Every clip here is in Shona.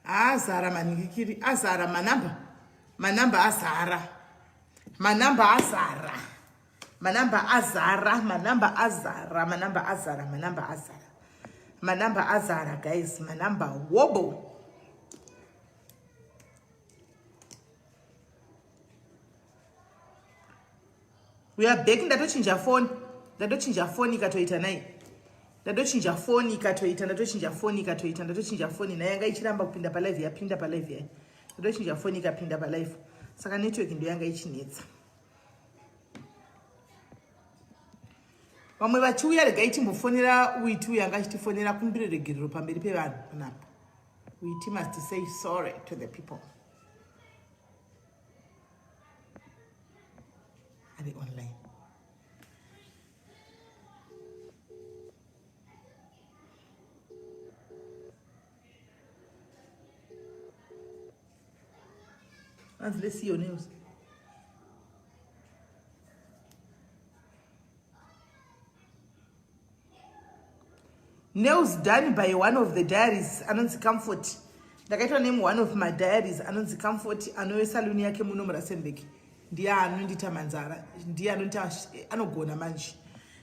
Azara manhingikiri, azara manamba. Manamba azara. Manamba azara. Manamba azara, manamba azara, manamba azara, manamba azara. Manamba azara guys, manamba wobo. We are back ndatochinja phone. Ndatochinja phone ikatoita nai. Ndatochinja phone ikatoita, ndatochinja phone ikatoita, ndatochinja phone naye yanga ichiramba kupinda pa live yapinda pa live yayi. Ndatochinja phone ikapinda pa live. Saka network ndo yanga ichinetsa. Vamwe vachiuya regai timbofonera Witi uyo anga achitifonera kumbire regerero pamberi pevanhu panapa. Witi must say sorry to the people. Ari online. Hanzi, let's see your nails. Nails done by one of the diaries anonzi Comfort. Ndakaitwa name one of my diaries anonzi Comfort anove saluni yake muno muRustenburg. Ndiye anondiita manzara, ndiye anondiita anogona manje.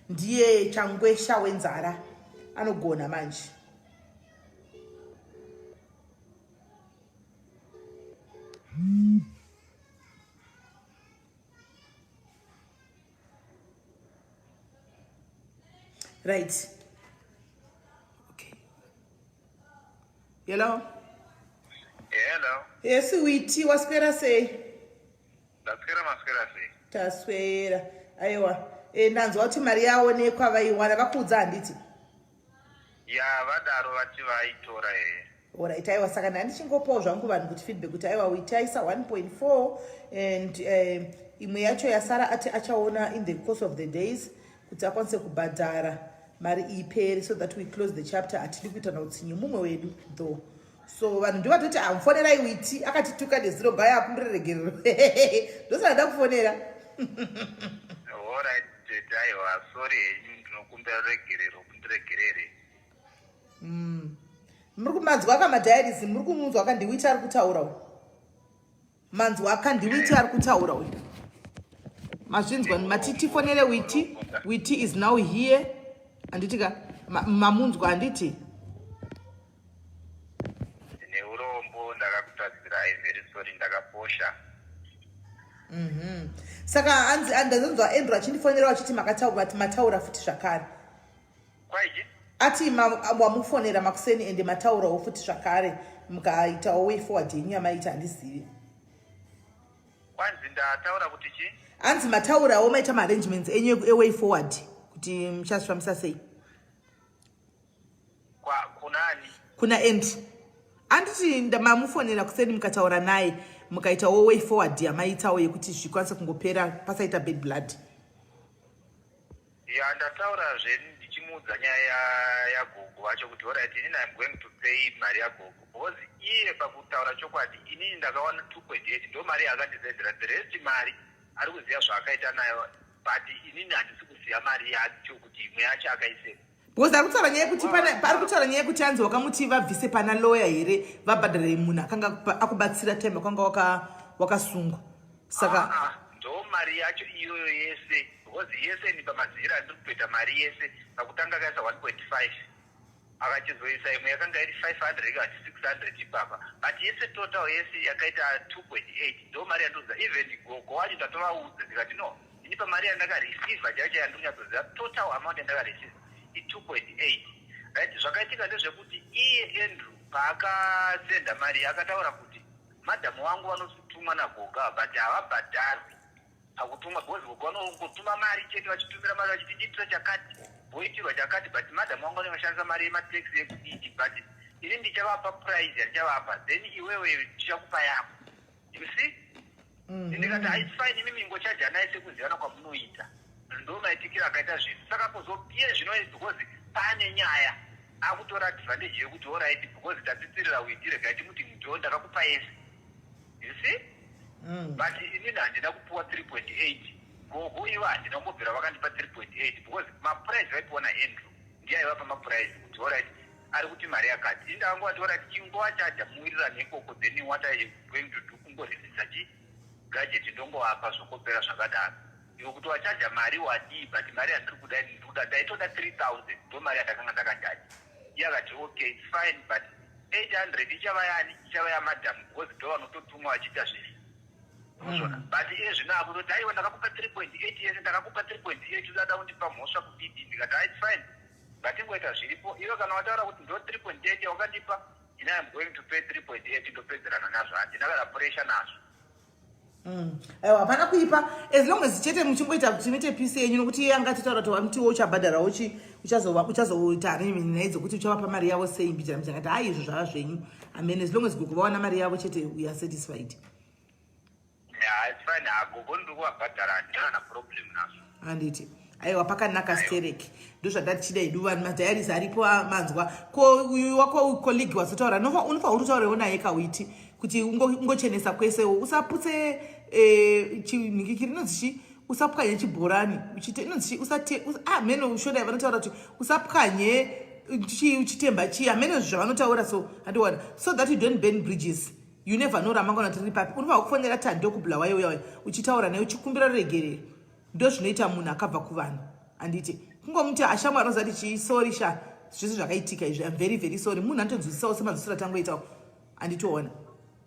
Ndiye changwesha wenzara anogona manje. Right. Okay. Hello. Hello. Yes, Witi, waswera sei? Ndaswera maswera sei? Taswera. Aiwa. Eh, ndanzwa kuti mari yaonekwa vaiwana vakuudza handiti? Ya vadaro vati vaitora here. Alright, aiwa saka ndandichingopawo zvangu vanhu kuti feedback kuti aiwa Witi aisa 1.4 and imwe yacho yasara ati achaona in the course of the days kuti akwanise kubhadhara mari ipere so that we close the chapter. Hatidi kuita nautsinye mumwe wedu though. So vanhu ndivatoti amufonerai Witi akatituka nezuro gaya akumbire regerero. Ndosaka ndakufonera. Alright, tete aiwa sorry henyu ndinokumbira regerero mundiregerere. Muri kumanzwa aka madiaries muri kumunzwa aka ndiWiti ari kutaura uyu. Manzwa aka ndiWiti ari kutaura uyu. Mazvinzwa mati tifonere Witi. Witi is now here. Handiti ka mamunzwa handiti? Neurombo ndakakutadzirai very sorry ndakaposha. Saka hanzi ndazonzwa Andrew achindifonera achiti makataura mataura futi zvakare. Kwaiji? Ati wamufonera makuseni ende mataurawo futi zvakare mukaitawo way forward yenyu yamaita handizivi. Kwanzi ndataura kuti chi? Hanzi mataurawo maita maarrangements enyu eway forward kuti muchazvifambisa sei. Kwa kunani? Kuna Andrew. Anditi mamufonera kuseni mukataura naye mukaitawo way forward yamaitawo yekuti zvikwanise kungopera pasaita bad blood. Ya ndataura zve ndichimuudza nyaya yagogo vacho kuti alright inini I'm going to pay mari yagogo because iye pakutaura chokwadi inini ndakawana 2.8 ndo mari yaakandisendera the rest mari ari kuziva zvaakaita nayo but inini handisi kuziva mari yacho kuti imwe yacho akaisei. Because ari kutaura nyaya yekuti pana ari kutaura nyaya yekuti anzi wakamuti vabvise pana lawyer here vabhadhare munhu akanga akubatsira time wakanga wakasungwa. Saka ah, ndo mari yacho iyoyo yese because yese ni pamazira andiri kutoita mari yese pakutanga akaisa 1.5 akachizoisa imwe yakanga iri 500 ikati 600 ipapa but yese total yese yakaita 2.8 ndo mari yandoziva even gogo wacho ndatovaudza ndikati no ini pamari yandakareceiva chaicho yandiri total amount yandakareceiva i2.8 right. Zvakaitika ndezvekuti iye Andrew paakasenda mari akataura kuti madhamu vangu vanotumwa nagoga but havabhadharwi pakutumwa because gogo vanongotuma mari chete vachitumira mari vachiti ndiitira chakati voitirwa chakati but madhamu vangu vanenge vashandisa mari yemataxi yekudidi but ini ndichavapa price yandichavapa then iwewe ndichakupa yako you see. Ndikati mm -hmm. Fine imimi ingochajanai sekuzivana kwamunoita ndo maitikiro akaita zvinhu saka kuzopiye zvino because pane nyaya akutora advantage yekuti alright because tatsitsirira Witi regai timuti ndo ndakakupa yese you see. But inini handina kupuwa 3.8 gogo ivo handina kumbobvira vakandipa 3.8 because maprice vaipiwa naAndrew ndiye aivapa maprice kuti alright. Ari kuti mari yakati, indangovatora tichingovachaja, muwirirane ikoko. Then what I am going to do, kungoreleasa chi gadget, ndongovapa, zvongopera zvakadaro. Iwe kuti wachaja mari wadii? But mari yandiri kuda, ndikuda, ndaitoda 3000, ndo mari yandakanga ndakachaja. Iye akati, "Okay, it's fine, but 800 ichava yani? Ichava yamadam, because ndo vanototumwa vachiita zvese." Unozvona? But iye zvino akutoti, "Aiwa, ndakakupa 3.8 yese, ndakakupa 3.8, usada kundipa mhosva kudidi." Ndikati, "It's fine, ngatingoita zviripo. Iwe kana wataura kuti ndo 3.8 yawakandipa, ini am going to pay 3.8, ndopedzerana nazvo, handina kana pressure nazvo." Aiwa, hapana kuipa, as long as chete muchingoita kuti muite peace yenyu, nokuti iye angatitaura kuti wamutiwo uchabhadharawo, uchazoita arrangement naye dzekuti uchavapa mari yavo sei mbijana mbijana. Kati hai, izvo zvava zvenyu, amen. As long as gogo vawana mari yavo chete, we are satisfied. Yeah, it's fine. Agogo ndiri kuvabhadhara, handina kana problem nazvo. Handiti? Aiwa, pakanaka stereki, ndo zvandatichida hedu. Vanhu, madiaries aripo, manzwa ko uyu wako colleague wazotaura, unofanira kutotaurewo naye kawiti kuti ungochenesa kwese, usaputse chinhikiki rinonzi chi, usapwanye chibhorani, inonzi chi, usate mheno shona vanotaura kuti usapwanye chitemba chi, hameno zvavanotaura. So handiwana, so that you don't burn bridges. You never know ramangwana tiri papi. Unofanira kufonera Tando kuBulawayo uya uchitaura naye, uchikumbira ruregerero. Ndo zvinoita munhu akabva kuvanhu, handiti? Kungomuti, "Ashamwari, anozati chii, sorry sha, zvese zvakaitika izvi, am very very sorry." Munhu anotonzwisisawo semanzwisiro atangoitawo, handitoona?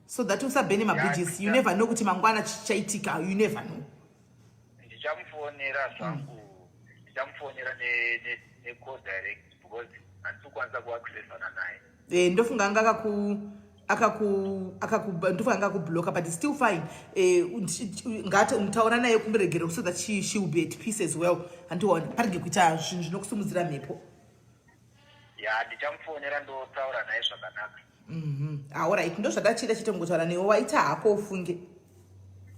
So that usabhene mabridges. You never know kuti mangwana chichaitika, you never know. Ndichamufonera zvangu, ndichamufonera necall direct because handisi kukwanisa kuaccessana naye. Ndofunga anga akaku ndofunga anga akubloka, but it's still fine. Ngati mutaura naye kumuregerero so that she will be at peace as well, handiona? Parege kuita zvinhu zvinokusumudzira mhepo. Ya, ndichamufonera, ndotaura naye zvakanaka. Alright, ndo zvandachida chete kungotaura newe. Waita hako, ufunge.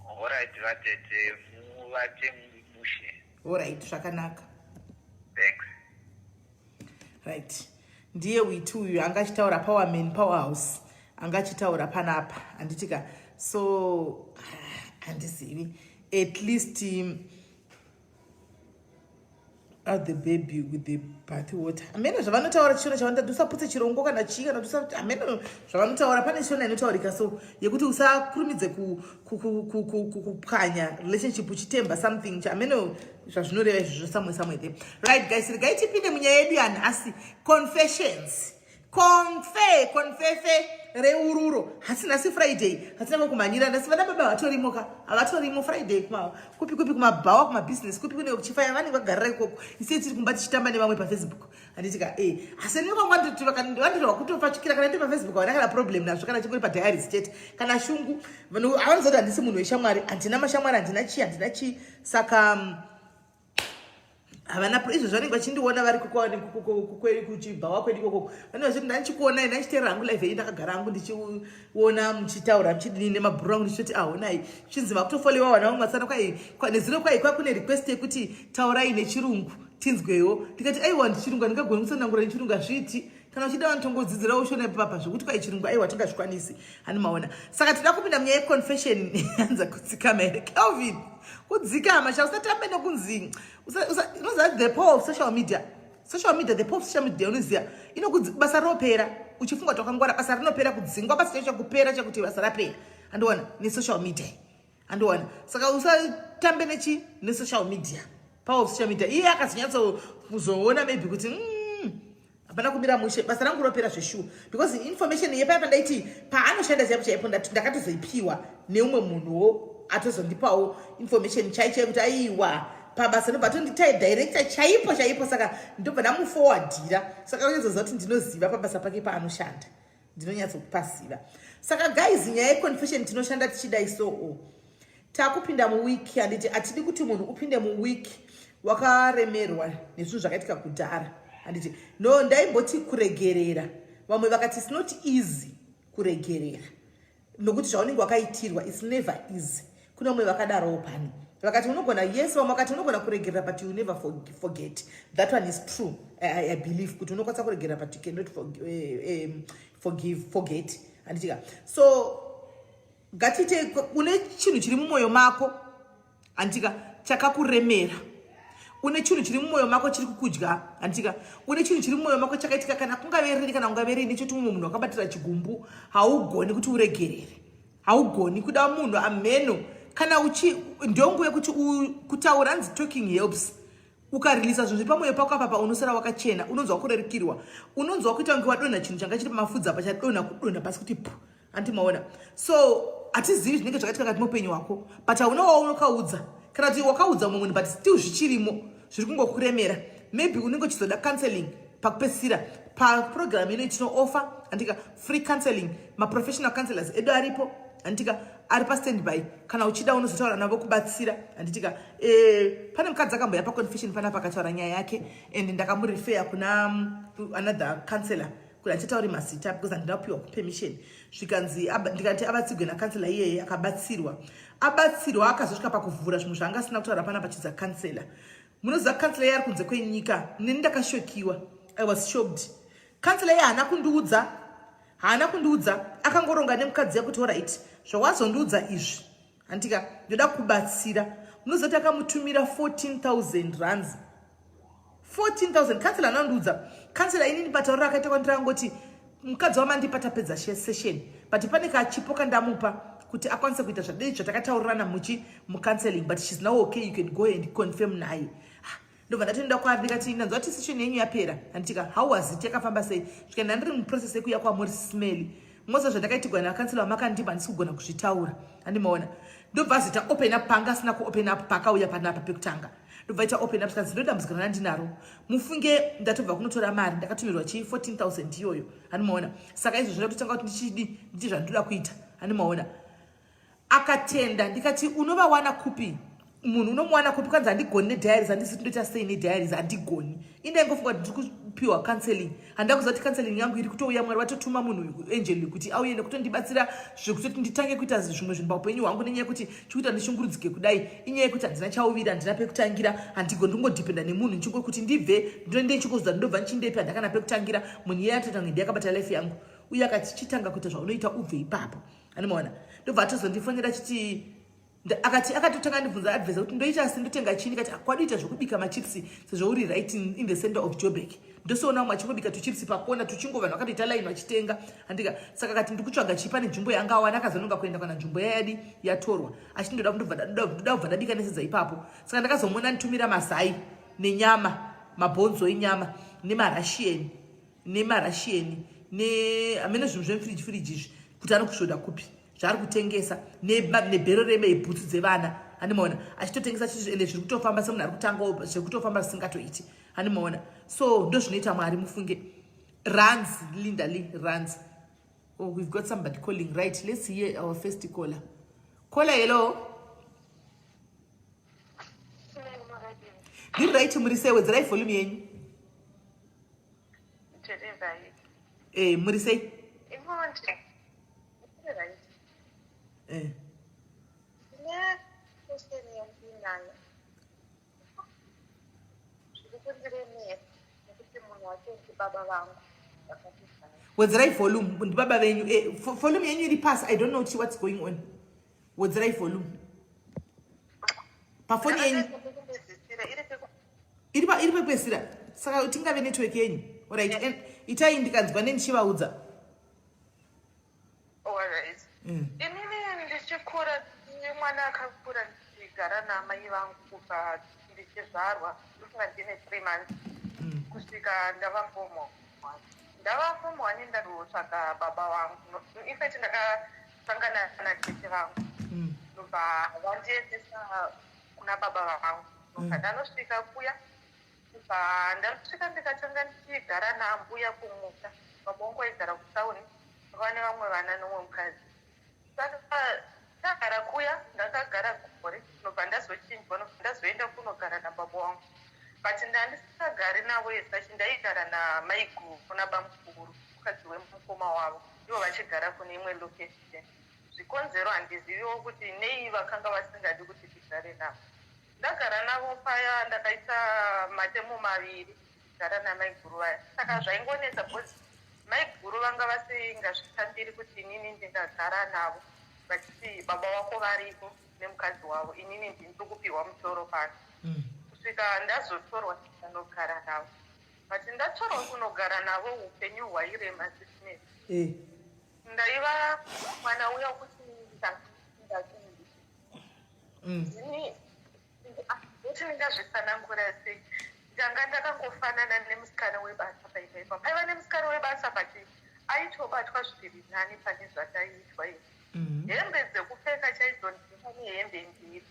Alright, vatete, muvate mushe. Alright, zvakanaka. Thanks. Right, ndiye witi uyu anga achitaura, Powerman Powerhouse anga achitaura panapa, handitika? So handizivi, at least out the baby with the bath water, hameno zvavanotaura. Chishona chavanoita, usaputse chirongo kana chii, kana hameno zvavanotaura. Pane shona inotaurika so yekuti usakurumidze kupwanya relationship uchitemba something, hameno zvazvinoreva izvozvo, somewhere somewhere there. Right guys, regai tipinde munyaya yedu yanhasi, confessions, confe confefe reururo. Hasi nhasi Friday, hatina kumhanyira nhasi. Vana baba vatorimo ka, havatorimo Friday kupi kupi, kumabhawa, kumabhizinesi, kupi kune kuchifaya, vanenge vagarira ikoko. Isei tiri kumba tichitamba nevamwe paFacebook, handitika? Asi nini kwangwandirwa kutopfachukira kana ndiri paFacebook, havana kana problem nazvo, kana chingori padiaries chete kana shungu. Havanoziva kuti handisi munhu weshamwari, handina mashamwari, handina chii, handina chii. Saka havana izvo. Vanenge vachindiona vari kuchibhawa kwedu ikoko, vanenge vachiti, "Ndandichikuonai, ndandichiteerera hangu live yenyu, ndakagara hangu ndichiona muchitaura muchidini nemabhuru angu." Ndichitoti, "Ahonai." Chinzi vakutofolewa vana vangu matsana kwai nezuro kwai kwakune request yekuti, "Taurai nechirungu tinzwewo." Ndikati, "Aiwa, ndichirungu handingagoni kutsanangura nechirungu, hazviiti. Kana uchida vanotongodzidzirawo shona ipapa, zvekuti kwai chirungu, aiwa, tingazvikwanisi." Hani maona? Saka tida kupinda munyaya yeconfession. Anza kudzikama here, Kelvin? Kudzikama sha, usatambe nokunzi unoziva the power of social media, social media, the power of social media. Unoziva basa rinopera uchifunga kuti wakangwara, basa rinopera, kudzingwa basa chacho kupera chakuti basa rapera, andiona nesocial media, andiona? Saka usatambe nechi nesocial media, power of social media. Iye akazonyatsokuzoona maybe kuti hapana kumira mushe, basa rangu ropera zveshuwa, because information yepaya pandaiti paanoshanda chaipo chaipo, ndakatozoipiwa neumwe munhuwo atozondipawo information chai chai kuti aiwa, pabasa ndobva atonditai director chaipo chaipo. Saka ndobva ndamuforwardira, saka unyazoziva kuti ndinoziva pabasa pake paanoshanda, ndinonyatsokupaziva. Saka guys, nyaya yeconfession, tinoshanda tichidai. So takupinda muweek, handiti? Hatidi kuti munhu upinde muweek wakaremerwa nezvinhu zvakaitika kudhara, handiti? No, ndaimboti kuregerera, vamwe vakati it's not easy kuregerera nokuti zvaunenge wakaitirwa, it's never easy. Kune vamwe vakadarowo pano vakati unogona, yes, vamwe vakati unogona kuregerera but you never forget. That one is true. I believe kuti unokwanisa kuregerera but you cannot forgive, forget, handitika? So ngatiite, une chinhu chiri mumwoyo mako, handitika, chakakuremera. Une chinhu chiri mumwoyo mako chiri kukudya, handitika? Une chinhu chiri mumwoyo mako chakaitika, kana kungave rini, kana kungave rini, choti mumwe munhu wakabatira chigumbu, haugoni kuti uregerere, haugoni kuda munhu amheno. Kana uchi ndonguva yekuti kutaura, anzi talking helps. Ukareleasa zvinhu zviri pamwoyo pako apapa, unosara wakachena, unonzwa kurerukirwa, unonzwa kuita kunge wadonha chinhu changa chiri pamafudzi apa, chadonha, kudonha pasi kuti pu, hanti maona? So hatizivi zvinenge zvakaitika kati muupenyu hwako, but hauna waunokaudza, kana kuti wakaudza mumwe munhu, but still zvichirimo, zviri kungokuremera. Maybe unenge uchizoda counseling. Pakupedzisira, paprogram ino tinooffer, handika, free counseling. Maprofessional counselors edu aripo, handitika, ari pastandby. Kana uchida, unozotaura navo kubatsira, handitika? Pane mukadzi akamboya paconfession panapa, akataura nyaya yake, and ndakamurefera kuna another counselor, kuti handichatauri mazita because handina kupiwa permission. Zvikanzi ndikati abatsigwe nacounsellor iyeye. Akabatsirwa, abatsirwa, akazosvika pakuvhura zvimwe zvaanga asina kutaura panapa chidza counsellor. Munoziva, counsellor iye ari kunze kwenyika. Neni ndakashockiwa, I was shocked. Counsellor iye haana kundiudza, haana kundiudza. Akangoronga nemukadzi yakuti, "Alright, zvawazondiudza izvi, handika, ndoda kubatsira." Munoziva kuti akamutumira 14,000 rands, 14,000. Counsellor anondiudza, counsellor inini patauriro akaita kwandiri, angoti, "Mukadzi wamandipa, tapedza session, but pane kachipo kandamupa kuti akwanise kuita zvadei zvatakataurirana muchi mucounseling, but she's now okay, you can go and confirm naye." Ah, ndobva ndatoenda kwaari, ndikati, "Ndanzwa kuti session yenyu yapera, handitika? How was it? Yakafamba sei?" Zvikaenda, "Ndiri muprocess yekuuya kwamuri smeli mose. Zvandakaitigwa nacounsellor wamakandipa, handisi kugona kuzvitaura." Handimaona? Ndobva azoita open up panga asina kuopen up paakauya panapa pekutanga. Ndobva ita open up, zvikanzi, "Ndodambudziko randinaro, mufunge. Ndatobva kunotora mari, ndakatumirwa chii, 14,000 iyoyo, handimaona? Saka izvo zvindatotanga kuti ndichidi nditi zvandoda kuita." Handimaona? Akatenda. Ndikati, "Unovawana kupi? Munhu unomuwana kupi?" Kanzi, "Handigoni nediaries, handisi tindoita sei nediaries, handigoni." Indaingofunga kuti ndiri kupiwa counseling, handida kuziva kuti counseling yangu iri kutouya. Mwari vatotuma munhu angel kuti auye nekutondibatsira, zvekutoti nditange kuita zvimwe zvinhu paupenyu hwangu, nenyaya yekuti chikuita ndishungurudzike kudai inyaya yekuti handina chauviri, handina pekutangira, handigo, ndingodependa nemunhu. Kuti ndibve ndinoende nchingoziva ndinobva nchindepi, handakana pekutangira. Munhu iye atotanga ndiye akabata life yangu. Uye akati, "Chitanga kuita zvaunoita, ubve ipapo." Anomaona? Ndobva atozondifonera chiti, akati, akatotanga ndibvunza advice kuti ndoita asi ndotenga chini. Kati, "Kwadoita zvekubika machipsi, sezvo uri right in the center of Joburg. Ndosoona vamwe achingobika tuchipsi pakona, tuchingo vanhu vakatoita line vachitenga, handika?" Saka akati, "Ndikutsvaga chii?" Pane nzvimbo yanga awana, akazononga kuenda kana nzvimbo yayadi yatorwa, achiti, "Ndoda ndoda kubva ndabika nesedza ipapo." Saka ndakazomuona nditumira mazai nenyama, mabhonzo enyama nemaRussian, nehamene zvinhu zvemufiriji firiji izvi, kuti anokusvoda kupi zvaari kutengesa, nebhero remebhutsu dzevana. Handimaona? Achitotengesa, ende zviri kutofamba semunhu ari kutangawo, zviri kutofamba zvisingatoiti. Handimaona? So ndo zvinoita Mwari, mufunge. Runs Linda Lee runs. Oh, we've got somebody calling. Right, let's hear our first caller. Caller, hello. Ndiri right, muri sei? Wedzerai volume yenyu. Muri sei? Question yandinayo, zviri kundiremera nekuti munhu wacho ndibaba vangu vakatizvara. Wedzerai volume. Ndibaba venyu. Volume yenyu iri pasi, I don't know what's going on. Wedzerai volume pafoni yenyu. Pekupedzisira iri peku. Iri pekupedzisira, saka tingave network yenyu. Alright, and itai ndikanzwa nendichivaudza. Alright. Inini ndichikura, ndini mwana akakura ndichigara namai vangu kubva ndichizvarwa, ndofunga ndine 3 months, kusvika ndava form one. Ndava form one, ndandotsvaga baba vangu. In fact, ndakasangana natete vangu, ndobva vandiendesa kuna baba vangu. Ndobva ndanosvika kuya, ndobva ndasvika, ndikatanga ndichigara nambuya kumusha. Baba vangu vaigara kutauni, vane vamwe vana nomwe mukadzi. Saka tagara kuya, ndakagara gore, ndobva ndazochinjwa, ndobva ndazoenda kunogara nababa vangu, but ndandisagari navo esachi. Ndaigara namaiguru nabamukuru, mukadzi wemukoma wavo, ivo vachigara kune imwe location. Zvikonzero handiziviwo kuti nei vakanga vasingadi kuti tigare navo. Ndagara navo paya, ndakaita matemu 2 gara namaiguru vaya. Saka zvaingonetsa because maiguru vanga vasingazvitambiri kuti inini ndingagara navo, vachiti, "Baba vako variko nemukadzi wavo, inini ndini kupiwa mutoro pano." Kusvika ndazotorwa ndikanogara navo. But ndatorwa kunogara navo, upenyu hwairema zvisinei. Ndaiva mwana uya wekuti ndakindi. Ndini kuti ndingazvitsanangura sei? Ndanga ndakangofanana nemusikana webasa paimba ipapo. Paiva nemusikana webasa, but aitobatwa zviri nani pane zvandaiitwa ini. Hembe dzekupfeka chaidzo, ndaiva nehembe mbiri.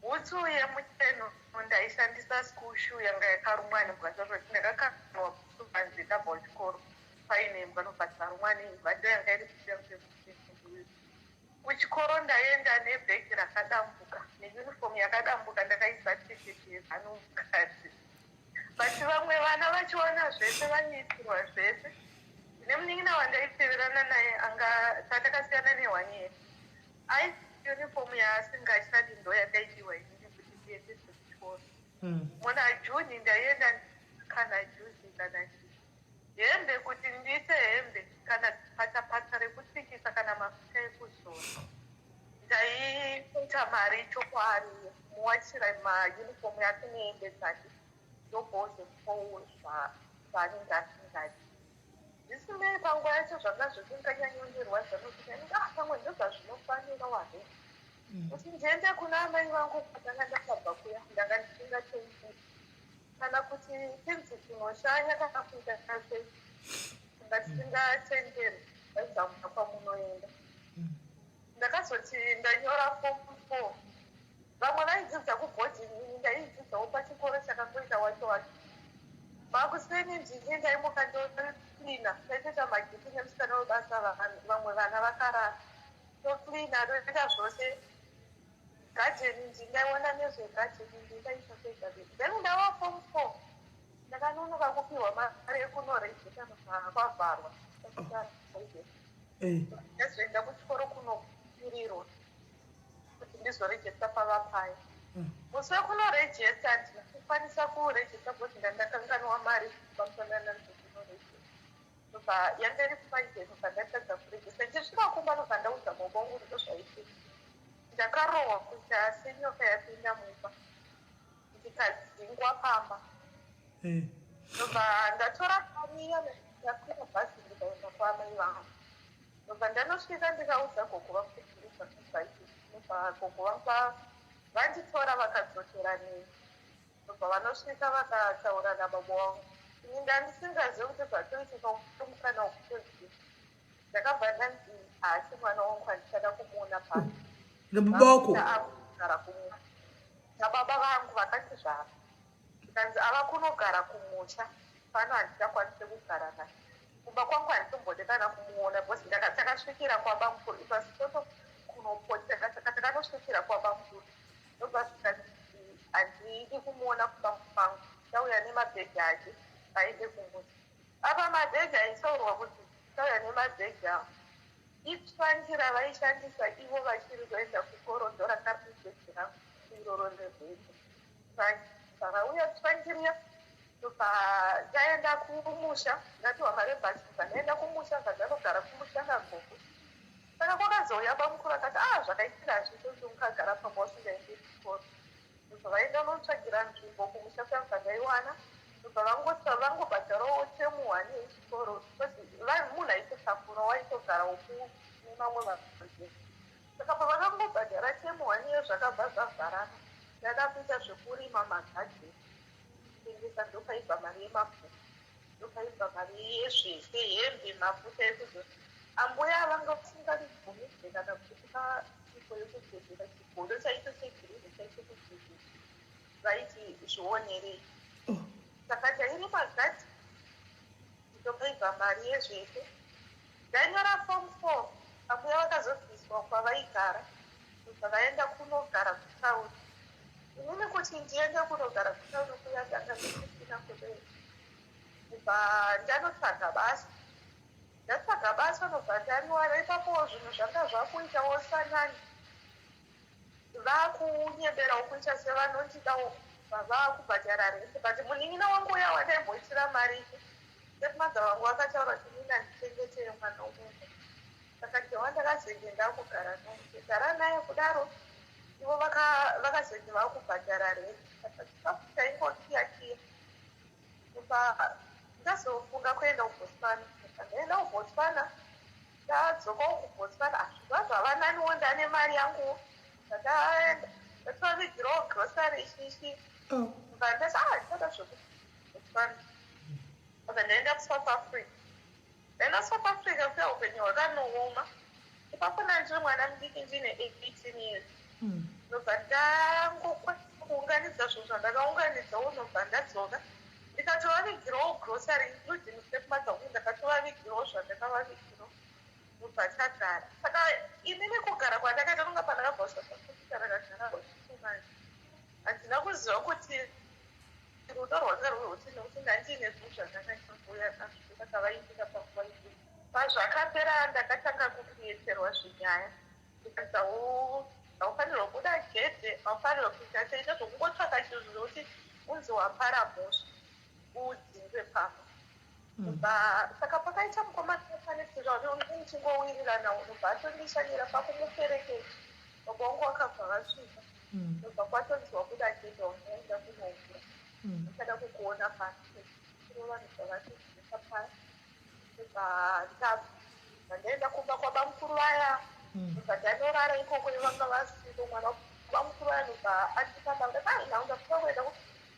Bhutsu yemucheno ndaishandisa, school shoe yanga yakarumwa nembwa. Zvazvoti ndakakanwa bhutsu panze ndabva kuchikoro paine imbwa, nobva dzarumwa neimbwa. Ndo yanga iri bhutsu yangu yemucheno. Kuchikoro ndaenda nebhegi rakadambuka, neuniform yakadambuka, ndakaisa tisheti yeZANU mukati. But vamwe vana vachiwana zvese, vaiitirwa zvese. Ndine munin'ina wandaiteverana naye, anga tatakasiyana ne1 year. Ai uniform yaasingachadi ndo yandaipiwa inini kuti ndiendese kuchikoro. Muna June ndaienda kana juzi kana chii, hembe kuti ndiite hembe kana patapata rekutsikisa kana mafuta ekuzora, ndaiita mari chokwadi muwachira mauniform yake nehembe dzake, ndobhozopowo zvaanenge asingadi. Zvisinei, panguva yacho zvanga zvisinganyanyondirwadza, nokuti ah, pamwe ndozvazvinofanira ware kuti ndiende kuna amai vangu kwatanga ndakabva kuya. Ndanga ndisingachendi kana kuti tinzi tinoshanya kana kuita sei, nga tisingatenderi vaizamuna kwamunoenda. Ndakazoti ndanyora form 4, vamwe vaidzidza kuboarding, ini ndaidzidzawo pachikoro chakangoita wacho wacho. Makuseni ndini ndaimuka ndocleana, taitoita magiti nemusikana webasa, vamwe vana vakarara. Tocleana, toita zvose, gadheni ndindaiona nezvegadheni, ndindaita segadheni. Then ndava form 4, ndakanonoka kupiwa mari yekunorejista, kwavharwa. Ndazoenda kuchikoro kunopirirwa kuti ndizorejista pava paya. Musi wekunorejista handina kukwanisa kurejista because ndandakanganwa mari pamufanana nezvekunorejista. Ndobva yanga iri Friday, ndobva ndatadza kurejista. Ndichisvika kumba, ndobva ndaudza baba vangu kuti ndozvaitika. Ndakarohwa kuita senyoka yapinda mumba, ndikadzingwa pamba. Ndobva ndatora mari iya, ndakwira bhazi, ndikaenda kwaamai vangu. Ndobva ndanosvika, ndikaudza gogo vangu kuti ndozvakazvaitika. Ndobva gogo vangu vanditora, vakadzokera neni. Ndobva vanosvika vakataura nababa vangu. Ini ndandisingazivi kuti zvatoitika mukana wekutoziva. Ndakabva ndanzi haasi mwana wangu, handichada kumuona pano. Nababa wako? Akugara kumusha nababa vangu. Vakati zvavo, ndikanzi ava kunogara kumusha pano, handichakwanisi kugara naye. Kumba kwangu handitombode kana kumuona because takasvikira kwabamukuru. It was sort of kunopotera, saka takanosvikira kwabamukuru. Ndobva zvikanzi handidi kumuona kumba kwangu, tauya nemabhegi ake aende kumusha. Apa mabhegi aitaurwa kuti tauya nemabhegi avo, itrunk ravaishandisa ivo vachiri kuenda kukoro, ndo rakari rangu iroro rered trunk. Vakauya trunk riya, ndobva ndaenda kumusha. Ndatiwa mari ebhasi, ndobva ndaenda kumusha, bva ndanogara kumusha nagogo. Saka kwakazouya bamukuru akati, "Ah, zvakaitika hazvitoti mukagara pamba usingaendi kuchikoro." Ndobva vaenda unotsvagira nzvimbo kumusha kuyabva ndaiwana. Ndobva vangobhadharawo term one yechikoro because munhu aitosakura, waitogara uku nemamwe vanhu. Saka pavakangobhadhara term one iyo, zvakabva zvavharana. Ndada kuita zvekurima magadheni, kutengesa, ndopaibva mari yemabhuku, ndopaibva mari yezvese, hembe, mafuta ekuzora. Ambuya vanga vasingandibvumidze kana kutipa sipo yekugezera, chigodo chaicho chegirini chaicho kugezera, vaiti zvionerei. Saka tairima gadhi, ndopaibva mari yezvese. Ndanyora form 4, ambuya vakazobviswa kwavaigara, ndobva vaenda kunogara kutauni. Inini kuti ndiende kunogara kutauni kuya, ndanga ndisisina kudei. Ndobva ndanotsvaga basa. Ndatsvaga basa, ndobva ndariwana. Ipapowo zvinhu zvanga zvakuitawo sanani, vakunyeberawo kuita sevanondidawo, vavakubhadhara rent. But munin'ina wangu uya wandaimboitira mari, stepmother vangu vakataura kuti nini handichengetere mwana umwe. Saka ndova ndakazenge ndakugara naye, kugara naye kudaro. Ivo vakazoti vakubhadhara rent, saka chikafu chaingokiya kiya. Kubva ndazofunga kuenda kuBotswana, saka ndaenda kuBotswana. Ndadzokawo kuBotswana, zviva zvava naniwo, ndane mari yangu. Ndakaenda ndatovavigirawo grocery ishishi. Bva ndati, "Ah, ndichada zvekuBotswana." Saka ndaenda kuSouth Africa. Ndaenda kuSouth Africa kuya, upenyu hwakanooma ipapo. Nandiri mwana mudiki, ndine 18 years. Ndobva ndangokwanisa kuunganidza zvinhu zvandakaunganidzawo. Ndobva ndadzoka, ndikatovavigirawo grocery, including stepmother wangu. Ndakatovavigirawo zvandakavavigirawo, ndobva tagara. Saka inini kugara kwandakaita, nonga pandakabva South Africa, ndakagara 2 months. Handina kuziva kuti rudo rwanga rwekuti, nekuti ndandiine zvinhu zvandakanyatsokuuya nazvo. Saka vaitika panguva iyoyo. Pazvakapera, ndakatanga kucreaterwa zvinyaya, ndikanzi haufanirwa kuda gedhe, haufanirwa kuita sei, nezvokungotsvaka chinhu zvekuti unzi wapara mhosva, udzingwe pamba. Saka pakaita mukomana panetichingowirirana, unobva atondishanyira. Pakumuperekeja, baba vangu vakabva vasvika. Ndobva kwatonzi, "Wabuda gedhe, wakaenda kunoura, achada kukuona pasi." Vanhu bva paya, ndobva ndabva ndaenda kumba kwabamukuru vaya. Ndobva ndanorara ikoko, ivanga vasiko. Mwana bamukuru vaya ndobva andipa mari. Ndati, "Ai, nhau ndafuka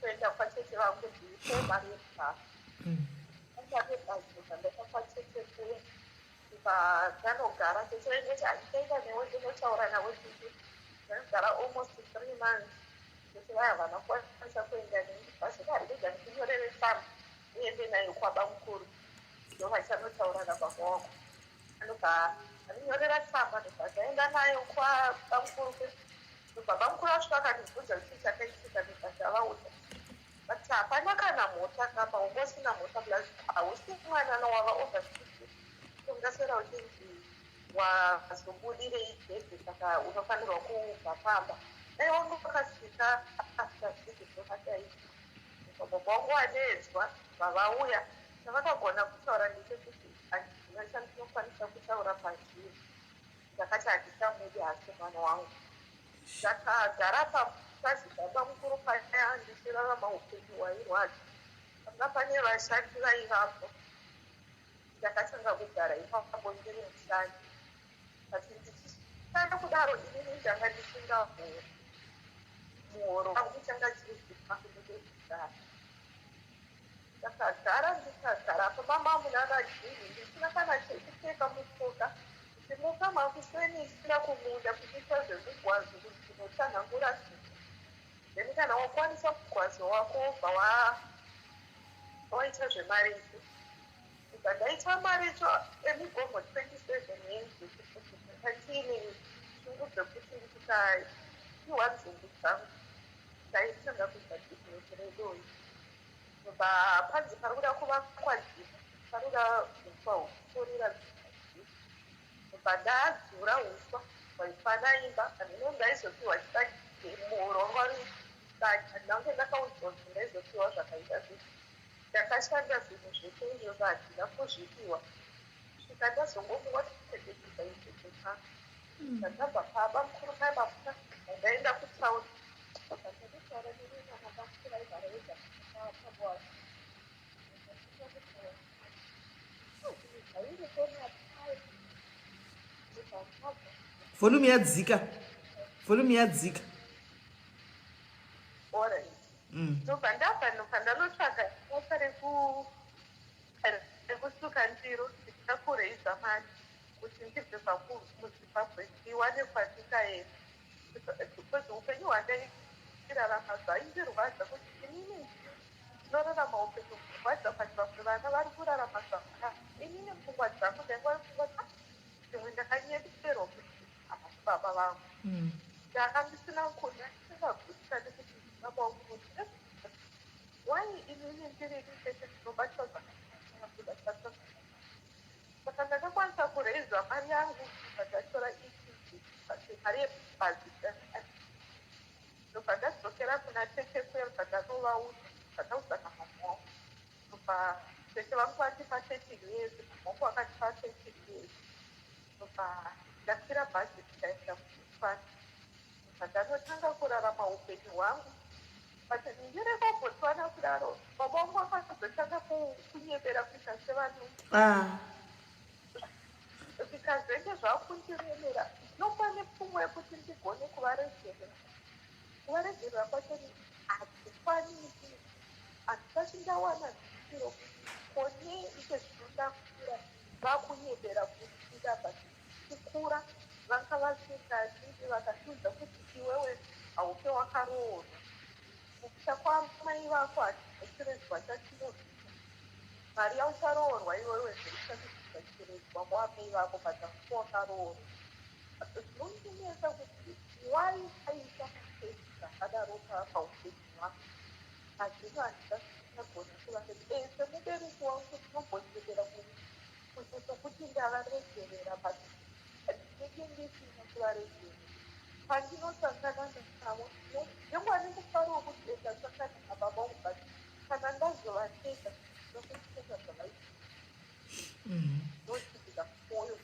kuenda kwatete vangu, ndipe mari yekubhasi." Andabhasi, ndobva ndaenda kwatete kuya. Ndobva ndanogara. Tete vaindoti, "Handichaenda newe, ndinotaura navo tete." Ndanogara almost 3 months. Tete vaya havana kukwanisa kuenda neni. Vasvika, "Regedza ndikunyorere tsamba, uende nayo kwabamukuru, ndovachanotaura nababa wako." Anobva andinyorera tsamba, ndobva ndaenda nayo kwabamukuru. Ndobva bamukuru vasvika, akandibvunza chii chakaitika. Ndobva ndavaudza. But hapana kana mhosva kapa, unga usina mhosva, plus hausi mwana wava over 60, ungaswera uchinzi wazobudirei gedhe, saka unofanirwa kubva pamba. Dai wanga wakasvika after 6, zvakadai. Baba vangu vadeedzwa, vavauya. Chavakagona kutaura ndechekuti, "Handina chandinokwanisa kutaura pazviri. Ndakati handichamudi, hasi mwana wangu." Ndakagara papazi baba mukuru paya, ndichirarama upenyu hwairwadza. Panga pane vashandi vaivapo. Ndakatanga kugara ipapo ndiri mushandi, but ndichishanda kudaro, inini ndanga ndisingahori. Muhoro wangu changa chiri chikafu ndokugara. Ndakagara, ndikagara pamama muna majini, ndisina kana chekupfeka mutsoka, ndichimuka makuseni ndichienda kumunda kuchiita zvemugwazo, kuti ndinotsanangura zvinhu. Then kana wakwanisa mugwazo wako, wobva waita zvemaricho. Ndibva ndaita maricho emigomo 27 yenzviki. Ndatiine shungu dzekuti ndikapiwa nzungu dzangu, ndaitanga kuita bhizinesi redoyi. Ndobva panzi pari kuda kuvakwa dzimba, pari kuda uswa hwekupfurira dzimba. Ndobva ndadzura uswa hwaifana imba. Handino ndaizopiwa chibage, muhoro wanga uri chibage. Handina ndakaudzwa kuti ndaizopiwa zvakaita sei. Ndakashanda zvinhu zvese izvozvo, handina kuzvipiwa, kusvika ndazongomuka kuti izvozvo. Ndakabva paba mukuru paya mafuta, ndaenda kutauni. Ndakataura nemwana bamukuru aigara ega paboasi. Zvairi. Volume yadzika, volume yadzika. Alright. Ndobva ndabva, ndobva ndanotsvaga basa rekusuka ndiro, ndichida kureisa mari kuti ndibve muZimbabwe, ndiwane kwandingaenda, because upenyu hwandairarama zvaindirwadza kuti inini ndinorarama upenyu hurwadza, but vamwe vana vari kurarama zvakanaka. Inini pfungwa dzangu ndaingova pfungwa, "Ah, zvimwe ndakanyeperwa kuti havasi baba vangu." Ndanga ndisina kuda, ndisingagutsikani kuti baba vangu, kuti why inini ndiri chete ndinobatwa zvakanaka, kubatwa zvakanaka. Saka ndakakwanisa kureisa mari yangu, ndikatora mari yebhazi. Ndobva ndadzokera kuna tete kuya, ndobva ndanovaudza, ndakaudza namama wangu. Ndobva tete vangu vandipa 13 years, mama wangu vakandipa 13 years. Ndobva ndakwira bhazi, ndikaenda kuBotswana. Pandanotanga kurarama upenyu hwangu but ndiri kuBotswana kudaro baba vangu vakazotanga kunyebera kuita sevanhu ah. zvikazenge zvakundiremera ndinopa nepfungwa yekuti ndigone kuvaregerera kuvaregerera kwacho handikwanisi handisati ndawana zvikiro kuti kone ite zvinondakura vakunyebera kundida but kukura vanga vasingandidi vakatiudza kuti iwewe haufe wakaroorwa kumusha kwamai vako hachirezwa chatinobvisa mari yaucharoorwa iwewe zveichandibvisa chirezwa kwamai vako but haufe wakaroorwa zvinondinetsa kuti why aita mistake zvakadaro paupenyu hwako hazvino handisagona kuvaee eh, semubereki wangu ndinombonyebera kuti sokuti ndavaregerera but ndinenge ndisina kuvaregerera pandinosangana navo ndingwani mufaro wekuti ndasangana nababa vangu but kana ndazovatenda ndokutenda zvavaita ndochitika mwoyo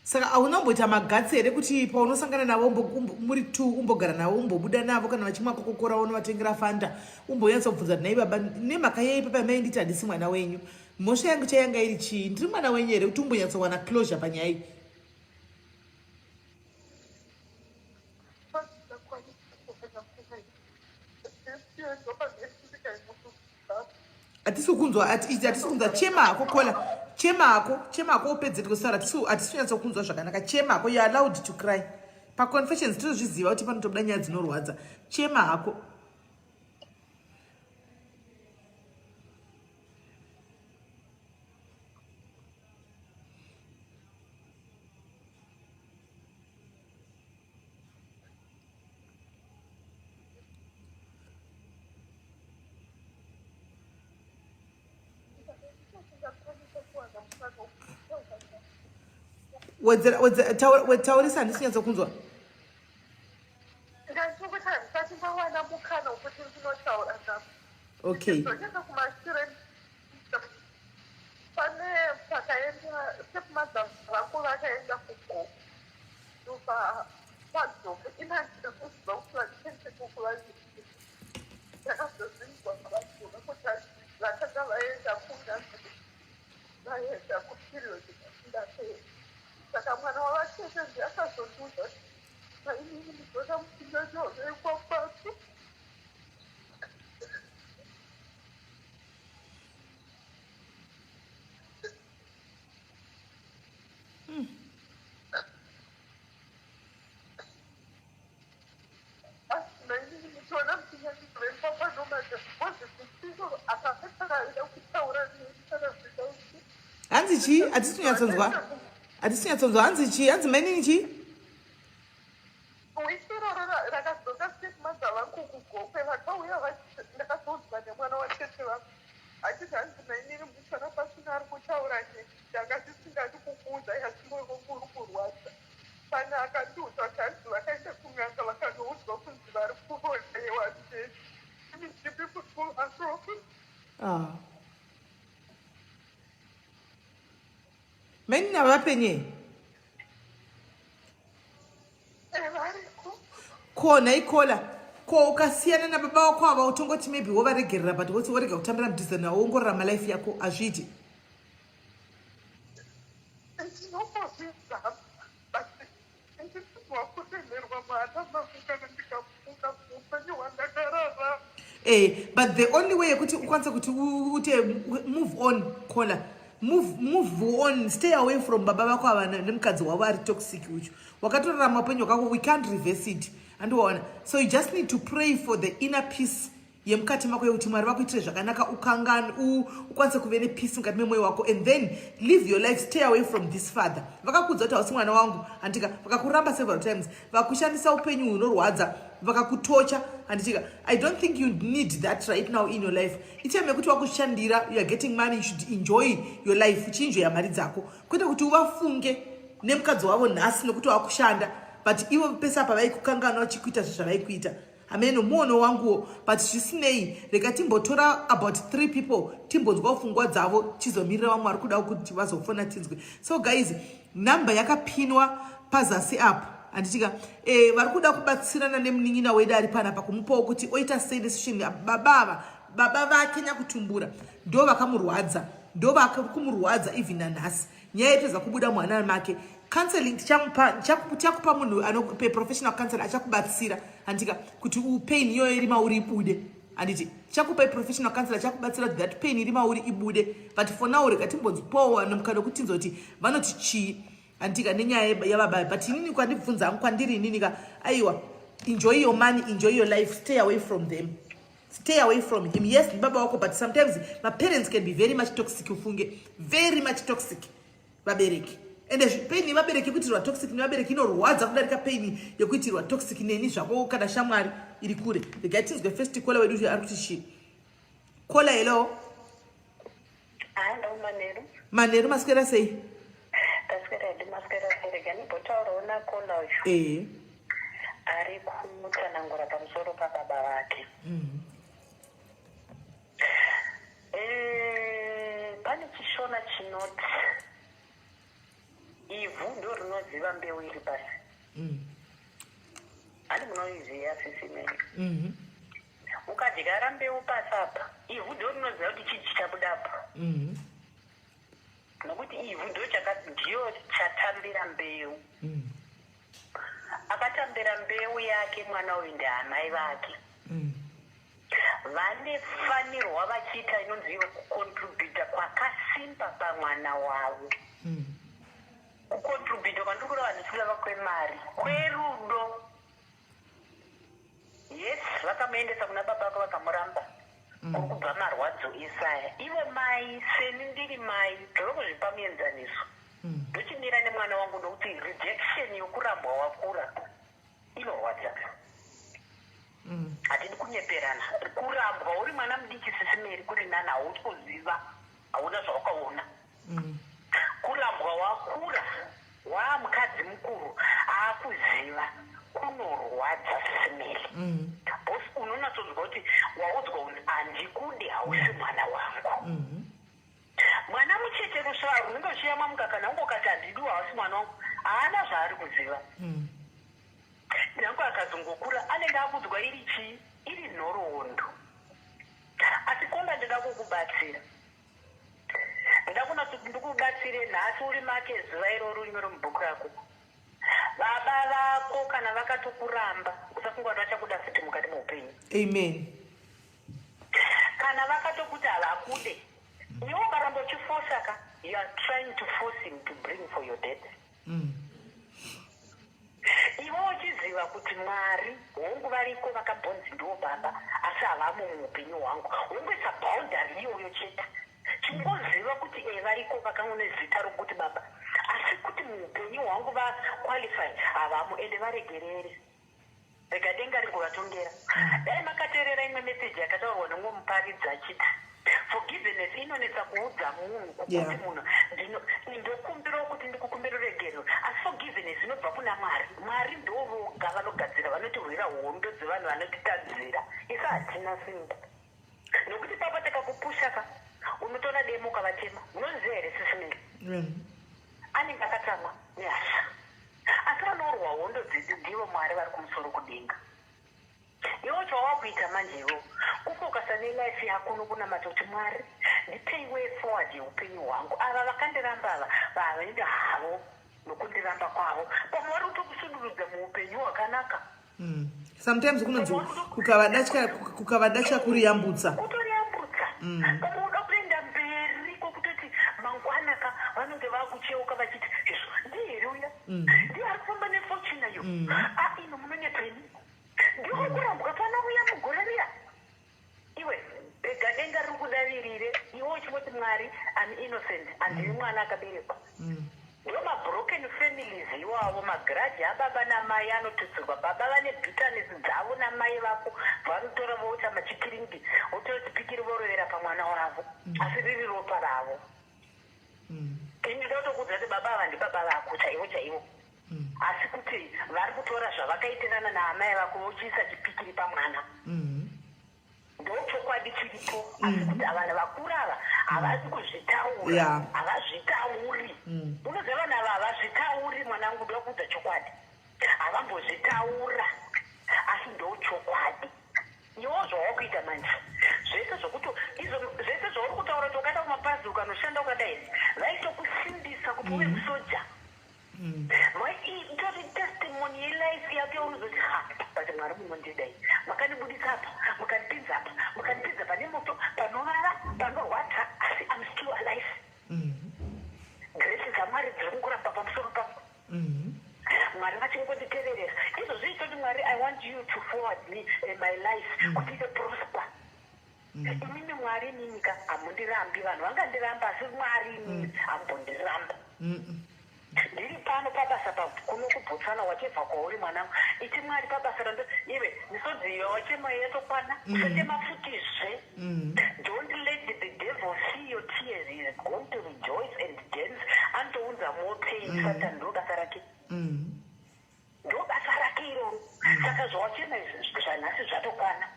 Saka hauna kumboita magatsi here kuti paunosangana navo muri two umbogara navo umbobuda navo kana vachimwa kokokora unovatengera fanta umbonyatsa kubvunza kuti nhai baba nemhaka yei papa mainditi handisi mwana wenyu mhosva yangu chayanga iri chii ndiri mwana wenyu here kuti umbonyatsowana closure panyaya iyi hatisi kunzwa hatisi kunzwa chema hako kola chema hako chema hako upedze tikosara hatisi kunyatsa kunzwa zvakanaka chema hako you allowed to cry paconfessions tinozviziva kuti panotobuda nyaya dzinorwadza chema hako wedzera wedzera taurisa handisi kunyatsa kunzwa ndachikuti handisati ndawana mukana wekuti ndinotaura navo okay kumashure Pane pakaenda stepmother vangu vakaenda kugogo ndobva vadzoka ini handina kuziva kuti vachiende koko vaviri ndakazozvinzwa vadzoka kuti vakanga vaenda kuna vaenda kuperiod ndapera saka mwana wavatete ndiye akazondiudza kuti mainini ndinoda musinganyorekwa papi Hanzi chii? Hatisi kunyatsonzwa. Hatisi kunyatsonzwa. Hanzi chii? Hanzi mainini chii? Wiki iroro rakadzoka stepmother vangu kuGokwe vakauya ndakazoudzwa nemwana watete vangu achiti hanzi mainini muchona pasina ari kutaura neni ndanga ndisingadi kukuudzai asi moyo wangu uri kurwadza pane akandiudza kuti hanzi vakaenda kun'anga vakanoudzwa kunzi vari kuroyewa ndini imi ndimi muri kuvarova ah. Mainini ava vapenye ko nhai kola ko ukasiyana nababa wako ava utongoti maybe wovaregerera but woti worega kutambira mudhize nawo wongorarama life yako hazviiti Eh, but the only way yekuti ukwanise kuti ute move on kola move, move on stay away from baba vako ava nemukadzi wavo ari toxic uchu wakatorarama upenyu hwakako we can't reverse it andiwaona so you just need to pray for the inner peace yemukati mako yekuti mwari vakuitire zvakanaka ukangani ukwanise kuve nepeace mukati memwoyo wako and then live your life stay away from this father vakakuudza kuti hausi mwana wangu handika vakakuramba several times vakushandisa upenyu hunorwadza vakakutocha handitika i don't think you need that right now in your life itime yekuti wakushandira you are getting money you should enjoy your life uchienjoya mari dzako kwete kuti uvafunge nemukadzi wavo nhasi nekuti wakushanda but ivo pese apa vaikukanganwa vachikuita zvezvavaikuita hameno muono wanguwo but zvisinei rega timbotora about three people timbonzwa pfungwa dzavo tizomirira vamwe vari kuda kuti vazofona tinzwe so guys number yakapinwa pazasi apo. Handitika e, vari kuda kubatsirana nemunin'ina wedu ari panapa kumupawo kuti oita sei nesituation. Baba ava, baba vake nyakutumbura, ndo vakamurwadza, ndo vakumurwadza even nanhasi. Nyaya yetodza kubuda muhana make. Counseling tichamupa, tichakupa munhu anope professional counselor achakubatsira, handika, kuti pain iyoyo iri mauri ibude. Handiti tichakupa professional counselor achakubatsira kuti that pain iri mauri ibude. But for now, rega timbonzipowo mukana wekutinzwa kuti vanoti chii, handika, nenyaya yababa. But inini kwandibvunza hangu, kwandiri inini ka, aiwa, enjoy your money, enjoy your life, stay away from them, stay away from him. Yes, ndibaba wako, but sometimes maparents can be very much toxic. Ufunge, very much toxic vabereki. Ende pain yevabereki, yekuitirwa toxic nevabereki, inorwadza kudarika pain yekuitirwa toxic neni zvako kana shamwari iri kure. Regai tinzwe first caller wedu kuti ari kuti chii. Caller, hello. Hello, manheru. Manheru, maswera sei? Taswera hedu, maswera sei? Rega ndimbotaurawo nacaller uyu ari kutsanangura pamusoro pababa vake. Pane chishona chinoti ivhu ndo rinoziva mbeu iri pasi. Hani munoiziva, sisi Mary? Ukadyara mbeu pasi apa, ivhu ndo rinoziva kuti chii chichabudapo, nokuti ivhu ndo ndiyo chatambira mbeu. Akatambira mbeu yake mwana uyu ndeamai vake. Vanefanirwa vachiita inonzi iyo kucontributa kwakasimba pamwana wavo. Kucontributa kwandiri kureva, handisi kureva kwemari, kwerudo. Yes, vakamuendesa kuna baba vake, vakamuramba. Kuri kubva marwadzo esaya. Ivo mai, seni ndiri mai, ndiri kuzvipa muenzaniso, ndochimira nemwana wangu, nokuti rejection yokurambwa wakura inorwadza. Hatidi kunyeperana. Kurambwa uri mwana mudiki, sisi Mary, kuri nani. Hauti kuziva, hauna zvawakaona. Kurambwa wakura, waa mukadzi mukuru aakuziva, kunorwadza, sisi Mary. Because unonatsonzwa kuti waudzwa unzi handikude, hausi mwana wangu. Mwana mucheche rusvaro runenge ruchiyamwa mukaka, nange ukati handidiwa, hausi mwana wangu, haana zvaari kuziva. Nyange akazongokura, anenge akudzwa iri chii, iri nhoroondo. Asi caller, ndida kukubatsira, ndida kunatso ndikubatsire nhasi. Uri make zuva iroro, unyore mubhuku rako. Baba vako kana vakatokuramba, usafunga kuti vachakuda futi mukati meupenyu. Amen. Kana vakatokuti havakude, iwe ukaramba uchifosa ka, you are trying to force him to bring for your death. Iwe uchiziva kuti Mwari hongu variko, vakambonzi ndiwo baba, asi havamo muupenyu hwangu. Wongoisa boundary iyoyo chete. Chingoziva kuti e variko, vakango nezita rokuti baba, asi kuti muupenyu hwangu vaqualify havamo. Ende varegerere, rega denga rigovatongera. Dai makateerera imwe meseji yakataurwa nemumwe muparidzi achiti forgiveness inonetsa kuudza munhu kuti munhu ndokumbirawo kuti ndikukumbira ruregerero, asi forgiveness inobva kuna Mwari. Mwari ndo voga vanogadzira, vanotirwira hondo dzevanhu vanotitadzira. Isu hatina simba, nokuti papa takakupusha ka, unotora demo ukavatema. Unoziva here, sisi Mary? Anenge akatsamwa nehasha, asi vanorwa hondo dzedu ndivo Mwari vari kumusoro kudenga. Iwo chawakuita manje, iwo kufokasa nelife yako nokunamata kuti Mwari, ndipei way forward yeupenyu hwangu. Ava vakandiramba ava, vavaenda havo nokundiramba kwavo, pamwe vari kutokusudurudza muupenyu hwakanaka. Sometimes kunonzi kukava datya kuriyambutsa. Kutoriyambutsa. Pamwe uda kuenda mberi kwokutoti mangwana ka vanonge vakucheuka vachiti, izvo ndiye here uya? Ndiye ari kufamba neFortuner yo? A, ino munonyepeni, ndiko kurambwa panouya mugore riya. Iwe rega denga riri kudavirire. Iwe uchingoti, Mwari, am innocent, handiri mwana akaberekwa. Ndo mabroken families iwavo, magrudge ababa namai anotutsirwa. Baba vane bitterness dzavo namai vako, vanotora voita machikiringi, votora chipikiri vorovera pamwana wavo, asi riri ropa ravo. Ini ndotokuudza kuti baba ava ndibaba vako chaivo chaivo, asi kuti vari kutora zvavakaitirana naamai vako vochiisa chipikiri pamwana. Ndochokwadi chiripo, asi kuti vanhu vakuru ava havasi kuzvitaura. Havazvitauri. Unoziva, vanhu ava havazvitauri. Mwanangu, ndokuudza chokwadi. Havambozvitaura, asi ndochokwadi. Iwo zvawakuita manje, zvese zvokuti izvo zvese zvauri kutaura kuti wakaenda kumapazi, ukanoshanda, ukadai, vaitokusimbisa kuti uve musoja. Itori testimony yelife yako yaunozoti, "Ha, but Mwari munondidai, makandibudisa apa, mukandipinza apa, mukandipinza pane moto, panovava, panorwadza, asi am still alive. Grace dzaMwari dziri kungoramba pamusoro pangu. Mwari vachingonditeverera." Izvozvo itoti, "Mwari, I want you to forward me my life kuti ive prosper. Inini Mwari, inini ka hamundirambi. Vanhu vangandiramba, asi Mwari inini hamumbondiramba. Ndiri pano pabasa kuno kuBotswana." Wachibva kwauri, mwanangu, iti, "Mwari, pabasa rando." Iwe, misodzi iyo wachema yatokwana. Usachema futizve. Don't let the devil see your tears. He is going to rejoice and dance. Anotounza more pain. Satan ndo basa rake, ndo basa rake iroro. Saka zvawachema izvi zvanhasi zvatokwana.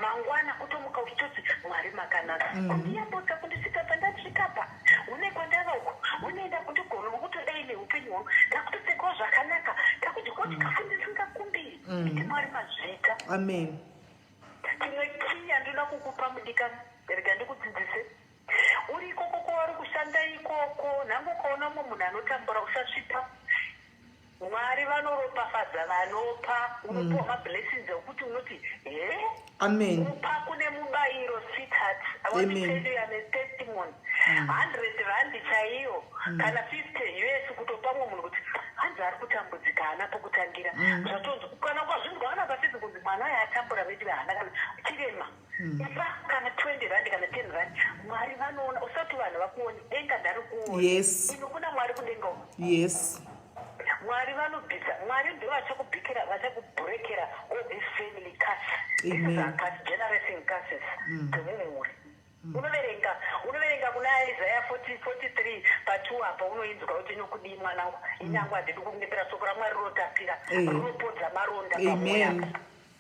Mangwana kutomuka uchitoti, "Mwari makanaka kundiyambutsa, kundisvika pandasvikapa. Une kwandava uko, unoenda kundigona kutodai neupenyu hwangu. Ndakutopfekawo zvakanaka, ndakudyawo chikafu ndisingakumbiri." Iti, "Mwari mazvita." Amen. Chimwe kii handinoda kukupa, mudikani, rega ndikudzidzise. Uri ikoko kwauri kushanda ikoko, nhange ukaona mumwe munhu anotambura, usasvipa. Mwari vanoropafadza vanopa. Unopiwa mablessings ekuti unoti, "He." Amen. Kupa kune mubayiro, sweetheart. I want to Amen. tell you, I'm a testimony. 100 rand chaiyo kana 50 US kutopa mumwe munhu kuti hanzi ari kutambudzika, haana pokutangira, zvatonzi kana ukazvinzwa kana pasisi kunzi mwana uyo atambura, vedu haana kana chirema, ipa kana 20 rand kana 10 rand. Mwari vanoona. Usati vanhu vakuoni, denga ndari kuona. Ino kuna Mwari kudenga uko. Mwari vanobvisa. Mwari ndo vachakubhikira, vachakubhurekera all this family curse. This is Amen. a curse, generation curses dzemumhuri. Unoverenga kuna Isaiah 40 43 pa2 apa, unoinzwa kuti inokudii, mwanangu. Inyange handidi kunepera, shoko raMwari rinotapira. Rinopodza maronda pamwoyo. Amen,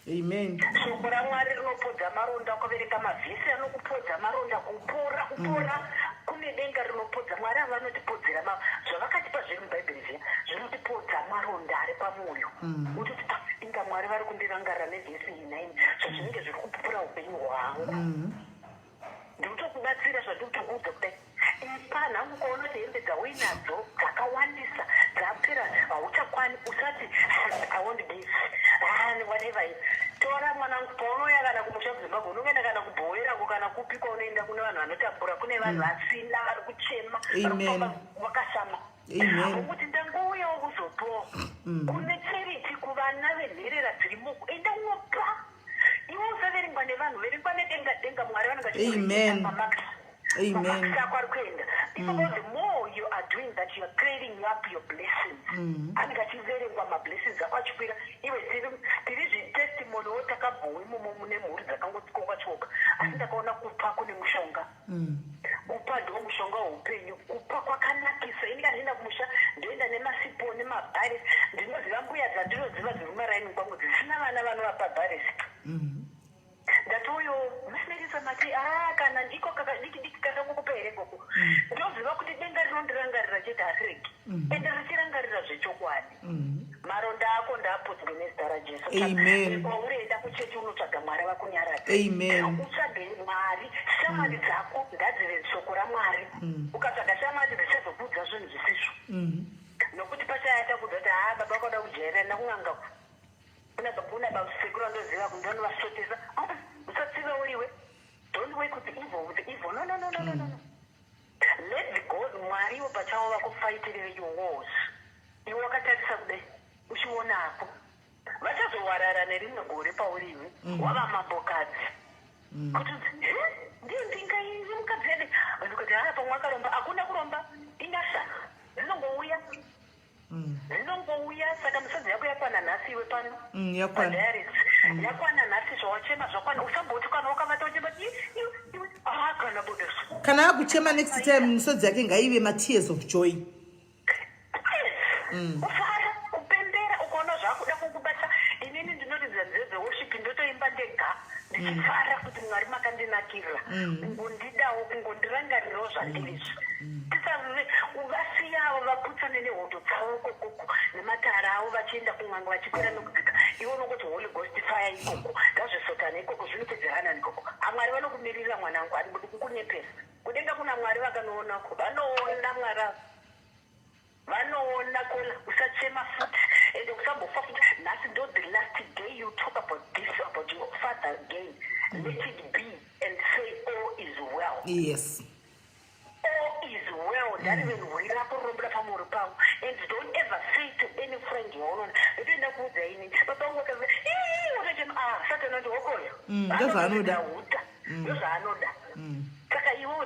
amen. Shoko raMwari rinopodza maronda. Ukaverenga mavhesi anokupodza maronda, kupora, kupora kune denga rinopodza. Mwari ava vanotipodzera zvavakatipa zviri mubhaibheri zviya, zvinotipodza maronda ari pamwoyo. Utoti, "Ah, inga Mwari vari kundirangarira nevhesi iyi naini, zvazvinenge zviri kupupura upenyu hwangu. Ndiri kutokubatsira zvandiri kutokuudza kudai." Ipa. Nhangu ukaona kuti hembe dzauinadzo dzakawandisa, dzapera, hauchakwani, usati, "I won't give." Ah, whatever. Tora, mwanangu. Paunouya kana kumusha kuZimbabwe, unongoenda kana kubhowerako kana kupi kwaunoenda, kune vanhu vanotambura, kune vanhu vasina, vari kuchema, vari Amen. kufamba vakashama. Amen. Kuti ndangouyawo kuzopowa kune charity kuvana venherera dzirimo, enda unopa. Iwe usaverengwa nevanhu, verengwa nedenga. Denga Mwari vanenge Amen. Amen. Mamarks ako ari kuenda ipapo. The more you are doing that, you are clearing up your blessings. Anenge achiverengwa, mablessings ako achikwira. Iwe, tiri zvitestimonywo, takabhowa imomo mune mhuri dzakangotyoka tyoka, asi ndakaona kupa kune mushonga. Kupa ndo mushonga weupenyu. Kupa kwakanakisa. Ini kana ndienda kumusha, ndoenda nemasipo nemabharesi. Ndinoziva mbuya dzandinoziva dziri mumaraini kwangu dzisina vana vanovapa bharesi. Ndati, "Uyo mamerisa mati a kana ndiko diki diki kakangokupa here gogo?" Ndoziva kuti denga rinondirangarira chete, hariregi, ende richirangarira zvechokwadi. Maronda ako ndaapodzwe nezita raJesu. Amen. Kwauri, enda kuchechi unotsvaga Mwari vakunyaradza. Amen. Utsvage Mwari. Shamwari dzako ngadzive shoko raMwari. Ukatsvaga shamwari dzichazokuudza zvinhu zvisizvo, nokuti pachaya chakuudza kuti, "Haa, baba kwada kujairira nakun'anga kuna basekuru andoziva kundonovasotesa." Usatsiva uriwe. Don't work with evil with evil. No, no, no, no, no, no, no. Let the God, Mwari ivo pachavo vakufightirire your wars. Iwe wakatarisa kudai uchionako, vachazowarara nerimwe gore pauriwe wava mambokadzi, kuti unzi, "He, ndiyo ndinga iyi mukadzi yade." Vanhu kuti, "Haa, pamwe akaromba." Hakuna kuromba, inyasha dzinongouya, dzinongouya. Saka misodzi yako yakwana nhasi, iwe pano. Yakwana. Padiaries yakwana nhasi. Zvawachema zvakwana. Usamboti kana wakavata uchema, iwe, iwe, ah, kana budeso. Kana akuchema next time, misodzi yake ngaive matears of joy. Yes, kufara, kupembera. Ukaona zvakuda kukubata, inini ndinoridza nziyo dzeworship, ndotoimba ndega ndichifara kuti Mwari makandinakirira, kungondidawo, kungondirangarirawo zvandirizvi. Tisave uvasiyavo vaputsane nehondo dzavo kokoko nematara. avo vachienda kun'anga, vachikwira nokudzika. Iwe unongoti, "Holy Ghost fire ikoko, ngazvisotana ikoko, zvinopedzerana ikoko." Amwari vanokumirira, mwanangu, handibudi kukunyepesa. Kudenga kuna Mwari, vakanoonako, vanoona. Mwari ava vanoona. Kola, usachema futi, ende usambofa futi. Nhasi ndo the last day you talk about this, about your father again. Let it be and say all is well. All is well. Ndarivenhuri rako rinombuda pamuri pavo. And don't ever say to any friend yaunoona, "Ndotoenda kuudza ini baba vangu vakaza." Wakachema, ah, Satani andi hokoyo. Ndozvaanoda. Huta, ndozvaanoda. Saka iwewo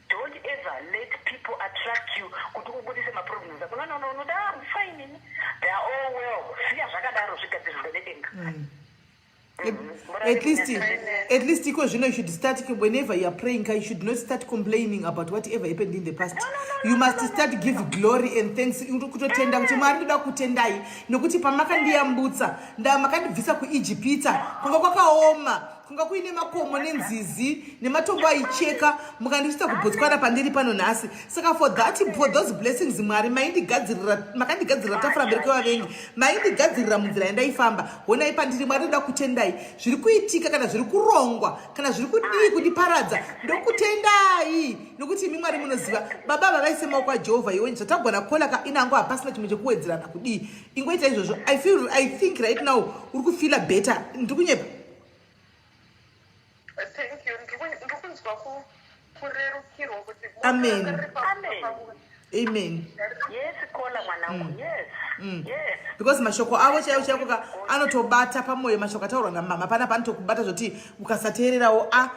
don't ever let people attract you kuti ubudise maproblems ako. No, no, no, no. I'm fine ini, they are all well. Siya zvakadaro, zvigadzirirwe nedenga. At least iko zvino you should start, whenever you are praying, you should not start complaining about whatever happened in the past. No, You must no, start no, give no. glory and thanks. Uri kutotenda kuti, "Mwari, ndoda kutendai nokuti pamakandiyambutsa, nda makandibvisa kuIjipita, kwanga kwakaoma, kwanga kuine makomo nenzizi nematombo aicheka, mukandichita kuBotswana pandiri pano nhasi. Saka for that, for those blessings, Mwari, maindigadzirira, makandigadzirira tafura mberi kwevavengi, maindigadzirira munzira yandaifamba. Honai pandiri. Mwari, ndoda kutendai. Zviri kuitika kana zviri kurongwa kana zviri kudii kundiparadza, ndokutendai nokuti imi Mwari munoziva." Baba ava vaise maoko aJehovha. Iwe zvatagona kola ka inango, hapasina chimwe chekuwedzerana kudii. Ingoita izvozvo. I feel, I think right now uri kufeela better. Ndiri kunyepa? Thank you. Ndiri kunzwa kurerukirwa kuti Amen. riri Amen. Amen. Yes, Kola mwanangu, yes. Because mashoko avo chaivo chaiko ka anotobata pamwoyo. Mashoko ataurwa namama panapa anotokubata zvoti ukasateererawo a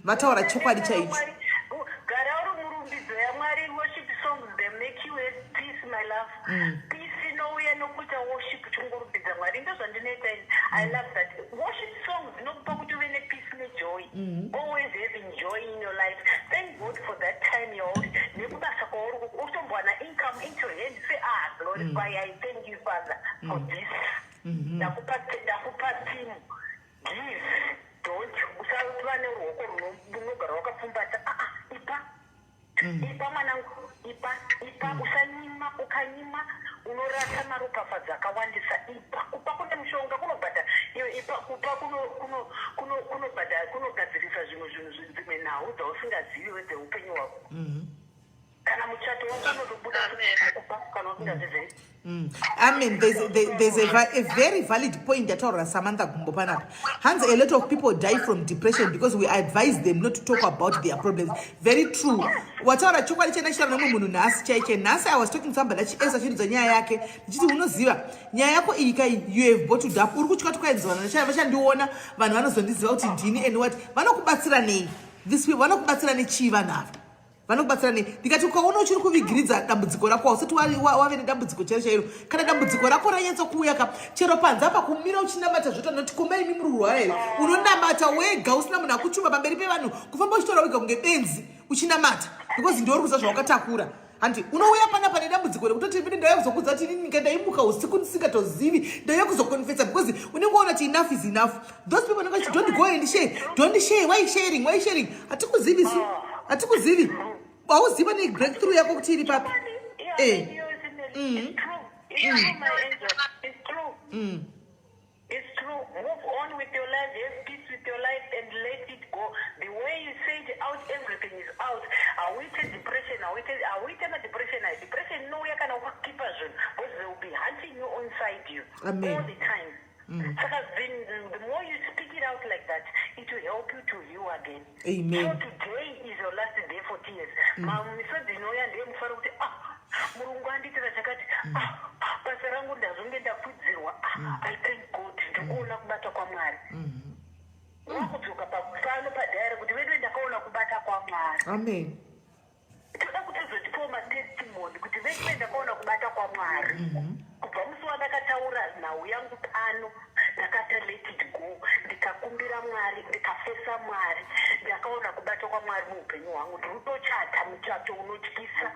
vataura chokwadi chaicho. Gara uri murumbidzo yaMwari. Worship songs, they make you at peace, my love. Peace inouya nokuita worship, chingorumbidza Mwari. Ndo zvandinoita ini. I love that. Worship songs dzinokupa kuti uve nepeace nejoy, always having joy in your life. Thank God for that time yauri nekubasa kwauri, utombowana income into your hand. Say, "Ah, glorify, I thank you, Father, for this. Ndakupa team. Give, don't usava neruoko runogara wakapfumbata. Aa, ipa, ipa mwanangu, ipa, ipa, usanyima. Ukanyima unorasa maropafadzo akawandisa. Ipa. Kupa kune mushonga, kunobhadhara iwe. Ipa. Kupa kunobhadhara, kunogadzirisa zvimwe zvinhu, dzimwe nhau dzausingaziviwe dzeupenyu hwako. Kana muchato wako unotobuda kupa kana usingazvizivi. Amen. There's a very valid point yataurwa Samantha Gumbo panapa. Hanzi, "A lot of people die from depression because we advise them not to talk about their problems." Very true. Wataura chokwadi chandachitaura nomumwe munhu nhasi chaiche. Nhasi I was talking to somebody achiesa achiridza nyaya yake, ndichiti, "Unoziva nyaya yako iyi kai, you have bottled up. Uri kutya kuti kwainzwana vachandiona, vanhu vanozondiziva kuti ndini and what. Vanokubatsira nei? This people vanokubatsira nechii? Vanhu ava vanokubatsira nei?" Ndikati, "Ukaona uchiri kuvigiridza dambudziko rako, hausati wave nedambudziko chairo chairo. Kana dambudziko rako ranyatsokuuya ka, chero panze apa kumira uchinamata zvotanoti komai imi muri kurwara here? Unonamata wega usina munhu akuchuma pamberi pevanhu, kufamba uchitora wega kunge benzi uchinamata, because ndiwe uri kuziva zvawakatakura. Handi unouya panapa nedambudziko rekutoti mine ndauya kuzokudza kuti inini ndaimuka usiku ndisingatozivi, ndauya kuzoconfessa," because unenge waona kuti enough is enough. Those people vanenge vachiti, "Don't go and share, don't share. Why sharing? Why sharing? Hatikuzivi su, hatikuzivi. Hauziva nebreakthrough yako kuti iri papi." It's true. It's true, my angel. It's true. It's true. Move on with your life. Have peace with your life and let it go. The way you say it out, everything is out. Hauite depression, hauite madepression. Depression inouya kana ukakipa zvinhu, because they will be hunting you inside you Amen. All the time. Saka the more you speak it out like that, it will help you to heal again. Amen. So today is your last day for tears. Misodzi inouya ndeyemufaro kuti, "Ah, murungu andiitira chakati. Ah, basa rangu ndazonge ndakwidzirwa. Ah, I thank God, ndikuona kubata kwaMwari." Wakudzoka pano padhayari kuti, "Vedu, ndakaona kubata kwaMwari." Amen. Toda kuti uzotipawo matestimony kuti, "Vedu, ndakaona kubata kwaMwari kubva musi wandakataura nhau yangu pano. Ndakata let it go, ndikakumbira Mwari, ndikafesa Mwari. Ndakaona kubata kwaMwari muupenyu hwangu. Ndiri kutochata muchato unotyisa."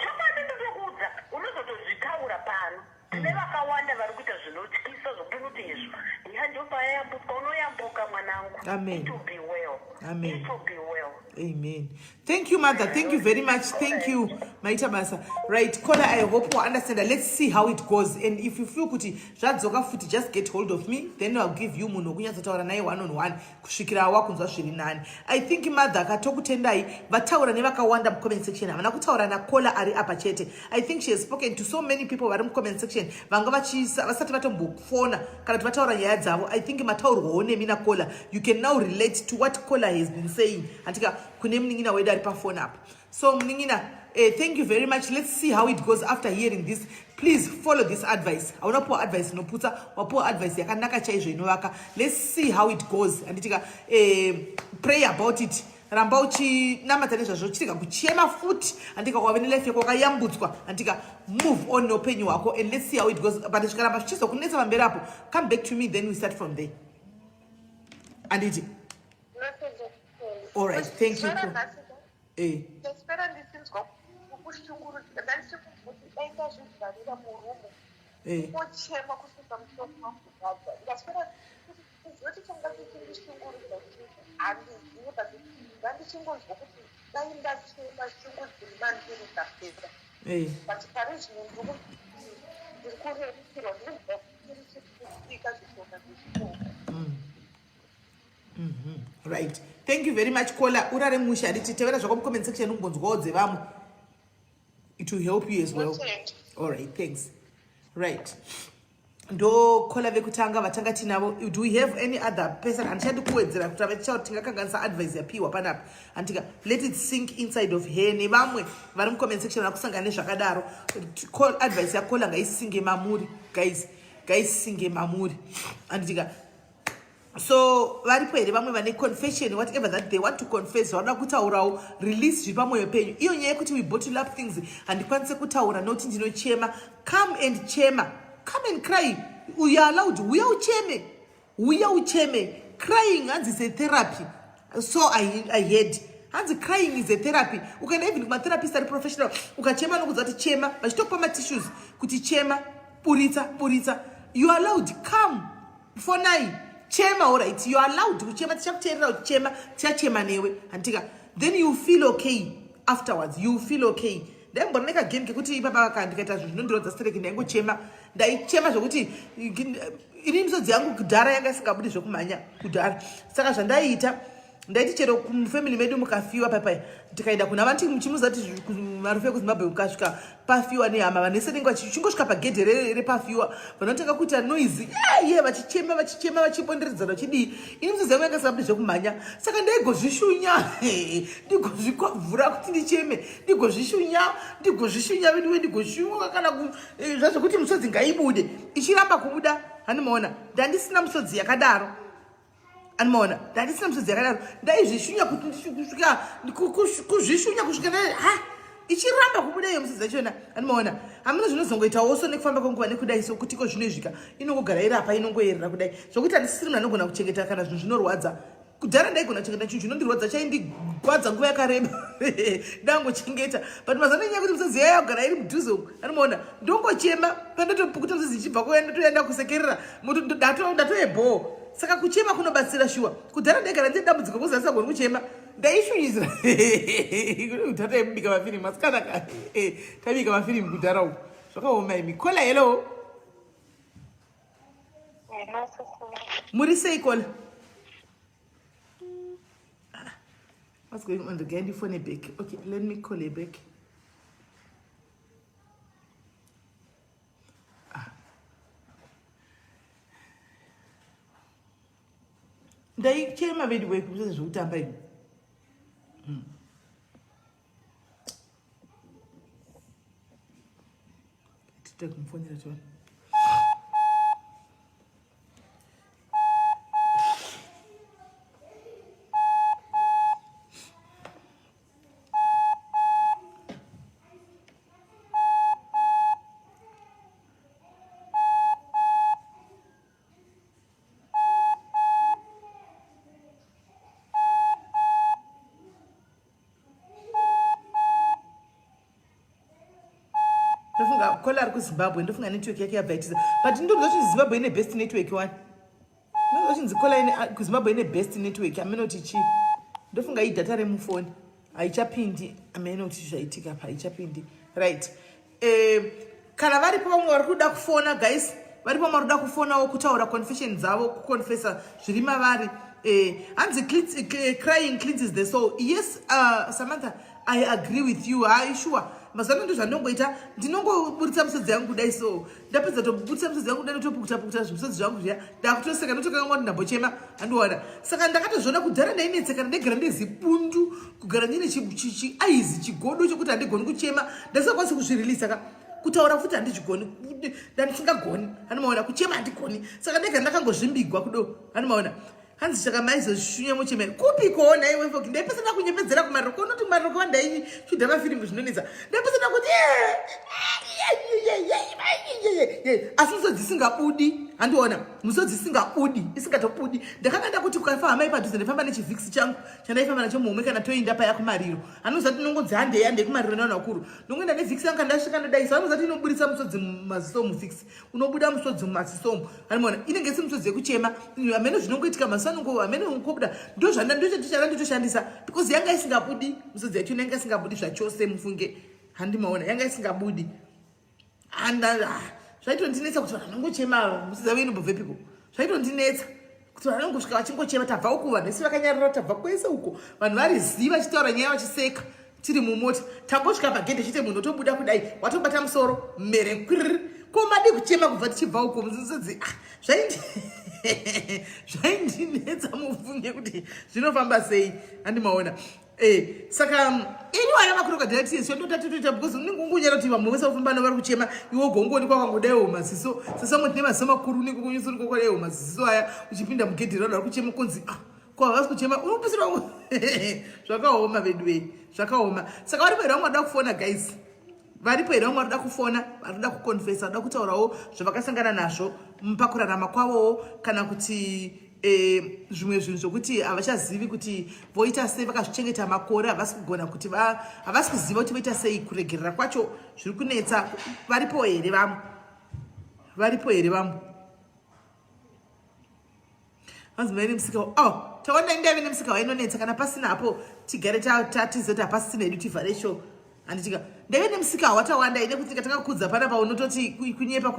Chokwadi ndinokuudza, unozotozvitaura pano. Tine vakawanda vari kuita zvinotyisa zvokuti unoti izvo ya ndopayayambuka. Unoyambuka, mwanangu. Amen. It will be well. Amen. It will be well. Amen. Thank you, mother. Thank you very much. Thank you, Maita Basa. Right, Kola, I hope you understand. Let's see how it goes. And if you feel kuti zvadzoka futi, just get hold of me. Then I'll give you munhu wekunyatsotaura naye one on one kusvikira wakunzwa zviri nani. I think mother akatokutendai vataura nevakawanda mucomment section. Havana kutaura naKola ari apa chete. I think she has spoken to so many people vari mucomment section vanga vasati vatombofona kana kuti vataura nyaya dzavo. I think mataurwawo nemi naKola. You can now relate to what Kola has been saying. Andika kune munin'ina wedu ari pafoni apa. So munin'ina, thank you very much. Let's see how it goes after hearing this. Please follow this advice. Hauna puwa advice inoputsa, wapuwa advice yakanaka chaizvo inovaka. Let's see how it goes. Anditika, pray about it. Ramba uchinamata nezvazvo, chirega kuchema futi. Andika wave nelife yako wakayambutswa. Andika move on neupenyu hwako and let's see how it goes. But zvikaramba zvichizokunetsa pamberi apo, come back to me, then we start from there. Anditi? All right, thank you. Ndaswera ndichinzwa kushungurudzika, ndandichikunzwa kuti dai ndazvivharira murumu ngochema kusvika musoro wangu kurwadza. Ndaswera kuziva kuti changa chichindishungurudza chii handizivi, but ndandichingonzwa kuti dai ndachema shungu dziri mandiri dzapera. But pari zvino ndiri kurerukirwa, ndiri kubva ndiri chikutsika zvishoma nezvishoma. Right, thank you very much, Kola. Urare musha. Handiti tevera zvako mucomment section umbonzwawo dzevamwe. It will help you as well. All right, thanks. Right, ndo Kola vekutanga vatanga tinavo. Do we have any other person? Handichadi kuwedzera kuti avachichauti tingakanganisa advice yapiwa panapa. Handika let it sink inside of her nevamwe vari mucomment section vari kusangana nezvakadaro. Advice yaKola ngaisinge mamuri, guys, ngaisinge mamuri. Handitika so varipo here vamwe vane confession, whatever that they want to confess, vanoda kutaurawo, release zviri pamwoyo penyu? Iyo nyaya yekuti we bottle up things, handikwanise kutaura nokuti ndinochema. Come and chema, come and cry. You are allowed. Uya ucheme, uya ucheme. Crying, hanzi, is a therapy. So I heard, hanzi crying is a therapy. Ukaenda even kumatherapist ari professional, ukachema nokudza kuti chema, vachitokupa matissues kuti chema, buritsa, buritsa. You are allowed. Come, fonai, chema. Alright, you are allowed kuchema. Tichakuteerera uchichema, tichachema newe. Handika then you feel okay afterwards, you feel okay. Ndaimbona nekagame kekuti ipapa ka ndikaita zvinhu zvinondirodza stereki, ndaingochema, ndaichema zvokuti ini misodzi yangu kudhara yanga isingabudi zvekumhanya kudhara. Saka zvandaiita, ndaiti chero kumufamily medu mukafiwa papai, tikaenda kuna vanti muchimuziva kuti marufu ekuZimbabwe, ukasvika pafiwa nehama, vanhu vese vanenge vachingosvika pagedhe repafiwa, vanotanga kuita noise ye, vachichema, vachichema, vachibonderedzana, vachidii. Ini misodzi yangu yanga isingabudi zvekumhanya, saka ndaigozvishunya, ndigozvikwabvura kuti ndicheme, ndigozvishunya, ndigozvishunya veduwe, ndigoshunyuka kana zvazvekuti musodzi ngaibude, ichiramba kubuda. Handimaona ndandisina musodzi yakadaro, animaona ndandisina musodzi yakadaro. Ndaizvishunya kuti kusvika kuzvishunya kusvika ha ichiramba kubuda iyo musodzi yachona. Animaona hamuna zvinozongoitawo so nekufamba kwenguva nekudai so kutiko zvinoizvika, inongogara iri apa, inongoyerera kudai zvokuti handisisiri munhu anogona kuchengeta kana zvinhu zvinorwadza. Kudhara ndaigona kuchengeta chinhu chinondirwadza, chaindigwadza nguva yakareba, ndangochengeta. But mazuva nenyaya yekuti musodzi yaya kugara iri mudhuze uku, anomaona ndongochema, pandatopukuta musodzi ichibva kuya, ndotoenda kusekerera, ndatoebhoo. Saka kuchema kunobatsira shuwa. Kudhara ndaigara ndine dambudziko kuzi andisagoni kuchema, ndaishunyizira. Kudhara taibika mafirimu, asikana, taibika mafirimu kudhara uku, zvakaoma imi. Kola, hello. Hello, sisi. Muri sei, Kola? Ah, what's going on? The guy phone back. Okay, let me call her back. Ah. Ndaichema vedu wekuti zvekutamba imi. Tite kumufonera tione. Ndofunga Kola ari kuZimbabwe, ndofunga network yake yabva itiza, but ndonzwa kuti Zimbabwe ine best network one. Ndonzwa chinzi Kola ine kuZimbabwe ine best network. Aminoti chii? Ndofunga idata remufoni haichapindi, amene kuti zvaitika pa haichapindi. Right, kana varipo vamwe vari kuda kufona, guys, varipo vamwe vari kuda kufonawo kutaura confession dzavo, kuconfessa zviri mavari. Hanzi crying cleanses the soul. Yes, Samantha, I agree with you. Hai, sure, mazuva ano ndo zvandinongoita, ndinongoburitsa misodzi yangu kudai. So ndapedza toburitsa misodzi yangu kudai, ndotopukuta pukuta zvimisodzi zvangu zviya, ndakutoseka, ndotokanga kuti ndambochema, handiona. Saka ndakatozviona kudhara ndainetsekana, ndaigara ndezibundu, kugara ndine chiaizi, chigodo chokuti handigoni kuchema, ndasingakwanisi kuzvirilisa ka. Kutaura futi handizvigoni, ndandisingagoni, handimaona. Kuchema handigoni, saka ndega ndakangozvimbigwa kudo, handimaona. Hanzi saka maizoshunya muchemeri kupi kuona iwe foki? Ndaipesa ndakunyepedzera kumaroko, unoti kumaroko vandaishuda mafirimu zvinonetsa. Ndaipesa ndakuti, asi musodzi isingabudi, handiona, musodzi isingabudi, isingatobudi. Ndakanga ndakuti kukafa hamai padhuze, ndaifamba nechivhikisi changu chandaifamba nacho muhomwe kana toinda paya kumariro. Anoziva kuti ndinongonzi handei, handei kumariro nevanhu vakuru. Ndongoenda nevhikisi yangu, kana ndasvika ndodaisa. Vanoziva kuti inoburitsa musodzi mumaziso, muvhikisi unobuda musodzi mumaziso umu, anoona inenge isi musodzi yekuchema. Hamene zvinongoitika, maziso anongo hamene ungobuda. Ndozvandachana ndotoshandisa because yanga isingabudi musodzi yacho, yanga isingabudi zvachose mufunge, handimaona, yanga isingabudi. Zvaitondinetsa kuti vanhu vanongochema, musodzi yavo inombobvepiko? Zvaitondinetsa kuti vanhu vanongosvika vachingochema. Tabva uku, vanhu vese vakanyarara, tabva kwese uko, vanhu vari zii, vachitaura nyaya, vachiseka tiri mumota. Tangosvika pagedhe chete, munhu otobuda kudai, watobata musoro mere kwiriri. Ko madi kuchema kubva tichibva uko? Musodzi, ah, zvaindinetsa mufunge kuti zvinofamba sei, handimaona. Saka ini vana macrocodile tears ndotatotoita because unenge ungunyara kuti vamwe vese vafamba vari kuchema, iwe gongoni kwakangodaiwo maziso sesamwe tine maziso makuru, unenge kunyutsuri kwakwadaiwo maziso aya, uchipinda mugedhi ravanhu vari kuchema, kunzi, ah, ko havasi kuchema, unopisira. Zvakaoma vedu vei, zvakaoma. Saka varipo here vamwe varida kufona, guys? Varipo here vamwe varida kufona, varida kuconfessa, varida kutaurawo zvavakasangana nazvo pakurarama kwavowo, kana kuti zvimwe zvinhu zvokuti havachazivi kuti voita sei, vakazvichengeta makore, havasi kugona kuti havasi kuziva kuti voita sei, kuregerera kwacho zviri kunetsa? Varipo here vamwe? Varipo here vamwe? Vanzi mai nemusika. Oh, taona indave nemusika wainonetsa. Kana pasina hapo, tigare tatizoti hapasisina hedu, tivhare show, handitika? Ndaive nemusika watawanda ine kuti ndikatanga kukudza panapa unototi kunyepa.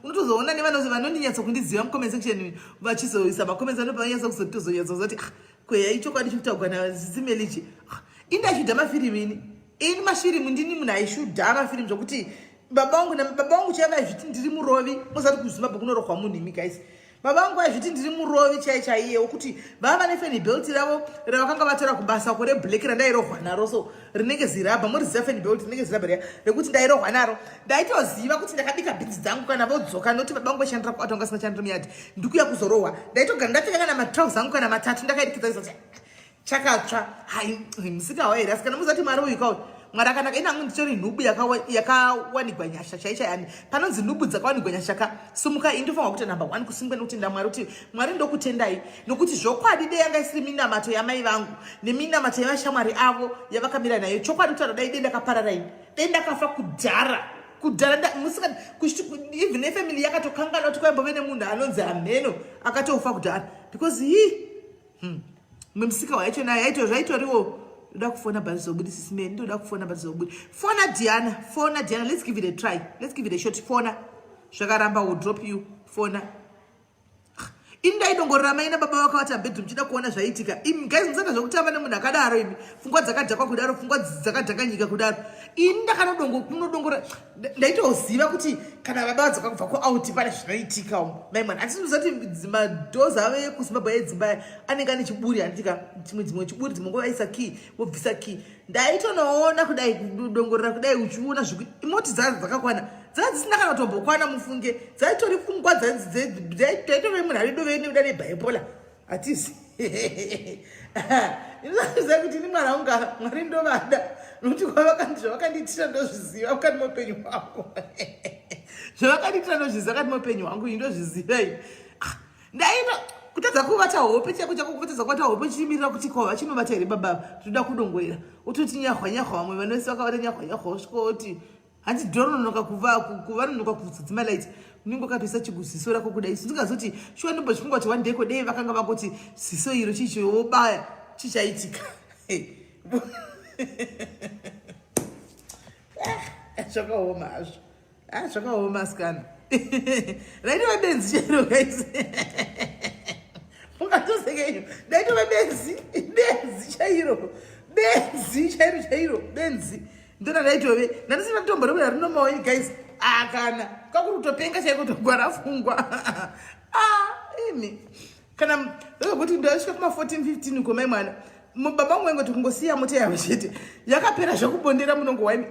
Unotozoona nevanondinyatswa kundiziva mucomment section vachizoisa macomments anobva kuzotozonyatsozoti, ah, kweya, ichokwadi chikutaurwa naZimelichi. Ah, indachudha mafirimu ini, ini mafirimu, ndini munhu aishudha mafirimu zvokuti baba vangu chaiva vaizviti ndiri murovi. Mozati kuZimbabwe kunorohwa munhu imi, guys. Baba vangu vaizviti ndiri murovi chai chaiye, wokuti vava nefan belt ravo ravakanga vatora kubasa ko reblack randairohwa naro, so rinenge zirabha, moriziva fan belt rinenge zirabha riya rekuti ndairohwa naro. Ndaitoziva kuti ndakabika bhinzi dzangu, kana vodzoka, noti baba vangu vaishandira kuatonga asina chandiri muyadhi, ndikuya kuzorohwa. Ndaitogara ndapfeka kana matrausi angu kana matatu ndakairikidza kuti chakatsva. Hai, musika wairi, asi kana muzati Mwari uyu kauyu, Mwari akanaka. Inangu nditori nhubu yakawanigwa nyasha chai chaiani. Panonzi nhubu dzakawanigwa nyasha ka, sumuka. Ini ndofanirwa kuita number one kusungwa nekutenda Mwari, kuti Mwari ndokutendai, nokuti zvokwadi dei yanga isiri minamato yamai vangu neminamato yevashamwari avo yavakamira nayo, chokwadi kutaura, dai dei ndakaparara ini, dei ndakafa kudhara kudhara. Musika even nefamily yakatokangana kuti kwaimbove nemunhu anonzi hameno akatofa kudhara, because hi Mwe musika wacho nayo yaito zvaitoriwo. Ndoda kufona but zobudi, sisimeni, ndoda kufona but zobudi. Fona Diana, fona Diana. Let's give it a try, let's give it a shot. Fona, zvakaramba will drop you. Fona. Ini ndaidongorera mai nababa vakavata bedroom, chida kuona zvaiitika. Imi guys, musada zvekutamba nemunhu akadaro imi, pfungwa dzakadhakwa kudaro, pfungwa dzakadhakanyika kudaro. Ini ndakanodongora, ndaitoziva kuti kana baba vadzoka kubva kuout pane zvinoitika umu. Mai mwana, hatinoziva kuti madoors avo ekuZimbabwe edzimba anenge ane chiburi, handitika? Chimwe dzimwe chiburi, dzimwe nguva vaisa key, vobvisa key. Ndaitonoona kudai, kudongorera kudai, uchiona moti dzadzo dzakakwana, dzaa dzisina kana kutombokwana mufunge. Dzaitori pfungwa dzaitove munhu aridove nekuda nebipolar, hatisi? Inoziva kuti ini mwana wangu, Mwari ndovada, nokuti zvavakandiitira ndozviziva mukati meupenyu hwangu. Zvavakandiitira ndozviziva kati meupenyu hwangu, ini ndozviziva ini. Ah, ndaito kutadza kuvata hope chako chako, kutadza kuvata hope chichimirira kuti ko vachinovata here baba, toda kudongorera, utoti nyahwa nyahwa. Vamwe vanose vakavata nyahwa nyahwa, usvika oti hanzi dhorononoka kuvanonoka kudzima light, unenge wakatoisa chiguziso rako kudai. Ndingazoti shuwa, ndombozvifunga kuti one day kodei vakanga vangoti ziso iro chicho wobaya. Chichaitika. Ah, zvakaoma hazvo. Ah, zvakaoma asikana. Raitova benzi chero guys. Ungatoseka iyo. Ndaitova benzi, benzi chairo. Benzi chairo chairo, benzi. Ndona ndaitove. Ndandisina tombo rekuda rinomawo guys. Ah kana. Kakuri kutopenga chaiko togwara fungwa. Ah, imi. Kana zvekuti ndasvika kuma 14 15 uko mai mwana. Baba vangu vaingoti kungosiya mota yavo chete yakapera zvekubondera munongo waimi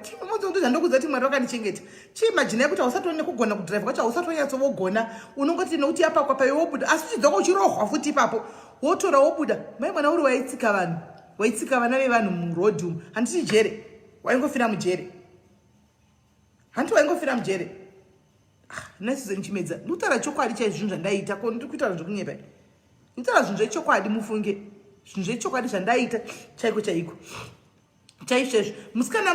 ndozvandokudza kuti Mwari vakandichengeta. Chiimajinai kuti hausati nekugona kudrive kwacho hausati wanyatsovogona unongoti nokuti yapakwa paiwe wobuda asi uchidzoka uchirohwa futi ipapo wotora wobuda. Mai mwana uri waitsika vanhu waitsika vana vevanhu muroad umu handiti jere waingofira mujere handiti waingofira mujere. Ah, naisuzen Chimedza ndikutaura chokwadi chaizvo zvinhu zvandaiita ko ndiri kuitaura zvekunyepa ndikutaura zvinhu zvechokwadi mufunge zvinhu zvechokwadi zvandaiita chaiko chaiko chaizvo chaizvo musikana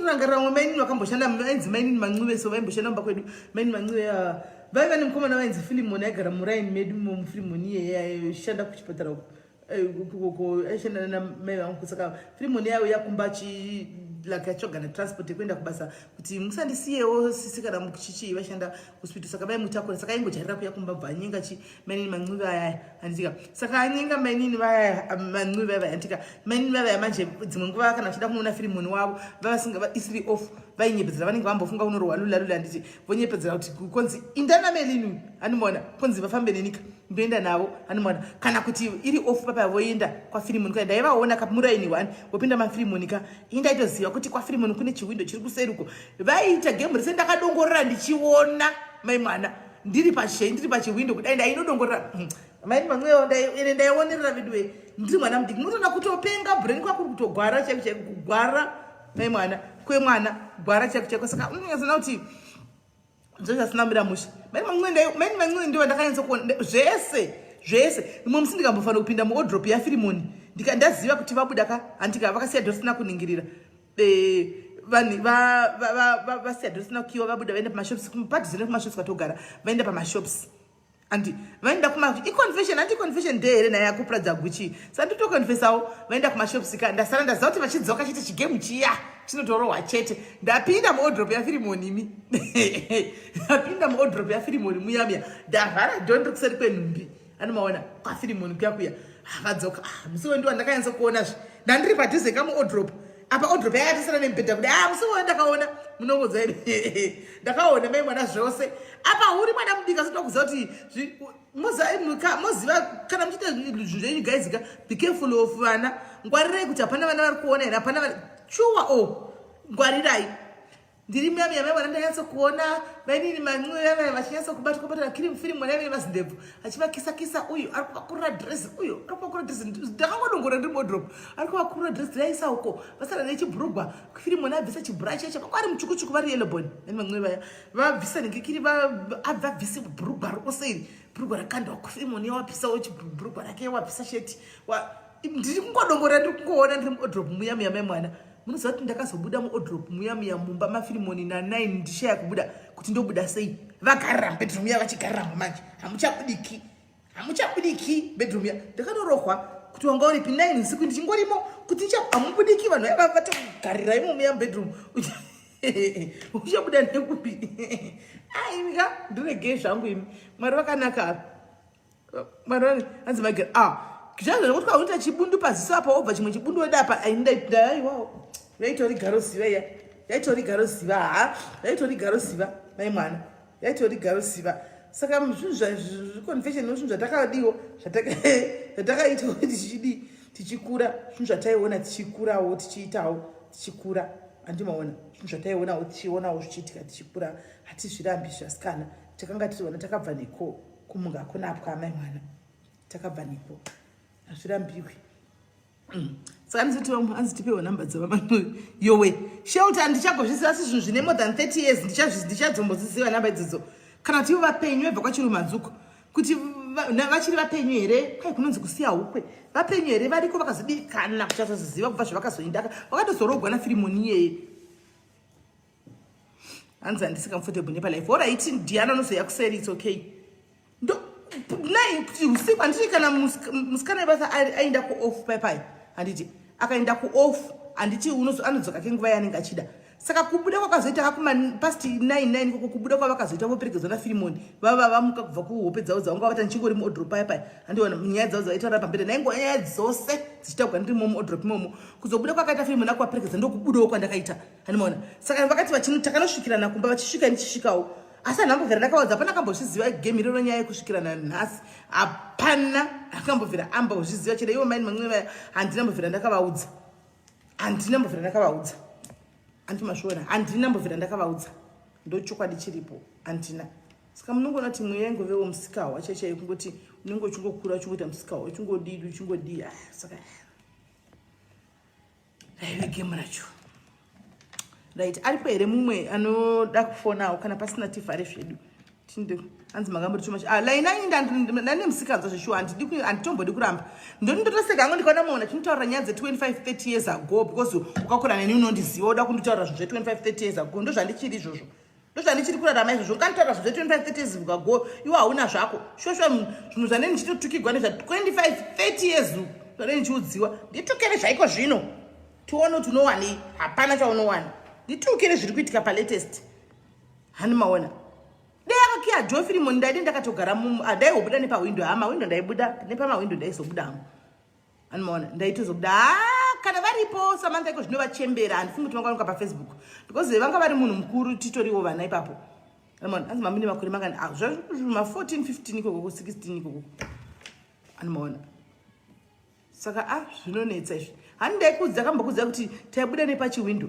rangarira mwe mainini vakamboshanda vainzi mainini Mancuve so vaimboshanda mumba kwedu mainini Mancuve ah, vaiva nemukomana vainzi Filimoni aigara muraini medu muFilimoni iyeye aishanda kuchipatara uko eh, aishanda namai vangu saka Filimoni yaiuya kumba chi like atsvaga netransport yekuenda kubasa kuti musandisiyewo sisi kana muchichi vaishanda hospital saka vaimutakura saka aingojarira kuya kumba bva anyenga chi mainini Mancuve ayaya handitika saka anyenga mainini vayaya Mancuve vaya handitika mainini vavaya manje dzimwe nguva kana vachida kunoona Filimoni wavo vavasinga isiri off vainyepedzera vanenge vambofunga kunorohwa lula lula handiti vonyepedzera kuti konzi indana melini handimaona konzi vafambe nenika ndoenda navo handimaona kana kuti iri off papa voenda kwaFilimoni ka ndaivaona kamuraini one vopinda maFilimoni ka indaitoziva kuti kwaFilimoni kune chiwindo chiri kuseri uko vaiita game rese ndakadongorera ndichiona mai mwana ndiri pashei ndiri pachiwindo kudai ndainodongorera maini mamwewo ende ndaionerera veduwe ndiri mwana mudiki munotoona kutopenga brain kwakuri kutogwara chaiko chaiko kugwara mai mwana kwemwana gwara chaiko chaiko saka unonyatsona kuti zvazvasina kumira mushe maini Mancuve ndivo ndakanyatsa kuona zvese zvese imwe musi ndikambofanira kupinda muwardrobe yaFirimoni ndaziva kuti vabuda ka handika vakasiya dosina kuningirira eh, vanhu vasiya dosina kukiwa vabuda vaenda pamashops padhuze nekumashops kwatogara vaenda pamashops andi vaenda kuma iconfession andi confession day here naye akupuradza Gucci sanditoconfessawo vaenda kumashops ka ndasara ndaziva kuti vachidzoka chete chigame chiya chinotorohwa chete ndapinda muwardrobe yaFirimoni imi ndapinda muwardrobe yaFirimoni muya muya ndavhara door ndiri kuseri kwenhumbi anomaona kwaFirimoni kuya kuya vadzoka ah, musi wendiwa ndakanyatsa kuonazve ndandiri padhuze kamuwardrobe apa wardrobe yakatasana nemubhedha kudai ah musi wewe ndakaona munongodza ndakaona mai mwana zvose apa uri mwana mudiki asi tokuziva kuti moziva kana muchiita zvinhu zvenyu guys ka be careful of vana ngwarirai kuti hapana vana vari kuona here hapana shuwa o oh, ngwarirai ndiri muya muya mai mwana ndanyatsa kuona mainini Mancuve vaya vachinyatsa kubatwa batwa kiri mufirimu mwana vene mazindebvu achivakisa kisa uyu ari kuvakurura dress uyu ari kuvakurura dress ndakangodongora ndiri muwardrobe ari kuvakurura dress raisa uko vasara nechibhurugwa firimu mwana abvisa chibhura cheche vanga vari muchukuchuku vari yellowbone nani Mancuve vaya vabvisa nengekiri vabvise bhurugwa rose iri bhurugwa rakandwa kufirimoni yawabvisawo chibhurugwa rake wabvisa sheti ndiri kungodongora ndiri kungoona ndiri muwardrobe muya muya mai mwana munoziva kuti ndakazobuda muwardrobe muya muya mumba maFirimoni na9 ndishaya kubuda kuti ndobuda sei vagarira mubedroom ya vachigariramo manje hamuchabudiki hamuchabudiki bedroom ya ndakatorohwa kuti wanga uripi 9 usiku ndichingorimo kuti hamubudiki vanhu vaiva vatogarira imo muya mubedroom uchabuda nekupi aimika ndiregei zvangu imi Mwari vakanaka Mwari hanzi magera ah zvazvo kuti kauita chibundu paziso apa wobva chimwe chibundu weda apa aiwa yaitori garoziva iya yaitori garoziva ha yaitori garoziva mai mwana yaitori garoziva saka zvinhu zvaconfession zvinhu zvatakadiwo zvatakaitawo tichidii tichikura zvinhu zvataiona tichikurawo tichiitawo tichikura handimaona zvinhu zvataionawo tichionawo zvichiitika tichikura hatizvirambi zvasikana takanga tiri vana takabva neko kumunga kunapwa amai mwana takabva neko hazvirambiwi saka ndizoti vamwe hanzi tipewo nhamba dzavamwe yowe shelter ndichagozviziva asi zvinhu zvine more than 30 years ndichadzomboziziva nhamba idzodzo kana kuti ivo vapenyu vebva kwaChirumanzuko kuti vachiri vapenyu here kwai kunonzi kusiya hukwe vapenyu here variko vakazodikana kuchazoziva kubva zvavakazoindaka vakatozorogwa naFirimoni iyeye hanzi handisi comfortable nepalife alright Diana unozoya kuseri its okay ndo Nai kuti usiku handiti kana musikana webasa aenda kuoff paipai, handiti akaenda kuoff, handiti anodzoka kenguva yaanenge achida. Saka kubuda kwakazoita kakuma past 9 9 koko, kubuda kwavakazoita voperekedzwa naFirimoni, vava vamuka kubva kuhope dzavo dzavanga vata. Ndichingori muwardrobe paya paya, handiona nyaya dzavo dzavaitaura pamberi, naingova nyaya dzose dzichitaurwa ndirimo muwardrobe imomo. Kuzobuda kwakaita Firimoni akuvaperekedza, ndokubudawo kwandakaita, handimaona. Saka vakati vachino takanosvikirana kumba, vachisvika ndichisvikawo, asi handambobvira ndakaudza. Hapana akambozviziva game iroro, nyaya yekusvikirana nhasi, hapana akambobvira ambozviziva. Chero ivo maini mamwe vaya, handina mbobvira ndakavaudza, handina mbobvira ndakavaudza. Anti mazviona, handina mbobvira ndakavaudza, ndochokwadi chiripo, handina. Saka munongoona kuti mweya ingovewo musikawa chaichaiyo, kungoti unenge uchingokura uchingoita musikawa, uchingodii, uchingodii. Ah, saka raive game racho, right? Aripo here mumwe anoda kufonawo? Kana pasina, tivhare zvedu. Tinde hanzi makamboti too much. Ah, laina ini ndane musikanzwa zveshuwa, handitombodi kuramba. Ndoni ndotoseka hangu ndikaona munhu achinotaura nyaya dze25 30 years ago, because ukakura neni unondiziva. Uda kunditaura zvinhu zve25 30 years ago, ndozvandichiri izvozvo, ndozvandichiri kurarama izvozvo. Ukanditaura zvinhu zve25 30 years ago, iwe hauna zvako shosho. Zvinhu zvaneni ndichitotukigwa nezva 25 30 years zvaneni ndichiudziwa, nditukere zvaiko zvino, tione kuti unowanei. Hapana chaunowana. Nditukere zviri kuitika palatest, hani maona. Dai akakiya door Firimoni, ndaidi ndakatogara ndaihobuda nepawindo. Ha, mawindo ndaibuda nepamawindo, ndaizobuda hangu, animaona, ndaitozobuda. Ha, kana varipo Samantha iko zvino vachembera, handifungi kuti vanga vanuka paFacebook, because vanga vari munhu mukuru, titoriwo vana ipapo. Animaona, hanzi mamune makore mangani? Ah, ma14 15 ikoko, 16 ikoko, animaona. Saka a ah, zvinonetsa izvi. Hani ndaikudza, kambokudza kuti taibuda nepachiwindo,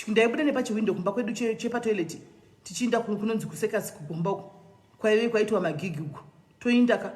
ndaibuda nepachiwindo kumba kwedu chepatoilet, tichiinda kunonzi kusekasi kugomba uko kwaive kwaitwa magigi uko. Toinda ka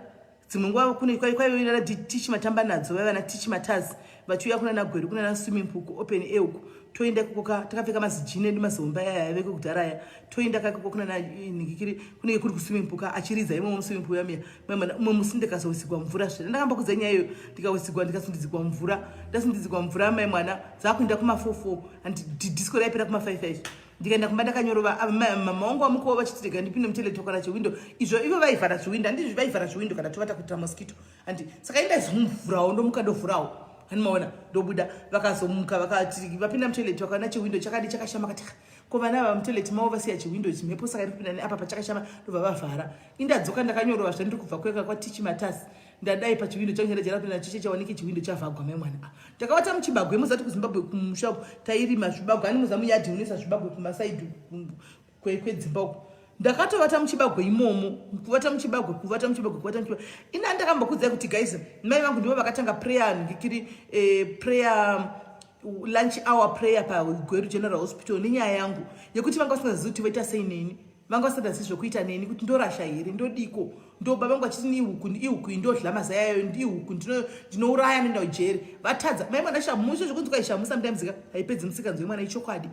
dzimwe nguva kune kwaive tichi matamba nadzo, vaiva natichi matazi vachiuya kuna nagweru, kuna naswimming pool, kuopen air uko. Toenda ikoko ka takapfeka mazijini edu, mazomba aya aiveko kudhara aya. Toenda ka ikoko kuna ningikiri, kunenge kuri kuswimming pool ka, achiridza imomo muswimming pool yamiya. Umwe musi ndikazowisigwa mvura zve, ndakambokudza nyaya iyoyo, ndikawisigwa, ndikasundidzigwa mvura, ndasundidzigwa mvura mai mwana, dzakuenda kuma44 and disco raipera kuma55. Ndikaenda kumba ndakanyorova. Mama wangu vamukova vachiti rega ndipinde mutoilet, wakara chiwindo izvo. Ivo vaivhara zviwindo, handizvi, vaivhara zviwindo kana tovata kuitira mosquito, handi. Saka indaizomuvhurawo, ndomuka ndovhurawo, hani maona, ndobuda. Vakazomuka vakati vapinda mutoilet, vakaona chiwindo chakadi chakashama, kati ko vana ava mutoilet mavo vasiya chiwindo ichi, mhepo saka iri kupinda neapa pachakashama. Ndobva vavhara. Indadzoka ndakanyorova zvandiri kubva kweka kwatichi matasi, ndadai pachiwindo changu chandajara kupinda chiche, chawanike chiwindo chavhagwa. Mai mwana, ah, ndakavata muchibagwe. Muzati kuZimbabwe kumusha uku tairima zvibagwe, ani muza muyadhi unoisa zvibagwe kumasaidhi kwedzimba uku. Ndakatovata muchibagwe imomo, kuvata muchibagwe, kuvata muchibagwe, kuvata muchibagwe. Ina ndakambokudzai kuti guys, mai vangu ndivo vakatanga prayer ngikiri, prayer, lunch hour prayer paGweru General Hospital nenyaya yangu yekuti vanga vasingazivi kuti voita sei neni, vanga vasingazivi zvokuita neni, kuti ndorasha here, ndodiko. Ndo baba vangu vachiti ihuku, ihuku indodla mazai ayo, ihuku ndinouraya, ndoenda kujeri. Vatadza mai mwana, shamu izvo zvekunzi kwaishamu sometimes ka haipedzi musikanzwa yemwana, ichokwadi.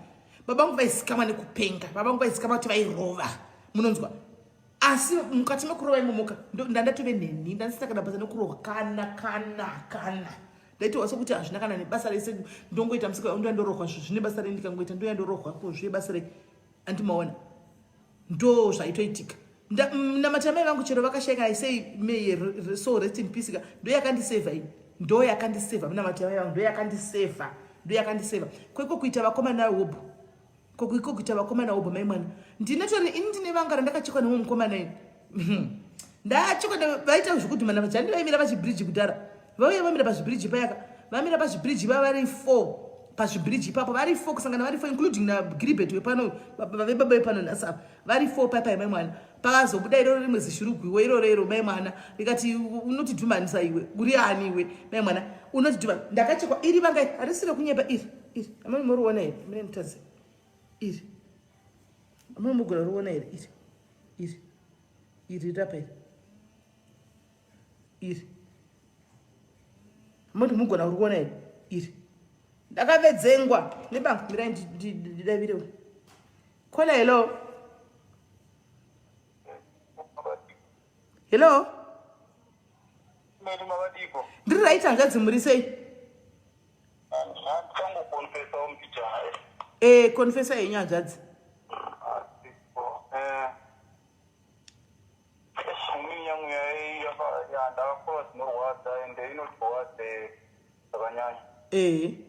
Baba vangu vaizikamwa nekupenga, baba vangu vaizikamwa kuti vairova, munonzwa, asi mukati mekurova imomoka ndandatove neni, ndandisina kana basa nekurohwa, kana kana kana ndaitohwa sekuti hazvina kana nebasa rese. Ndongoita musika, ndoya ndorohwa, zvine basa rei? Ndikangoita ndoya ndorohwa, ko zviye basa rei? Andimaona, ndo zvaitoitika. Namata mai vangu chero vakashaika, I say may so rest in peace ka, ndo yakandisevha ini, ndo yakandisevha. Munamata mai vangu ndo yakandisevha, ndo yakandisevha. Kweko kuita vakomana hobho, kokuiko kuita vakomana hobho. Mai mwana, ndinotori ini ndine vanga randakachekwa nemumwe mukomana ini. Ndachekwa, vaita zvekudhumana vajandi, vaimira pachibridge kudhara, vauya vamira pazvibridge payaka, vamira pazvibridge, va vari four pazvibridge ipapo, vari four kusangana, vari four including naGilbert wepano, vave baba wepano nhasi apa, vari four paipai. Mai mwana, pakazobuda iroro rimwe zishurugwiwo iroro iro, mai mwana, rikati unotidhumanisa iwe, uri ani iwe? Mai mwana, unotidhuma. Ndakachekwa iri vanga iri, harisire kunyepa iri, iri amai muriona here? Mune nditadze iri, amai mugona riona here iri, iri, iri rapa iri, iri moti mugona kuriona here iri? Ndakavedzengwa nebanga. Mirai ndidavirewo caller. Hello, hello. Ndiri right, hanzvadzi, muri sei? Confessa yenyu, hanzvadzi. Inini yangu. Zvakanyanya. Iri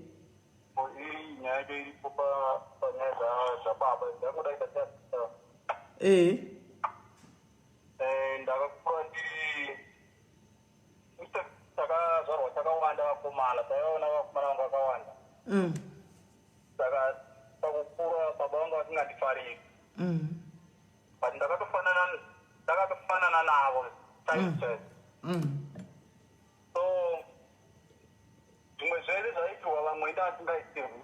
nyaya yacho iripo panyaya zvababa, ndangoda kuita seasista. Ndakakura ndiri, takazvarwa takawanda vakomana, taivaona vakomana vangu vakawanda. Saka pakukura baba vangu vasingandifariri, but ndakatofanana navo chaizvo chaizvo. So zvimwe zvese zvaitirwa vamwe ndasingaitirwi.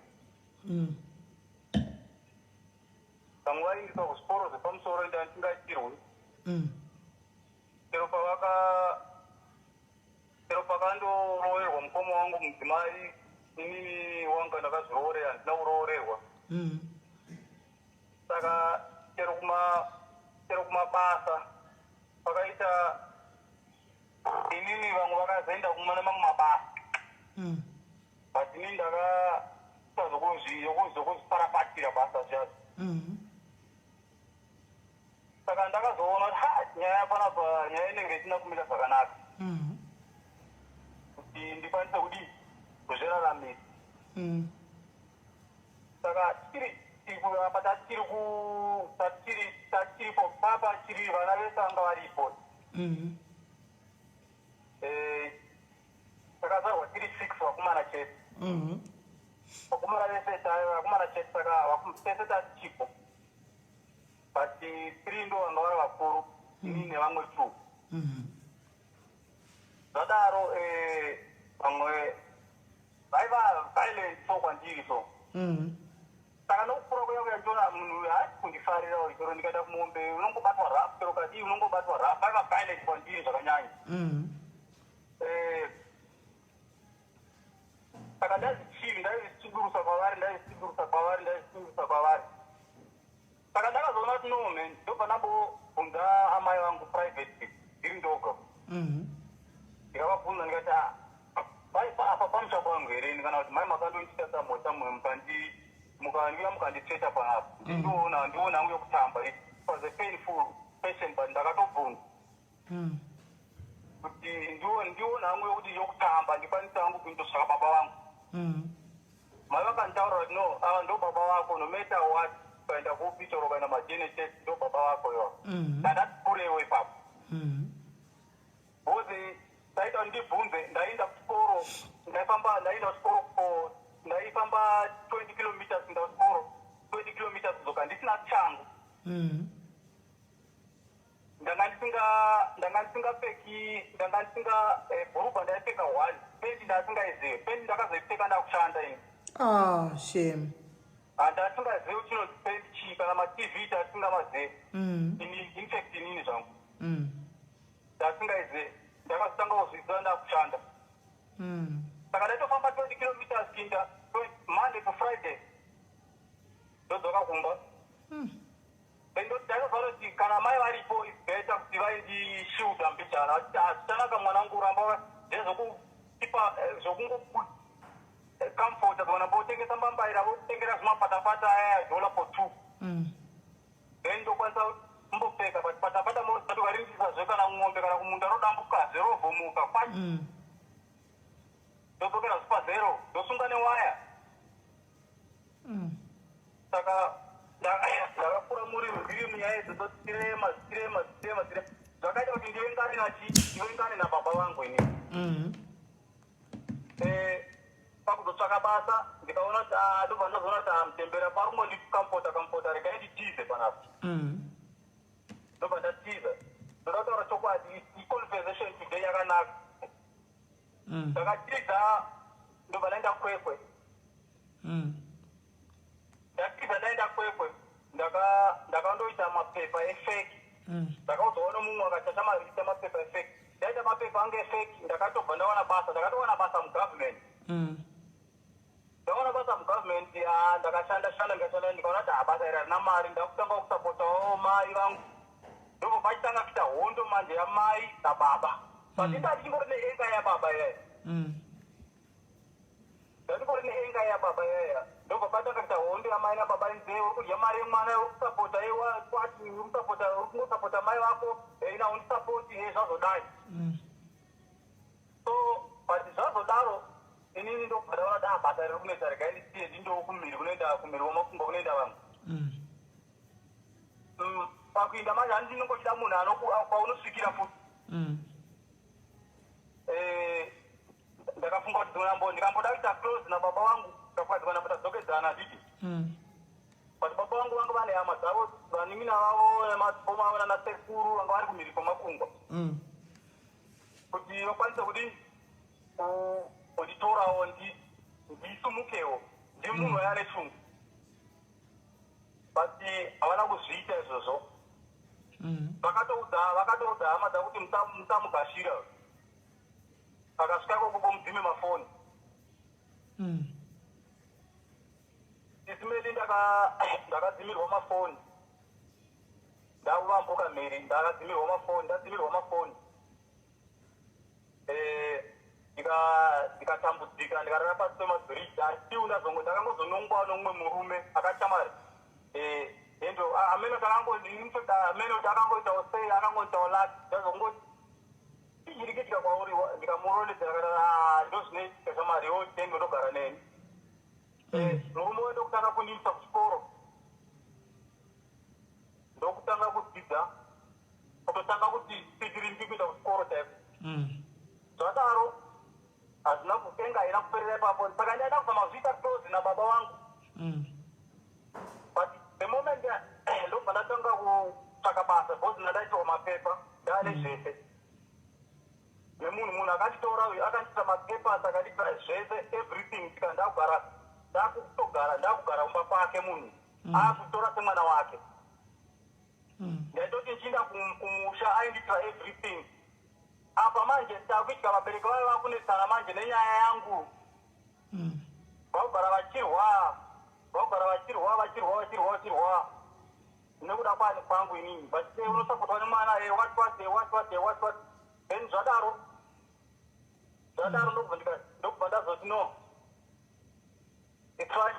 Vamwe vaiendeswa kuzvikoro zvepamusoro, ndasingaitirwi. Chero pakandoroorerwa mukoma wangu mudzimai, inini wanga ndakazviroorera, handina kuroorerwa. Saka chero kumabasa pakaita inini, vamwe vakazoenda kumane mamwe mabasa, but inini ndakaita zvokuzviparapatira basa zviyazo. Saka ndakazoona kuti ha, nyaya panapa, nyaya inenge isina kumira zvakanaka, kuti ndikwanise kudii, kuzviraramisa. Saka tiri apa, tatiri ku tatiri tatiripo papa, tiri vana vese vanga varipo. Takazvarwa tiri six, vakomana chete. Vakomana vese, vakomana chete. Saka tese tatichipo, but three ndo vanga vari vakuru, inini nevamwe two. Zvadaro, vamwe vaiva violent so kwandiri so. Saka nokukura kuya kuya, ndiona munhu uyu haasi kundifarira uyu. Chero ndikaenda kumombe unongobatwa rough, chero kadii unongobatwa rough. Vaiva violent kwandiri zvakanyanya. Saka ndazvichivi, ndaizvisundurusa kwavari, ndaizvisundurusa kwavari, ndaizvisundurusa kwavari. Saka ndakazoona kuti no man, ndobva ndambobvunza amai vangu privately ndiri ndoga. Ndikavabvunza ndikati, "Ah, mai, apa pamusha kwangu here? Kana kuti mai makandondiita samwe mukandi mukandiuya mukanditsveta panapa, ndindoona ndiona hangu yokutamba." It was a painful question, but ndakatobvunza kuti ndione hangu yokuti yokutamba, ndikwanise hangu kuindosvaka baba vangu. Mai vakanditaurira kuti no, ava ndo baba vako, no matter what, ukaenda kupi, chero ukaenda maDNA test, ndo baba vako iwa. Ndandati kurewo ipapo, because ndaita kuti ndibvunze, ndaenda kuchikoro, ndaifamba, ndaenda kuchikoro ko, ndaifamba 20 kilometers kuenda kuchikoro, 20 kilometers kudzoka, ndisina changu. Ndanga ndisingapfeki, ndanga ndisinga bhurugwa ndaipfeka one, pendi ndasingaizivi, pendi ndakazoipfeka ndakushanda ini. Ah, shame. Handasingazivi kuti chinonzi pendi chii, kana maTV tasingamazivi. In fact inini zvangu ndasingaizivi, ndakazotanga kuzviziva ndakushanda. Saka ndaitofamba 20 kilometers kuinda Monday to Friday, ndodzoka kumba. Ndaitoziva kuti kana mai varipo is better kuti vaindishiuda mbijana, vachiti hazvichanaka mwanangu, uramba ndezvokutipa zvokungo comfort kana votengesa mbambaira, votengera zvimapatapata aya, dollar for two. Then ndokwanisa kumbopfeka, but patapata motokarindisazve kana ng'ombe kana kumunda rodambukazve, rovhomuka kwai. Ndodzokera zvipazero, ndosunga newaya. Saka ndakakura muri ndiri munyaya idzodzo, dzichirema, dzichirema, dzichirema, dzichirema, zvakaita kuti ndivengane nachi ndivengane nababa vangu inini. Pakuzotsvaka basa ndikaona kuti ah, ndobva ndazoona kuti ah, mutembera pari kungondicomforta comforta, regai nditize panapa. Ndobva ndatiza. Ndoda kutaura chokwadi, iconversation today yakanaka. Ndakatiza, ndobva ndaenda Kwekwe. Ndatiza ndaenda Kwekwe, ndakandoita mapepa efake. Ndakaudzwawo nomumwe akati achamaita mapepa efake. Ndaita mapepa angu efake, ndakatobva ndawana basa, ndakatowana basa mugovernment. Ndawana basa mugovernment, ah, ndakashanda shanda, ndikashanda, ndikaona kuti ah, basa iri harina mari, ndakutanga kusapotawo mai vangu. Ndobva pachitanga kuita hondo manje yamai nababa, but ndati chingori neenga yababa iyaya. Ndandingori neenga yababa iyaya. Ndobva patanga kuita hondo yamai nababa, inze uri kudya mari yemwana, uri kusapota iwa kwati uri kusapota, uri kungosapota mai vako, ina undisapoti, zvazodai. So but zvazodaro. Inini ndobva ndaona da basa riri kunetsa, regai ndisiye, ndindowo kumhiri kunoenda, kumhiri kwamakumba kunoenda vamwe. Pakuinda manje handi ndinongochida munhu kwaunosvikira futi. Ndakafunga kuti ndikamboda kuita close nababa vangu, ndikafunga dzimwe nambo tadzokedzana, handiti? But baba vangu vanga vane hama dzavo, vanin'ina vavo nemadzikoma avo nanasekuru vanga vari kumhiri kwamakungwa, kuti vakwanise kudi kunditorawo ndisumukewo, ndi munhu waiva neshungu, but havana kuzviita izvozvo. Vakatoudza hama dzavo kuti musamugashira, akasvika ikoko mudzime mafoni. Isimeli, ndakadzimirwa mafoni, ndakuvambuka mhiri, ndakadzimirwa mafoni, ndadzimirwa mafoni, ndikatambudzika, ndikarara pasi pemabhiriji. Asiwo ndakangozonongwa nomumwe murume akachamari endo amene amene kuti akangoitawo sei, akangoitawo lati ndazongoti chiri kuitika kwauri, ndikamurondedzera kana ndo zvinoitika shamari iwo tenge ndogara neni. Murume we ndokutanga kundiisa kuchikoro, ndokutanga kudzidza, kutotanga kuti titirimbi kuenda kuchikoro chaiko. Zvadaro hazvina kutenga, haina kuperera ipapo. Saka ndaida kuzama zviita close nababa vangu, but the moment ndobva ndatanga kutsvaka basa, because ndandaitirwa mapepa, ndaane zvese nemunhu. Munhu akanditora uyu akandiita mapapers, akandiita zvese, everything. Tika ndakugara, ndakutogara, ndakugara kumba kwake. Munhu akutora semwana wake. Ndaitoti ndichienda kumusha aindiitira everything. Apa manje takuitika vabereki vave vakunetsana manje nenyaya yangu. Vagara vachirwa, vagara vachirwa, vachirwa, vachirwa, vachirwa nekuda kwani kwangu inini, vachiti unosapotwa nemwana, what what, what what, what what. Then zvadaro zvadaro, ndobva ndazoti no, it's fine,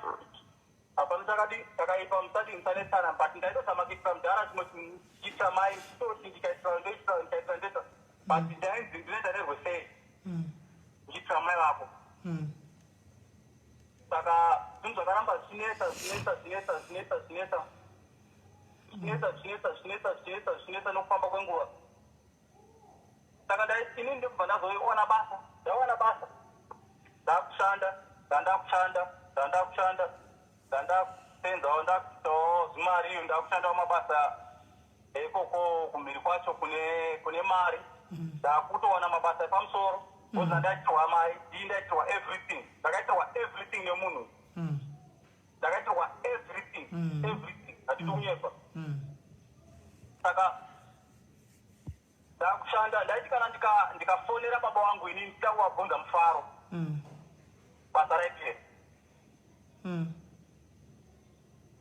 hapana chakadi chakaipa, musati musanetsana. But ndaitozama kuitira mudhara chimwe chiitira mai toti ndikaitira, ndoitira, ndikaitira, ndoitira, but ndainzi ndinoita nerwesei ndichiitira mai vako. Saka zvinhu zvakaramba zvichinetsa, zvichinetsa, zvichinetsa, zvichinetsa, zvichinetsa, zvichinetsa, zvichinetsa, zvichinetsa, zvichinetsa, zvichinetsa nokufamba kwenguva. Saka inini ndokubva ndazoona basa, ndawana basa, ndakushanda, ndandakushanda, ndandakushanda, ndandakusenzawo, ndakuitawo zvimari, ndakushandawo mabasa ekoko kumhiri kwacho kune mari. Ndakutowana mabasa epamusoro because ndaitirwa mari ii, ndaitirwa everything, ndakaitirwa everything nemunhu. Ndakaitirwa everything, everything, hatidi kunyepa. Saka ndakushanda, ndaiti kana ndikafonera baba vangu inini ndichida kuvabvunza mufaro, basa raipera.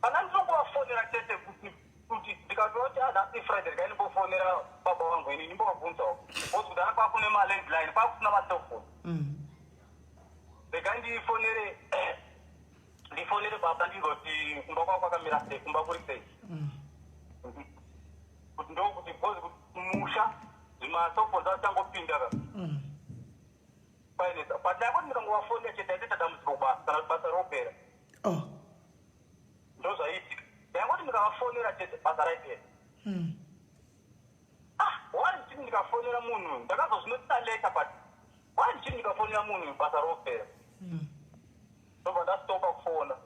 Kana ndinongovafonera chete kuti ndikatoona kuti nhasi Friday, regai ndimbofonera baba vangu inini ndimbovabvunzawo, because kudhara kwakune malandline, kwakusina macellphone. Regai ndifonere baba, ndingoti kumba kwako kwakamira sei, kumba kuri sei, kuti ndokuti because musha zvimacellphone zvachangopinda ka painetsa. But ndakuti ndikangovafonera chete ndaitoita dambudziko kubasa kana kuti basa ropera. Ndo zvaiitika, ndaingoti ndikavafonera chete basa raipera. Ah, why ndichiti ndikafonera munhu, ndakazozvinotisa later, but why ndichiti ndikafonera munhu basa ropera? Ndobva ndastopa kufona.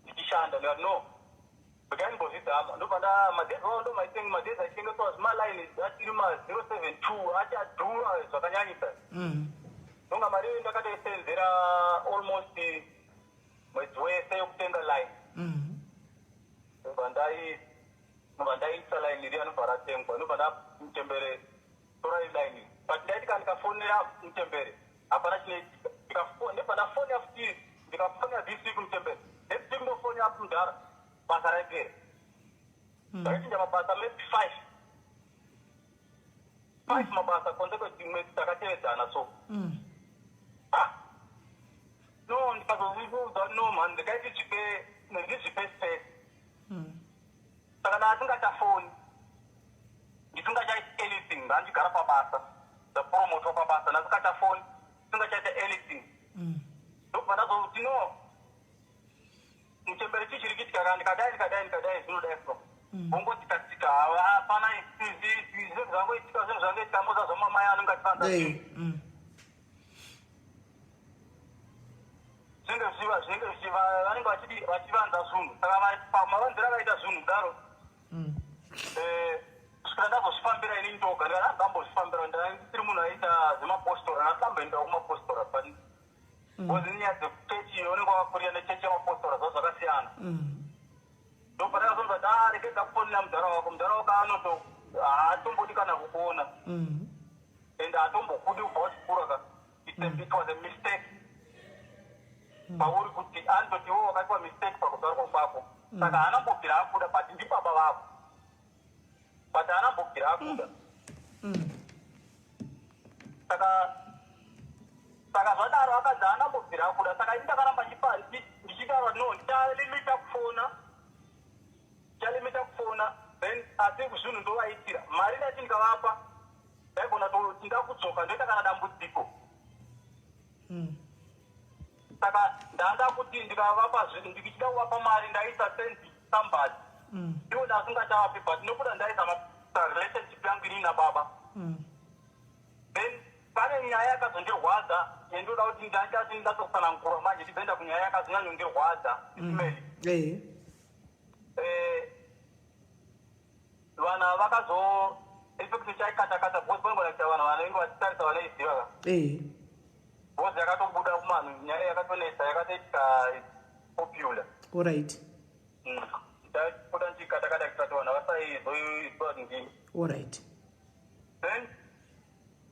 Ndichishanda ndikati no, regai ndimbozvidzama. Ndobva nda madays wavo ndo maitenga madays aichengetwa zvimalaini achiri ma072, achadhura zvakanyanyisa. Ndonga mari iyoyo ndakatoisenzera almost mwedzi wese yekutenga line. Ndobva ndaisa line riya, ndobva ratengwa, ndobva ndamutembere torai line. But ndaiti kana ndikafonera mutembere hapana chinoitika. Ndobva ndafonera futi, ndikafonera this week mutembere, next week ndofonera mudhara, basa raipera. Ndakachinja mabasa maybe five, five mabasa consecutive mwedzi takatevedzana so. Ah, no, ndikazozviudza no man, ndikaiti zvipe, ndizvipe space. Saka ndaasingachafoni, ndisingachaiti anything, ndandigara pabasa, ndapromotwa pabasa, ndasingachafoni. Saka ndikadai, ndikadai, ndikadai, zvinodai so, vongotsika-tsika. Hapana zvinhu zvangoitika, zvinhu zvangoitika moza zvamamai anenge achivanza zvinhu. Zvinenge zvichiva, zvinenge zvichiva, vanenge vachidi, vachivanza zvinhu. Saka pamavanziro akaita zvinhu kudaro, kusvikira ndazozvifambira inini ndoga. Ndikati ndambozvifambira, ndisiri munhu aiita zvemapostora, ndandamboendawo kumapostora, but because nyaya dzekuchechi, unenge wakakurira nechechi yemapostora, zvava zvakasiyana. Ndobva ndakazonzwa kuti, "Ah, regedza kufonera mudhara wako. Mudhara wako anoto haatombodi kana kukuona and haatombokudi kubva uchikura ka. It was a mistake pauri kuti anototi iwe wakaitwa mistake pakuzvarwa kwako, saka haana mbobvira akuda, but ndibaba vako, but haana mbobvira akuda." Saka zvadaro akanzi haana mbobvira akuda. Saka ini ndakaramba ndichitaura, "No, ndichalimita kufona, ndichalimita kufona." Then asi zvinhu ndovaitira mari. Ndati ndikavapa, ndaigona toti ndakudzoka, ndoita kana dambudziko. Saka ndanda kuti ndikavapa zvinhu, ndichida kuvapa mari, ndaisa send somebody. Iwo ndasingachavapi, but nokuda ndaisa relationship yangu inini nababa. Then pane nyaya yakazondirwadza yendoda kuti ndachati ndatotsanangura manje, ndizoenda kunyaya yakazonyanyondirwadza isimeli. Vana vakazo effect chaikatakata because panogona kuita vanhu vanenge vachitarisa vanaiziva ka. Because yakatobuda kumanhu, nyaya yakatonetsa, yakatoitika popular. Ndapoda ndichikatakata kuitira vanhu vasaizoiziva kuti ndini. Then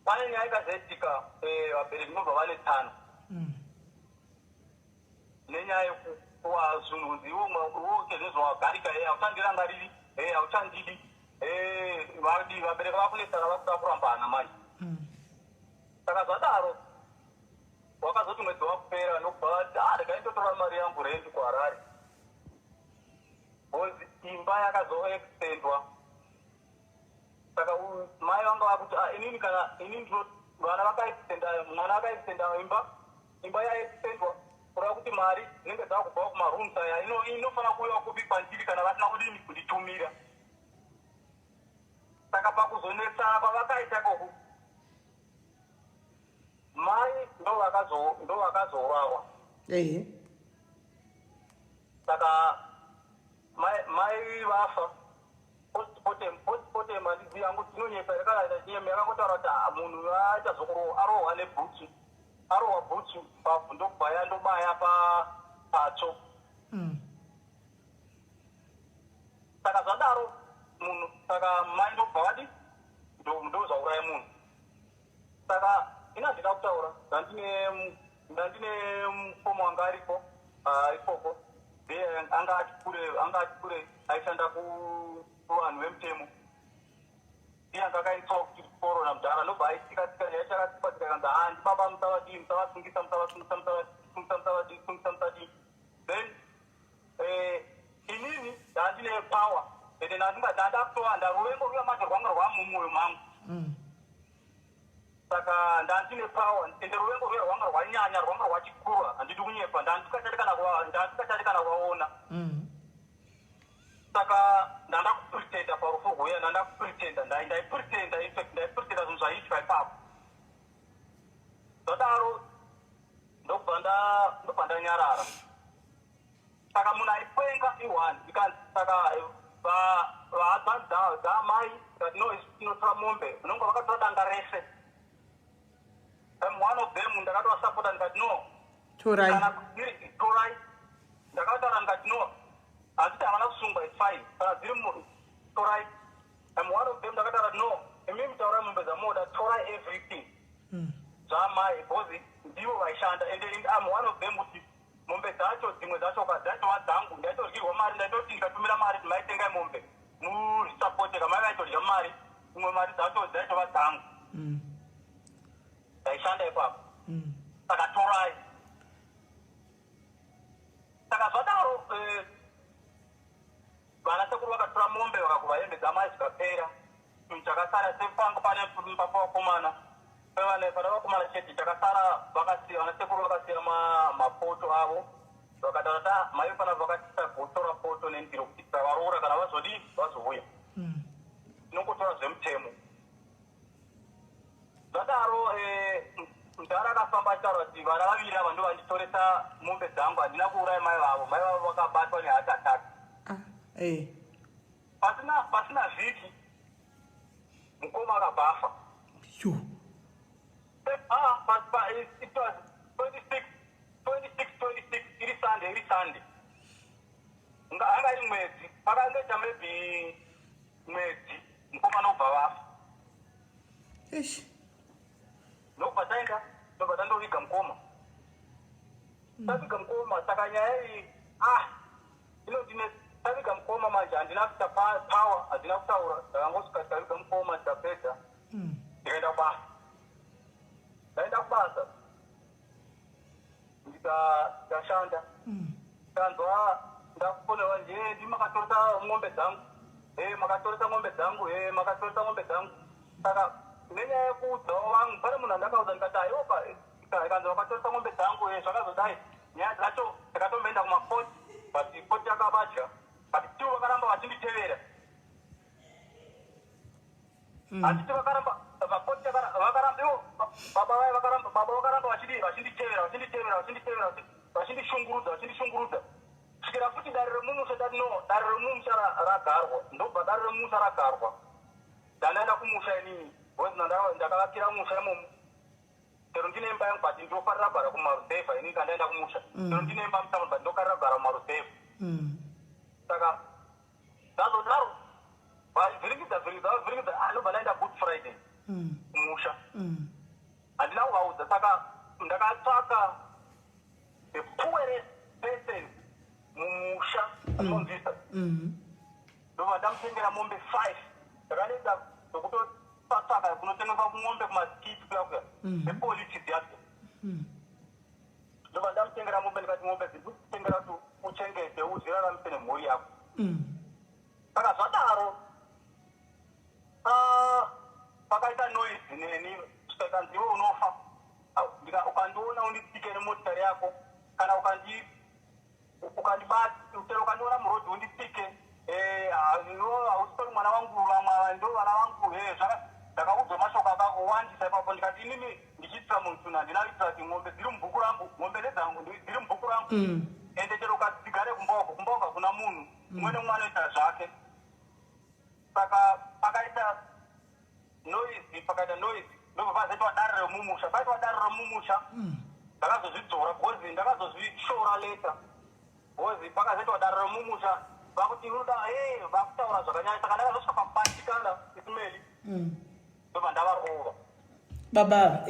pane nyaya ikazoitika, vabereki ndobva vanetsana nenyaya yekupuwa zvinhu, kunzi iwe kezvezvo wagarika, e hauchandirangariri, e hauchandidi, vadi vabereki vakunetsana, vakuda kurambana manje. Saka zvadaro wakazoti mwedzi wakupera, nokubva vati, "Ah, regai ndotora mari yangu, rendi kuHarare," because imba yakazoextendwa. Saka mai vanga vakuti, "Ah, inini kana inini vana vakaextenda, mwana akaextenda imba, imba yaextendwa, kureva kuti mari dzinenge dzakubva kumarooms aya inofanira kuuya kupi kwandiri kana vasina kudini kunditumira?" Saka pakuzonetsana kwavakaita koku, mai ndo vakazourawa. Saka mai vafa postmortem. Postmortem handizivi hangu, dzinonyepa here kana chinyema. Yakangotaura kuti, "Ah, munhu aita zvokurohwa, arohwa nebhutsu, arohwa bhutsu pavhu, ndobva yandobaya patsvo." Saka zvadaro munhu, saka mai ndobva vadi ndo zvauraya munhu. Saka ina handina kutaura, ndandine mukoma wanga aripo, ah, ikoko. Ndiye anga ati kure, anga ati kure, aishanda kuvanhu vemutemo. Iye anga akaendeswa kuchikoro namudhara, ndobva aitika tika nyaya chakatsikwa tsika, kanzi, "Ha, ndibaba, musavadii, musavasungisa, musavasungisa, musavasungisa, musavadii, sungisa, musadii." Then inini ndandine power ende ndandinga ndanda kutowanda ruvengo ruya manje rwanga rwamumwoyo mangu. Saka ndandine power ende ruvengo ruya rwanga rwanyanya, rwanga rwachikura. Handidi kunyepa, ndandisingachadi kana kuvaona. Saka ndanda kupretenda parufu rwuya, ndanda kupretenda, ndaipretenda, in fact ndaipretenda zvinhu zvaiitika ipapo. Zvadaro ndobva ndanyarara. Saka munhu aipenga i1 ikanzi, saka vahadzvanzi dzaamai tikati, "No, isu tinotora mombe." Unonga vakatora danga rese. I'm one of them, ndakatovasapota, ndikati, "No." Torai. Kana torai, ndakataura ndikati, "No, handiti havana kusungwa, it's fine, kana dziri torai." I'm one of them, ndakataura, "No, imimi taurai mombe dzamunoda, torai everything zvaamai," because ndivo vaishanda. And I'm one of them kuti mombe dzacho, dzimwe dzacho dzaitova dzangu, ndaitodyirwa mari. Ndaitoti ndikatumira mari kuti maitengai mombe muzvisapoteka, mai vaitodya mari, imwe mari dzacho dzaitova dzangu, ndaishanda ipapo. Saka torai. Saka zvadaro, vana sekuru vakatora mombe, vakakuva hembe dzamai, zvikapera. Chinhu chakasara sepangu pane pavakomana, pevane pana vakomana chete chakasara. Vakasiya, vana sekuru vakasiya mapoto avo, vakataura ta mai pana vakatisa gotora poto. Vazodii? Vazouya. Tinongotora zvemutemo. Zvadaro, mudhara akafamba achitaura kuti vana vaviri ava ndo vanditoresa mombe dzangu. Handina kuuraya mai vavo, mai vavo vakabatwa neheart attack. Ah, eh. Pasina vhiki mukoma akabva afa. Yo. Ah, it was 26 26 26, iri Sunday, iri Sunday. Anga iri mwedzi, pakangoita maybe mwedzi, mukoma nobva vafa. Eish. Ndobva taenda, ndobva tandoviga mukoma, taviga mukoma. Saka nyaya iyi, ah, inotine taviga mukoma manje handina kuita power, handina kutaura. Ndakangosvika, tikaviga mukoma, tikapedza, ndikaenda kubasa. Ndaenda kubasa, ndikashanda. Ndanzwa ndakufonerwa nje, ndi makatoresa ng'ombe dzangu, e makatoresa ng'ombe dzangu, e makatoresa ng'ombe dzangu. Saka nenyaya yekuudzawo vangu, pane munhu andakaudza, ndikati aiwopa, ikanzi vakatoresa ng'ombe dzangu, e zvakazodai. Nyaya dzacho takatomboenda kumakoti, but koti yakavadya, but still vakaramba vachinditevera. Handiti vakaramba vakoti vakaramba ivo baba vaya, vakaramba, baba vakaramba vachidi vachinditevera, vachinditevera, vachinditevera, vachindishungurudza, vachindishungurudza, kusvikira futi dare remumusha. Ndati no, dare remumusha ragarwa. Ndobva dare remumusha ragarwa, ndandaenda kumusha inini, because ndakavakira musha imomo. Chero ndine imba yangu, but ndinofarira kugara kumaruzevha inini. Kandaenda kumusha, chero ndine imba mutauni, but ndinofarira kugara kumaruzevha. Saka ndazodaro, vavhiringidza, vhiringidza, vavhiringidza, ndobva ndaenda Good Friday kumusha. Handina kuvaudza. Saka ndakatsvaka the poorest person mumusha anonzwisa, ndobva ndamutengera mombe 5. Ndakanoita zvokutotsvatsvaka kunotengeswa kumombe kumaskiti kuya kuya nepoliti dziyadzo. Ndobva ndamutengera mombe, ndikati mombe dziri kutengera kuti uchengete, uzviraramise nemhuri yako. Saka zvadaro, pakaita noise neni, svikanzi iwe unofa. Ukandiona unditsike nemotikari yako, kana ukandibata, chero ukandiona murodhi unditsike. Hausitori mwana wangu, vamwe ava ndo vana vangu. Ndakaudzwa mashoko akawandisa ipapo. Ndikati inini ndichiitira munhu chinhu, handina kuitira kuti ng'ombe dziri mubhuku rangu, ng'ombe ndedzangu, dziri mubhuku rangu. Ende chero ukati dzigare kumba uko, kumba uko hakuna munhu, mumwe nemumwe anoita zvake. Saka pakaita noise, pakaita noise, ndobva pazoitwa dare remumusha. Paitwa dare remumusha, ndakazozvidzora because ndakazozvishora later, because pakazoitwa dare remumusha vakuti unoda e vakutaura zvakanyanya. Saka ndakazosvika pakubatikana, Ismail, ndobva ndavarova. Baba,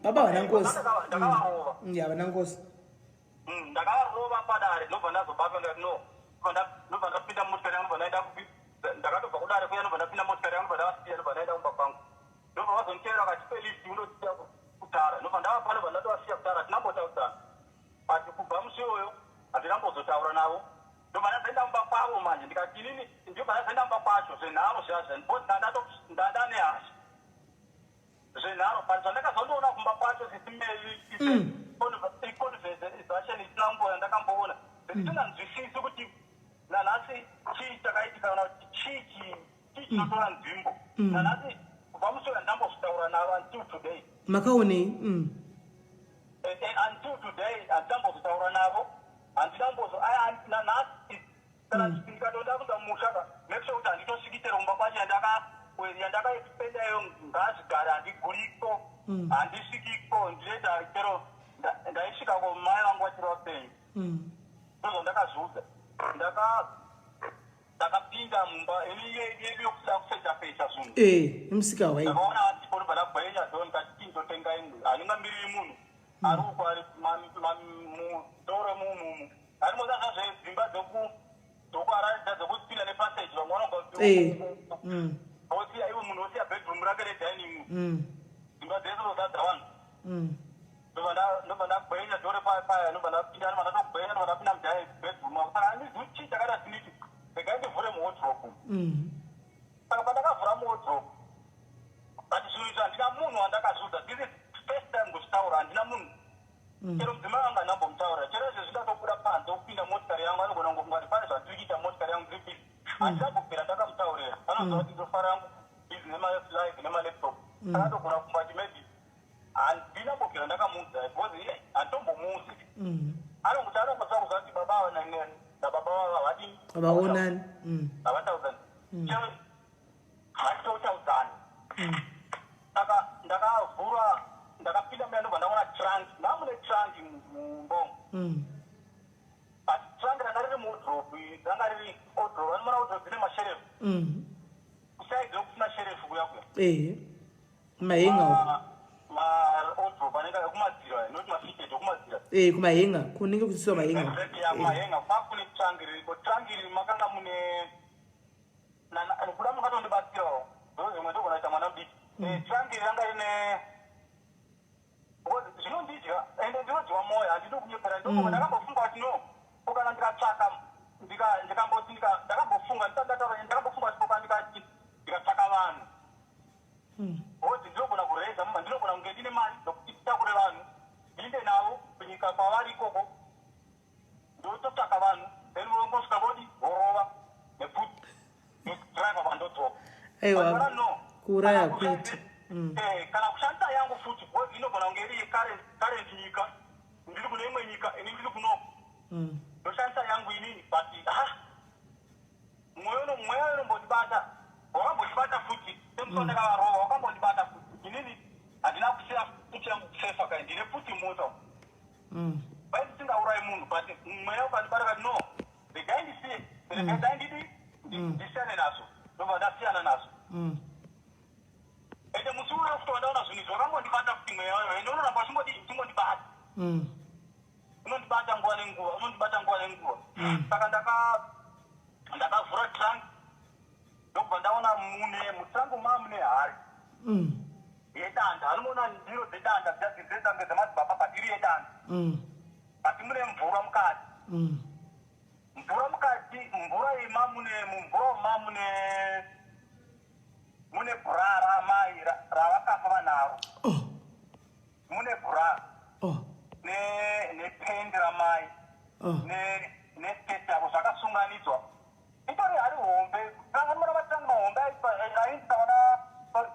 baba vana ngozi. Ndakavarova. Ya, vana ngozi. Ndakavarova padare, ndobva ndazobatwa. Ndikati no, ndobva ndapinda mumotikari yangu, ndobva ndaenda kupi. Ndakatobva kudare kuya, ndobva ndapinda motikari yangu, ndobva ndavasiya, ndobva ndaenda kumba kwangu. Ndobva vazonditevera, vakatipe lift undosiya kutara. Ndobva ndavapa, ndobva ndatovasiya kutara. Tinambotaudzana, but kubva musi iwoyo handinambozotaura navo. Ndobva ndazoenda mumba kwavo manje, ndikati inini, ndobva ndazoenda mumba kwacho zvenharo zviya zviya, because ndanda nehasha zvenharo. But zvandakazondoona kumba kwacho, Sisi Meli, iconversation isina kumboya ndakamboona, ndisinganzwisisi kuti nanhasi chii chakaitika, kana kuti chii chinotora nzvimbo nanhasi. Kubva musi uyo handinambozotaura navo until today. Makaonei? Until today handinambozotaura navo, handinambozo nanhasi. Kana ndikatoda kuenda mumusha ka, make sure kuti handitosvikitero kumba kwacho yandakaexpenda iyo, ngazvigare, handiguriko, handisvikiko. Ndinoita chero ndaisvikako mai vangu vachiri vapenyu. Ndozvandakazviudza. Ndakapinda mumba ini yedu yokuda kufecha fecha zvinhu. Imusika wai. Ndakaona varipo, ndobva ndagwenya door, ndikati ndotenga imwe. Handingamiriri munhu ari uko, ari mudoro mumumu harimoza zvazvedzimba dzokuararidza dzokupinda nepassage, vamwe vanobva osiya iwe munhu osiya bedroom rake redining, dzimba dzese zozadza vanhu. Ndobva ndagwenya door paya, ndobva ndapinda, ndobva ndatogwenya, ndobva ndapinda mubedroom. Saka handizivi chii chakaita siniki, regai ndivhure muwardrobe. Saka pandakavhura muwardrobe, but zvinhu izvi handina munhu wandakazviudza. This is first time kuzvitaura. Handina munhu, chero mudzimai wangu handambomutaurira. Chero izvezvi ndatobuda panze kupinda motikari yangu, anogona kungofunga kuti pane zvandiri kuita motikari yangu, ndiri busy. Handinambobvira. Anoziva kuti ndofara yangu busy nemalive nemalaptop. Saka ndogona kufunga kuti maybe handina mbobvira ndakamuudza, because iye handitombomuudzi. Anongoti anongoziva kuziva kuti baba ava nababa vavo havadini. Havaonani. Havataudzani chero, hatitotaudzani. Saka ndakavhura, ndakapinda muya, ndobva ndaona trunk. Ndamune trunk mumba umu, but trunk ranga riri muwardrobe, ranga riri wardrobe. Anoona wardrobe dzine masherefu, kuside kusina sherefu kuya kuya. Ehe, kumahenga uko. Mawardrobe anenge ekumadziro aya, noti mafitted ekumadziro. Eh, kumahenga kunenge kuchisiwa mahenga. Exactly, ya, kumahenga kwakune trunk ririko. Trunk iri makanga mune kuda mungatondibatsirawo, ndo zvimwe ndogona kuita mwana mudiki. Trunk iri ranga rine, because zvinondidya ende ndinodyiwa mwoyo, handidi kunyepera. Ndakambofunga kuti no, ko kana ndikatsvaka, ndikamboti ndakambofunga ndisati ndataura, ndakambofunga kuti koka ndikati ndikatsvaka vanhu, because ndinogona kureza muma, ndinogona kunge ndine mari nokuti nditakure vanhu, ndiinde navo kunyika kwavari ikoko, ndototsvaka vanhu, then vongosvika vodi vorova nekuti driver vandodzoka. Aiwa, But no. kuuraya Kana kuita. Kana kushandisa yangu futi, because inogona kunge iri current nyika, ndiri kune imwe nyika, ini ndiri kunoko, ndoshandisa yangu inini. But ha, mweya unombondibata, wakambondibata futi semusi ndakavarova, wakambondibata futi. Inini handina kusiya futi yangu kusefa kai, ndine futi mota vai ndisingaurayi munhu, but mweya ukandibata kati no, regai ndisiye, regai ndidi ndisiyane nazvo, ndobva ndasiyana nazvo. Ende musi uyo futi wandaona zvinhu izvi, wakambondibata futi mweya wayo, ende unoramba uchingondibata. Unondibata nguva nenguva, unondibata nguva nenguva. Saka ndakavhura trunk, ndobva ndaona mune mutrunk maa mune hari yedanda. Anoona ndiro dzedanda dziya dzedanda dzemadzibaba, but iri yedanda, but mune mvura mukati. Mvura mukati, mvura iyi mamune, mumvura umu mamune mune bra ramai ravakafa vanaro. Oh. Mune bra Oh. nependi ramai Oh. neskirt yavo, zvakasunganidzwa. Itori hari hombe. Muna matanga mahombe aindisa vana.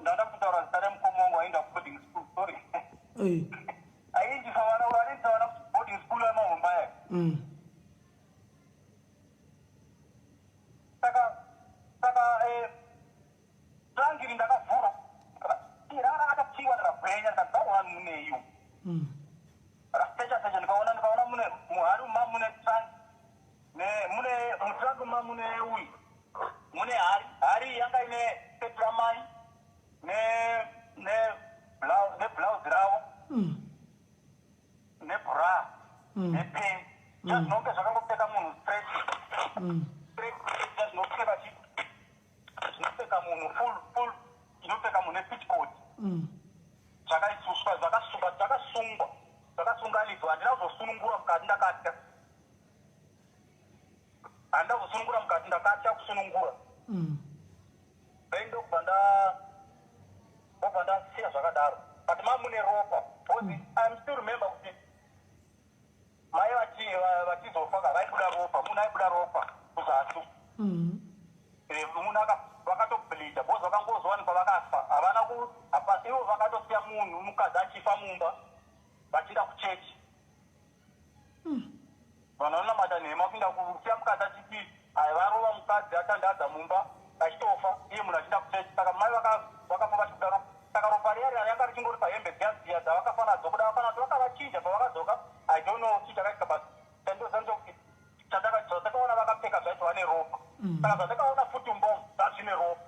Ndauda kutaura zita remukoma wangu aienda kuboarding school, sorry. Aiindisa vana, aiindisa vana kuboarding school yamahombe aya. Saka trunk iri ndakavhura, ranga rakatopiwa, ndakabwenya, ndikadzaona muneiyo. Rakasecha secha, ndikaona mune muhari ma mune trunk ne mune mutrunk ma mune uyu, mune hari. Hari yanga ine skirt ramai neblouse ravo nebra nepeni, chazvinonge zvakangopfeka munhu straight straight, chazvinopfeka chi zvinopfeka munhu full full, inopfeka munhu nepetticoat. Zvakaisuswa, zvakasungwa, zvakasungwa, zvakasunganidzwa. Handina kuzosunungura mukati, ndakatya. Handina kuzosunungura mukati, ndakatya kusunungura. Then ndobva ndasiya zvakadaro, but mamune ropa, because I'm still remember kuti mai vachizofa ka, vaibuda ropa, munhu aibuda ropa kuzasi. Munhu vakatobleeda, because vakangozowanikwa vakafa, havana ku ivo vakatosiya munhu mukadzi achifa mumba vachienda kuchechi. Vanhu vanonamata nhema, kuinda kusiya mukadzi achiti ai, varova mukadzi atandadza mumba achitofa, iye munhu achienda kuchechi. Saka mai vakafa vachibuda ropa. Saka ropa riya riya ranga richingori pahembe dziya dziya dzavakafa nadzo. Kuda kana kuti vakavachinja pavakadzoka, I don't know chii chakaitika, but chandoziva ndechekuti zvatakaona vakapfeka zvacho vane ropa. Saka zvatakaona futi mumba umu zvazvine ropa.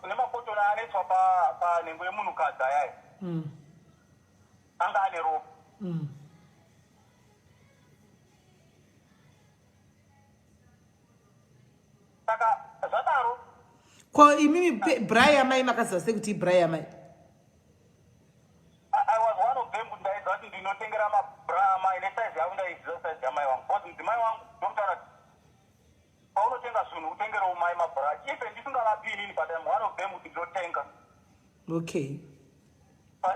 Nemakotoni anoiswa panhengo yemunhukadzi ayaya anga ane ropa. Saka zvadaro. Ko imimi bra yamai makaziva sei kuti ibra yamai? I was one of them kuti ndaiziva kuti ndinotengera mabra amai nesaizi yavo. Ndaiziva saizi yamai vangu, because mudzimai wangu ndomutaura kuti paunotenga zvinhu utengerewo mai mabra, even ndisingavapi inini, but I'm one of them kuti ndinotenga.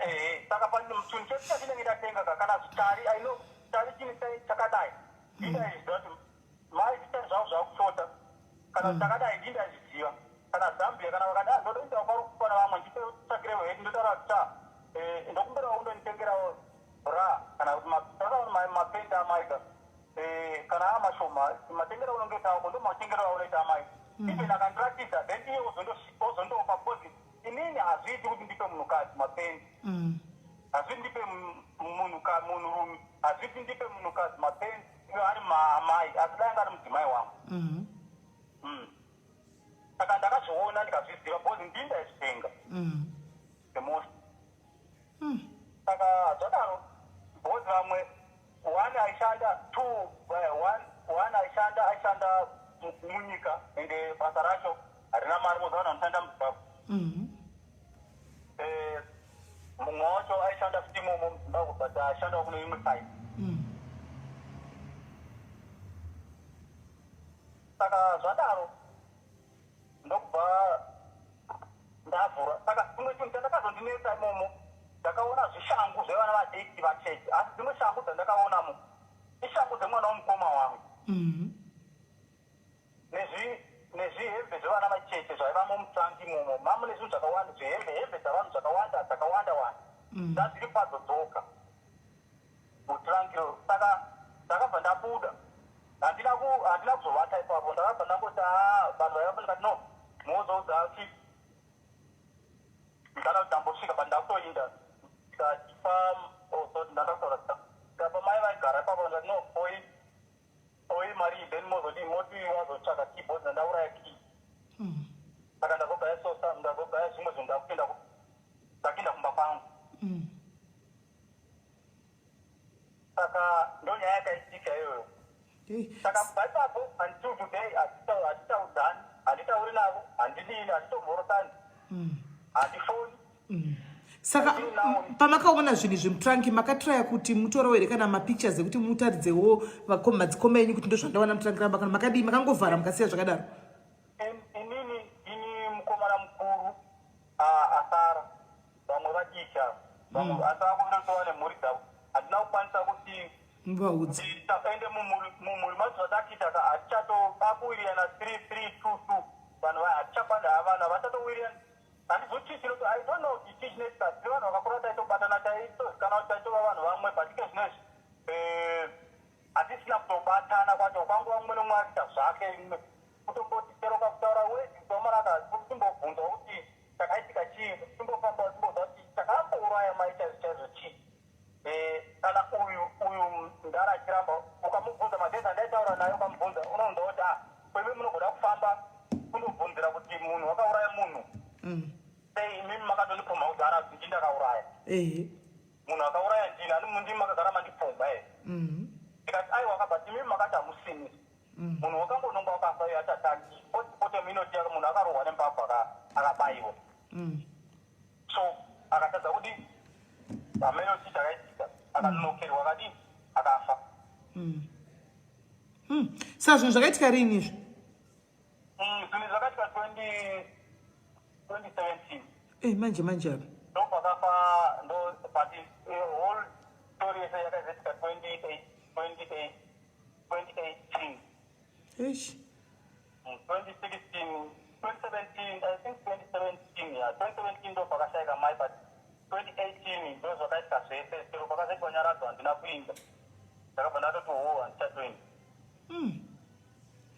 Ehe, saka chinhu chese chandinenge ndatenga ka, kana zvitari, I know chitari chine chakadai, ndindaizviziva kuti mai zvitari zvavo zvakushota, kana chakadai ndindaizviziva. Kana vakati, "Ah, ndotoitawo parukufana vamwe, nditsvakirewo heti," ndotaura kuti, "Ta, ndokumbirawo undonditengerawo bra kana kuti takaona mapenti amaika, kana aa mashoma, matengero aunongoita ako ndo matengero aunoita amai." Even akandiratidza, then iye ozondopa, because inini hazviiti kuti ndipe munhukadzi mapendi. Hazviti ndipe munhurume, hazviti ndipe munhukadzi mapendi ivo ari maamai, asi dai anga ari mudzimai wangu. Saka ndakazviona, ndikazviziva, because ndini ndaizvitenga the most. Saka zvadaro, because vamwe one aishanda, two, one aishanda munyika, ende basa racho harina mari, moza vanhu vanoshanda muZimbabwe. Mumwe wacho aishanda futi imomo muZimbabwe, but aishandawo kune imwe side. Saka zvadaro, ndokubva ndavhura. Saka chimwe chinhu chandakazondinetsa imomo, ndakaona zvishangu zvevana vadiki vacheche, asi dzimwe shangu dzandakaonamo ishangu dzemwana womukoma wangu nezvihembe zvevana vacheche zvaivamo mutrunk imomo. Mamune zvinhu zvakawanda, zvihembe, hembe dzavanhu zvakawanda, dzakawanda wanda, dzadziri padzo dzoga mutrunk iro. Saka ndakabva ndabuda, handina kuzovata ipapo. Ndakabva ndangoti, "Ah," vanhu vaivapo, ndikati, "No, mozoudza chi ndikada kuti ndambosvika, but ndakutoinda." Ndikatipa, oh sorry, ndandakutaura zita, ndikapa mai vaigara ipapo. Ndikati, "No, oi oi mari, then mozodii?" Moti wazotsvaka keyboard, ndandauraya key. Saka ndazogaya sosa, ndazogaya zvimwe zvinhu, ndakuenda ndakuenda kumba kwangu. Saka ndo nyaya yakaitika iyoyo. Saka kubva ipapo until today hatitaudzani, handitauri navo, handidini, handitomhorosani, handifoni. Saka pamakaona zvinhu izvi mutrunk, makatraya kuti mutorewo here kana mapictures ekuti mutaridzewo madzikoma enyu kuti ndozvandaona mutrunk ramba, kana makadii, makangovhara mukasiya zvakadaro? Inini ini mukomana mukuru asara, vamwe vadiki ava, vamwe asi vakutotowa nemhuri dzavo. Handina kukwanisa kuti muvaudza. Ende mumhuri macho zvatakuita ka, hatichatobakuwirirana 3 3 2 2, vanhu hatichakwanda, vanhu havachatowirirana. Handizoti chino, I don't know kuti chii chinoitika. Tiri vanhu vakakura, taitobatana, taitozikanwa kuti taitova vanhu vamwe, but ike zvinezvi hatisina kutobatana kwacho. Kwanguva mumwe nomumwe akuita zvake. Kutomboti chero kakutaura wedzi tomaraka, timbobvunzwa kuti chakaitika chii, timbofamba timbozwa kuti chakambouraya mai chaizvo chaizvo chii. Kana uyu mudhara achiramba, ukamubvunza madhezi andaitaura naye, ukamubvunza unounza kuti, "Ah, kwemi munogoda kufamba kundobvunzira kuti munhu wakauraya munhu sei? Imimi makatondipumha kudhara kuti ndini ndakauraya." "Munhu akauraya ndini ani, ndimi makagara mandipumha here?" Ndikati, "Aiwa, but imimi makati hamusini." Munhu wakangonongwa wakafa iyo atataki postmortem inoti munhu akarohwa nembabvu, akabayiwa. So akatadza kuti hameno chii chakaitika, akanonokerwa, akadini, akafa. Saka zvinhu zvakaitika rini izvi? Zvinhu zvakaitika 2017. Manje manje apa. Ndo pakafa ndo, but whole story yese yakaizoitika 28 28 2018. Eish. 2016, 2017, I think 2017, yeah, 2017 ndo pakashayika mai, but 2018 ndo zvakaitika zvese. Chero pakazoitwa nyaradzo handina kuinda, ndakabva ndatoti ho, handichatoenda.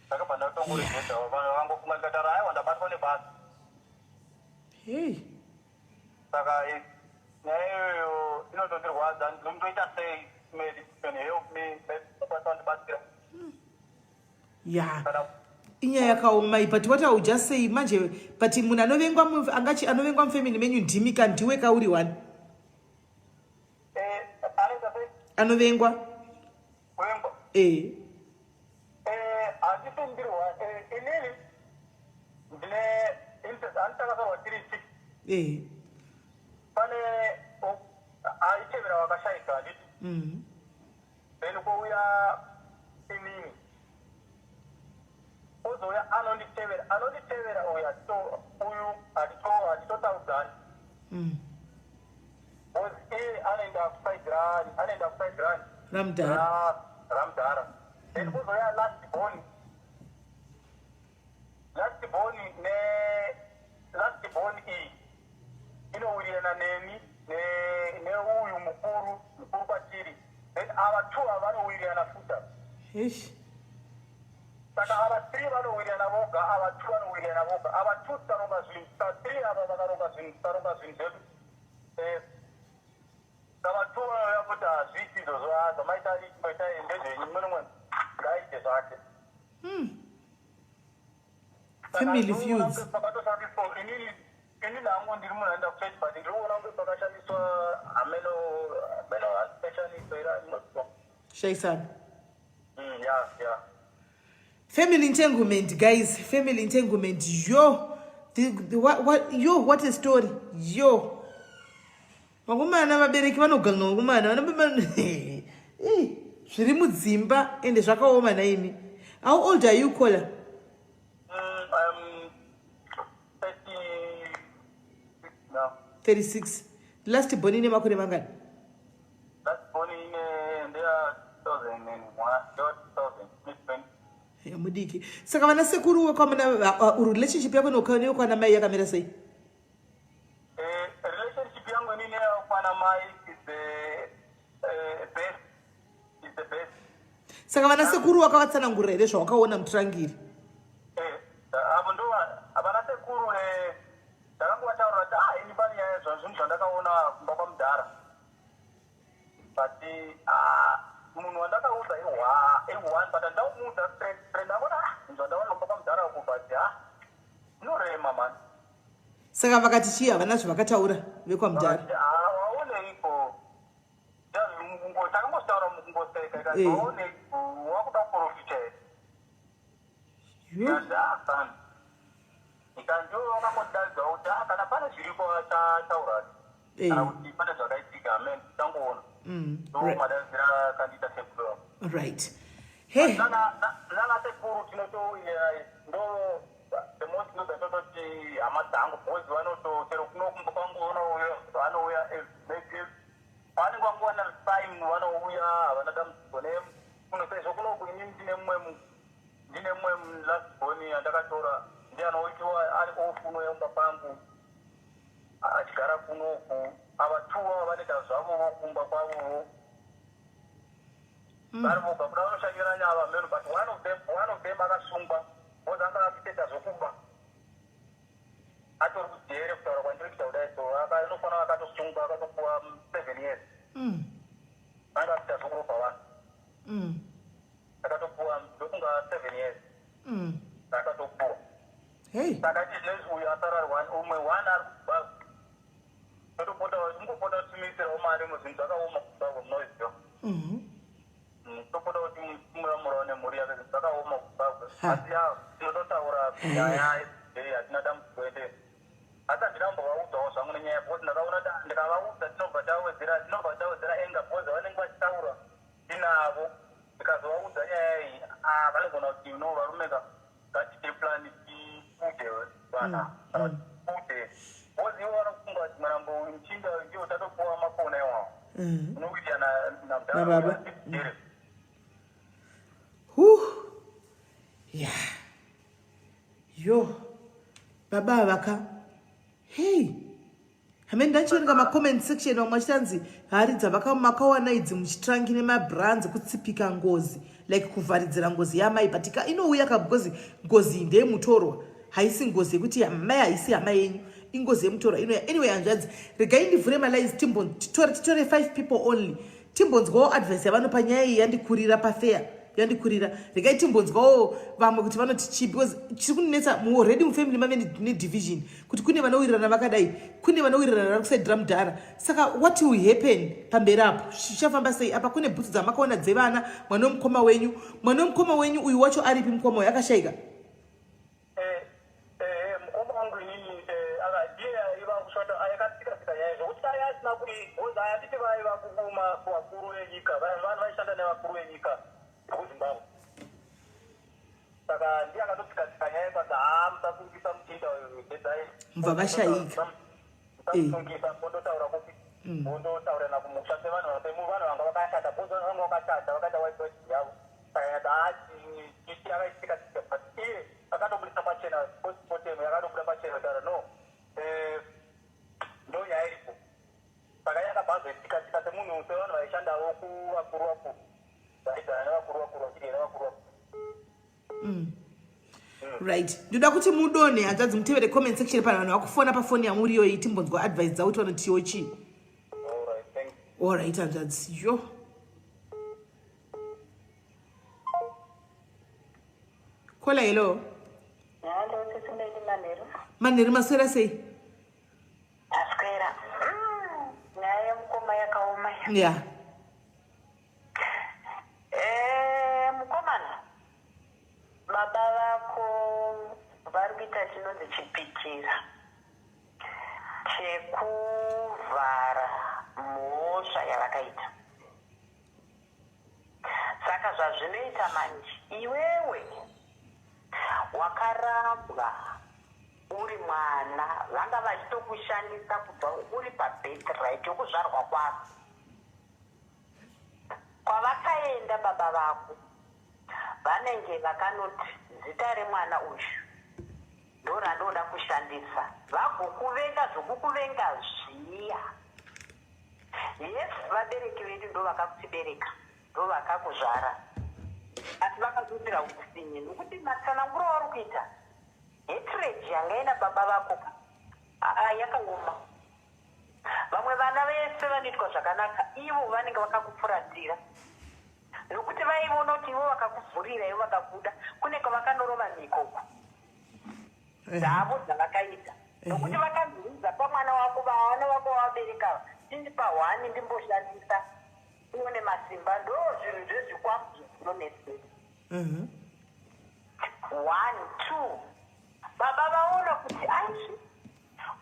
Ndakabva ndatongoregedza, vanhu vangofunga, ndikataura, "Aiwa, ndabatwa nebasa." Hei. Saka nyaya iyoyo inotondirwadza. Ndinotoita sei? Maybe you can help me, maybe ukwanisa kundibatsira. Ya. Kana Inyaya yakaoma iyi, but what I will just say manje, but munhu anovengwa angachi anovengwa mufamily menyu ndimi ka, ndiwe kauri one? Anoita sei? Anovengwa. Kuvengwa? Eh. Handisi ndiri inini ndine handitakazvarwa tiri six. Pane aitevera wakashayika, handiti? Then kwouya inini, kozouya anonditevera. Anonditevera uyu uyu hatitotaudzani, because iye anoenda kuside rani, anoenda kuside rani? Ramudhara. Ramudhara. Then kuzouya last born, last born ne Vanowirirana neni neuyu mukuru mukuru kwatiri. Then ava two ava vanowirirana futa. Eish. Saka ava three vanowirirana voga, ava two vanowirirana voga. Ava two tikaronga zvinhu, three ava vakaronga zvinhu, tikaronga zvinhu zvedu, ava two vanouya kuti hazviiti izvozvo, zvamaita maita ndezvenyu, mumwe nomwe ngaaite zvake. Family feuds. Pakatoshandiswa, inini hangu ndiri munhu anoenda kuchechi, but ndiri kuona kunge pakashandiswa hameno hameno ashandiswa ira. Shaisana. Ya. Family entanglement, guys, family entanglement. Yo, what, yo, what a story. Yo, vakomana, vabereki vanoganga, vakomana vanobaba zviri mudzimba, ende zvakaoma naimi. How old are you, caller? I'm 36 now. 36. Last born ine makore mangani? Last born ine ndeya 2001, ndeya 2020. Ya, mudiki. Saka vana sekuru wekwamuna, relationship yako neyekwana mai yakamira sei? Relationship yangu inini yakwana mai is the best, is the best. Saka vana sekuru wakavatsanangurira here zvawakaona mutrangiri? Avo ndo vana sekuru. Ndakangovataurira kuti ah, ini pane nyaya, zvinhu zvandakaona kumba kwamudhara, but ah, munhu wandakaudza i-one, but handina straight straight. Ndangona ah, zvinhu zvandaona kumba kwamudhara uku, but ah, inorema mani. Saka vakati chii? Havana zvavakataura vekwamudhara? Ah, waoneiko, takangositaura mukungoseka, ikati waoneiko, wakuda kuprofita here? Yo. Ikati ah, ikanzi vakangotidaridzawo kuti ah, kana pane zviripo vachataura kana kuti pane zvakaitika, amen, tichangoona. Ndo madaidzira akandiita sekuru. Right, hey. Nana sekuru tinoto ndo the most ndo tototi hama dzangu, because vanoto chero kuno kumba kwangu vanouya maybe pavanenge vangowana time vanouya, havana dambudziko nekuno. Sezvo kunoku inini ndine mumwe last born yandakatora, ndiye anoitiwa ari off, unouya kumba kwangu achigara kunoku. Ava two ava vanoita zvavovo kumba kwavovo vari voga, kuda vanoshanyira nyava meno, but one of them akasungwa because anga achitoita zvokuba, atori kujere kutaura kwandiri kuita kudai. So anofanira akatosungwa, akatopuwa 7 years. Anga achiita zvokurobha vanhu. Akatopuwa ndokunga 7 years. Akatopuwa. Hey. Saka chizvinezvi uyu asara ari one, umwe one ari kuZimbabwe, totopota ingopota timuisirawo mari muzvinhu zvakaoma kuZimbabwe, munoziva. Topota kuti muramurawo nemhuri yake, zvinhu zvakaoma kuZimbabwe. Asi ya, tinototaura nyaya ei, hatina dambudziko ende, asi handina kumbovaudzawo zvangu nenyaya, because ndakaona kuti ndikavaudza tinobva tawedzera enga, because vanenge vachitaura tinavo. Ndikazovaudza nyaya iyi, ah, vanogona kuti no, varume ka, ngatiite plan tibude vana kana kuti tibude, because ivo vanofunga kuti marambo muchinda ndiwo tatopuwa makona iwawo. Unokuita Nababa. Namudhara. Huh. Ya, yo, baba vaka, hey, hamene ndachiverenga macomment section, vamwe vachitanzi hari dzavaka makawana idzi muchitrangi nemabrands kutsipika ngozi, like kuvharidzira ngozi yamai, but inouya ka, because ngozi iyi ndeyemutorwa, haisi ngozi yekuti mai, haisi hama yenyu, ingozi yemutorwa inoya. Anyway, hanzvadzi, regai ndivhure malines, titore five people only, timbonzwawo advice yavanopa. Nyaya iyi yandikurira pafeya, yandikurira. Regai timbonzwawo vamwe kuti vanoti chii, because chiri kundinetsa already mufamily mave nedivision, kuti kune vanowirirana vakadai, kune vanowirirana vari kusaidhira mudhara. Saka what will happen pamberi apo? Zvichafamba sei apa? Kune bhutsu dzamakaona dzevana, mwana wemukoma wenyu. Mwana wemukoma wenyu uyu wacho aripi? Mukoma uyu akashayika? Mukoma wangu inini ndiye aiva kushanda, akatsika tsika nyaya zvokuti dai asina because handiti vaiva kukuma kuvakuru venyika, vanhu vaishanda nevakuru venyika vekuZimbabwe. Saka ndiye akatotsika tsika nyaya kwanzi haa, musasungisa muchinda uyu, dedzai. Mubva vashayika. Musasungisa, mondotaura kupi? Mondotaurana kumusha sevanhu sevanhu vanga vakashata, because vanhu vanga vakashata vakaita white wedding yavo. Saka nyati haa, chichi akaitika tsika, but iye akatobudisa pachena, postmortem yakatobuda pachena kutaura no, ndo nyaya iripo. navo kuvakuru vakuru, vaigara nevakuru vakuru, vachidya nevakuru vakuru. Right, ndoda kuti mudonhe, hanzvadzi, mutevere comment section. Pana vanhu vakufona pafoni yamuri iyoyi, timbonzwa advice dzavo kuti vanotiwo chii. Alright, thank you. Alright, hanzvadzi. Yo, caller, hello. Hello, Sisi Meli, manheru. Manheru, maswera sei? Taswera. Nyaya yemukoma yakaoma. Mukomana, baba vako vari kuita chinonzi chipikira chekuvhara mhosva yavakaita. Saka zvazvinoita manje, iwewe wakarambwa uri mwana, vanga vachitokushandisa kubva uri pabirthright yokuzvarwa kwako. Kwavakaenda baba vako, vanenge vakanoti zita remwana uyu ndo randoda kushandisa, vagokuvenga zvokukuvenga zviya. Yes, vabereki vedu ndo vakakutibereka, ndo vakakuzvara, asi vakakuitira utsinye, nokuti matsananguro auri kuita, hatred yanga ina baba vako aa yakaoma. Vamwe vana vese vanoitwa zvakanaka, ivo vanenge vakakufuratira, nokuti vaiona kuti ivo vakakuvhurira, ivo vakakuda, kunenge vakanorova mhiko dzavo dzavakaita, nokuti vakanzwidza pamwana wako, vana vako vavabereka, tindipa hwani ndimboshandisa uone masimba. Ndo zvinhu zvezvikwambo zvinonetsera. One, two, baba vaona kuti aizvi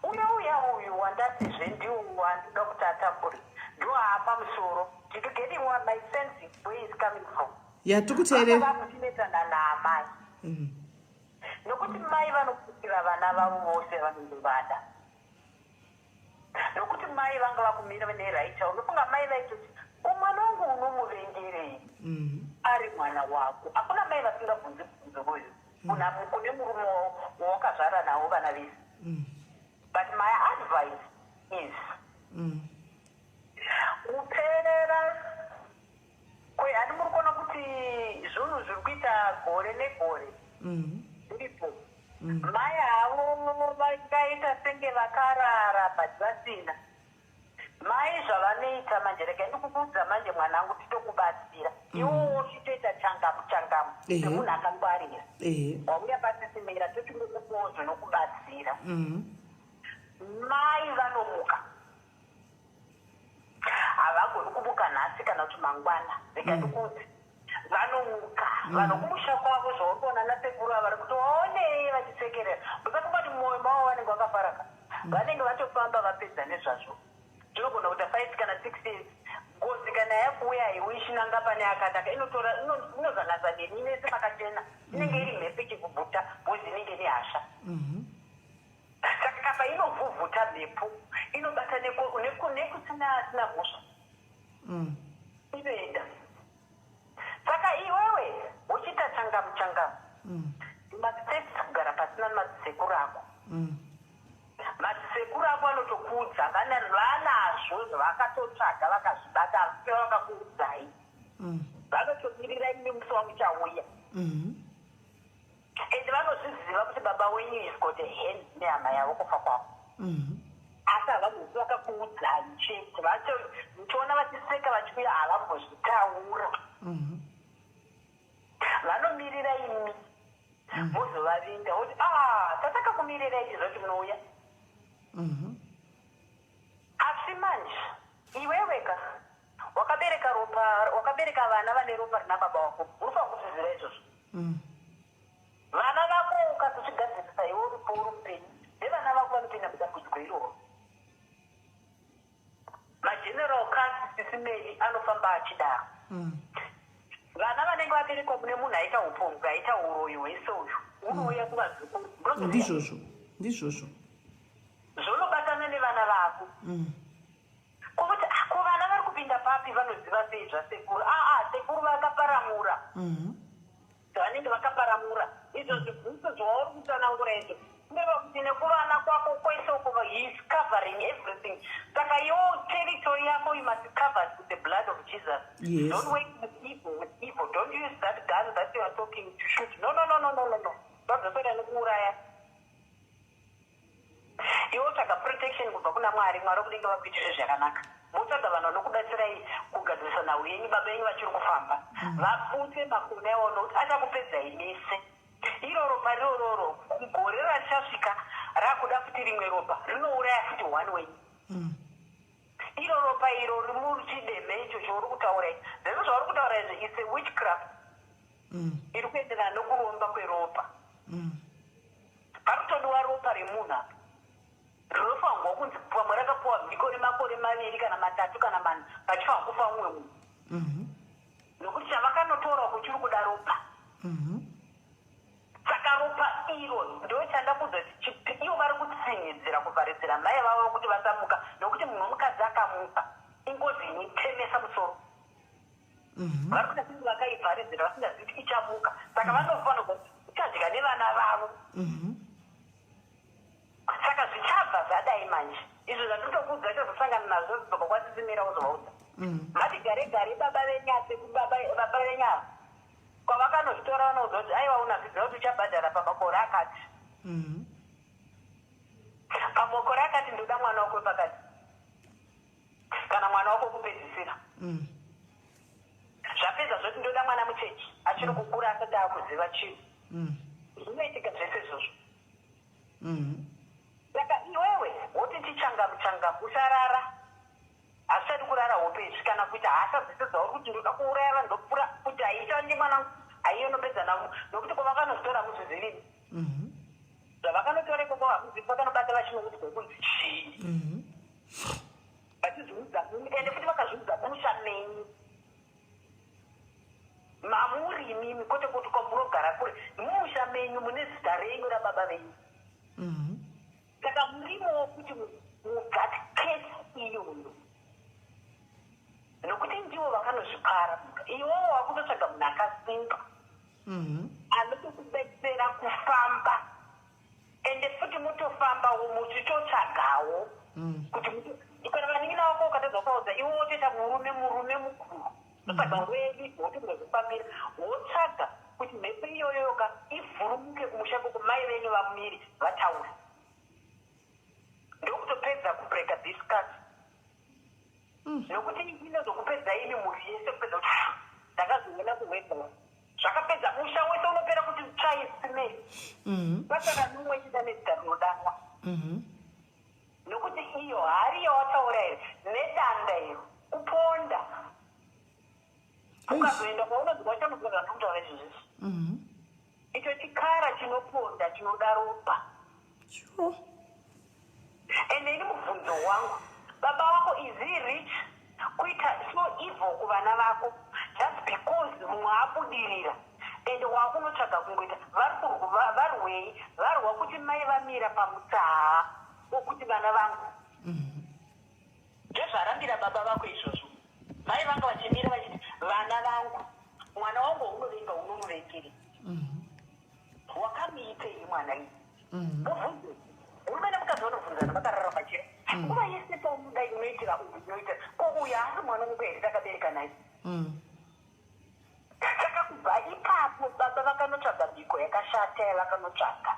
unouya uyu wandatizve ndiwo wandoda kuti atambure, ndo aapa musoro. Did you getting what my sense, where is coming from? Ya, tikuteerera. Vakuchinetsana naamai, nokuti mai vanoputira vana vavo vose vanondovada, nokuti mai vanga vakumira neright. Unofunga mai vaitoti, "Ko mwana wangu unomuvengerei ari mwana wako?" Hakuna mai vasingabvunzi bvunzo uyu kune murume wawakazvara navo vana vese. But my advice is, kuperera handi muri kuona kuti zvinhu zviri kuita gore negore zviripo. Mai havo vangaita senge vakarara, but vasina. Mai zvavanoita manje, regai ndikukuudza manje, mwanangu, titokubatsira iwowo uchitoita changamu changamu semunhu akangwarira. Wauya pasisimira, totingokupawo zvinokubatsira. Mai vanomuka, havagoni kumuka nhasi kana kuti mangwana. Rega ndikuudze, vanomuka vanhu kumusha kwavo. Zvauri kuona nasekuru ava vari kuti waonei vachisekerera, usafunga kuti mumwoyo mavo vanenge vakafaraka. Vanenge vatofamba vapedza nezvazvo. Zvinogona kuita 5 kana 6 years. Ngozi kana yakuuya, haiuyi ichinanga pane akanaka, inotora inozanganisa nemi mese makachena. Inenge iri mhepo ichivhuvhuta, ngozi inenge nehasha. Saka kapa inovhuvhuta mhepo, inobata nekusina asina mhosva, inoenda. Saka iwewe uchiita changamu changamu, must kugara pasina madzisekuru ako. Madzisekuru ako anotokuudza, vanazvo zvavakatotsvaga, vakazvibata, asi vakakuudzai, vanotomirira imi musi wamuchauya. And vanozviziva kuti baba wenyu is got a hand nehama yavo kufa kwavo, asi havambozi vakakuudzai chete. Vacho muchiona vachiseka vachiuya, havambozvitaura. Vanomirira imi mozovavinga, voti, "A, tatakakumirirai chizoti munouya." Asi manje iweweka wakabereka ropa, wakabereka vana vane ropa rina baba wako, unofanira kuzviziva izvozvo. Vana vako ukazozvigadzirisa iwe uripo, uri mupenyu, nevana vako vanopinda mudambudziko iroro. Mageneral curse, Sisi Meli, anofamba achidaro. Vana vanenge vaberekwa mune munhu aita upombwe, aita uroyi hwese uyu, unouya kuvazukuru. Munoziva? Ndizvozvo, ndizvozvo. Zvonobatana nevana vako. Kwokuti, "Ah, ko vana vari kupinda papi? Vanoziva sei zvasekuru?" Aa, sekuru vakaparamura. Vanenge vakaparamura izvo zvibvunzo zvauri kutsanangura izvo, kureva kuti nekuvana kwako kwese uko, he is covering everything. Saka iwo territory yako, you must cover with the blood of Jesus. Yes. Don't work with evil, with evil. Don't use that gun that you are talking to shoot. No, no, no, no, no, no, no. Vazoswera nekuuraya. Iwe wotsvaga protection kubva kuna Mwari, Mwari wokudenga vakuitire zvakanaka. Motsvaga vanhu vanokubatsirai kugadzirisa nhau yenyu, baba venyu vachiri kufamba. Vaputse makona iwawo nokuti achakupedzai mese. Iro ropa rirororo, gore rachasvika rakuda futi rimwe ropa, rinouraya futi one wenyu. Iro ropa iro rimuchideme icho chauri kutaura ichi. Zvese zvauri kutaura izvi, it's a witchcraft. Iri kuenderana nokuromba kweropa. Parikutodiwa ropa remunhu apa. Rinofanirwa kunzi pamwe rakapuwa mhiko remakore 2 kana 3 kana 4 pachifanirwa kufa mumwe munhu. Nokuti chavakanotora kuchiri kuda ropa. Saka ropa iro ndochanda kuudza kuti ivo vari kutsinhidzira kuvharidzira mai vavo kuti vasamuka, nokuti munhu wemukadzi akamuka ingozi inotemesa musoro. Vari kuita senge vakaivharidzira vasingazivi kuti ichamuka, saka vanofanirwa kuti ichadya nevana vavo. Saka zvichabva zvadai manje izvo zvandinotokuudza chazosangana nazvo zobva kwasisimira wozovaudza. Vati gare gare baba venyatse baba venyava kwavakanozvitora vanoudza kuti aiwa unazviziva kuti uchabhadhara pamakore akati. Pamakore akati ndoda mwana wako wepakati kana mwana wako wekupedzisira. Zvapedza zvoti ndoda mwana muchechi achiri kukura asati akuziva chinhu. Zvinoitika zvese izvozvo. Saka iwewe woti chichangamu changamu usarara. Hazvichadi kurara hope izvi kana kuita hasha dzese dzauri kuti ndoda kuuraya vanhu ndopfura kuti haichandi mwanangu haiyo inopedza navo nokuti kwavakanozvitora hamuzvizivini. Zvavakanotora ikoko hamuzivi vakanobata vachinoudzwa kunzi chii. Vachizviudza ende futi vakazviudza musha menyu. Mamuri imimi kwete kuti kwamunogara kure mumusha menyu mune zita renyu rababa venyu. Saka murimowo kuti muthat case iyoyo nokuti ndivo vakanozvipara. Iwowo wakutotsvaga munhu akasimba anotokubetsera kufamba, ende futi mutofambawo muchitotsvagawo kuti kana vanin'ina vako ukatadza kuvaudza iwe wotoita murume mukuru wotsvaga wedi wotombozvifambira wotsvaga kuti mhepo iyoyo yoka ivhurumuke kumusha koko mai venyu vamiri vataure ndokutopedza kubreka this curse. Nokuti inozokupedza imi mhuri yese kupedza kuti ndakazoona kuwedza zvakapedza musha wese unopera kuti tsvai simei pasara numwe chida nezita rinodanwa. Nokuti iyo hari yawataura here nedanda iro kuponda ukazoenda kwaunonzwa uchanozwa zvandikutaura izvozvizvi. Icho chikara chinoponda chinoda ropa. Sure. Ende ini mubvunzo wangu, baba vako is he rich kuita so evil kuvana vako just because mumwe abudirira ende wakunotsvaga kungoita varwei varwa kuti mai vamira pamutsaha wokuti vana vangu ndozvarambira baba vako izvozvo. Mai vanga vachimira vachiti vana vangu, mwana wangu waunovenga unomuvengeri wakamuitei mwana iyi mubvunze. Murume nemukadzi vanobvunzana vakarara pachira nguva yese paunodai unoitira uyu unoitira ko uyu haasi mwana wangu here takabereka naye. Saka kubva ipapo baba vakanotsvaga mhiko yakashata yavakanotsvaga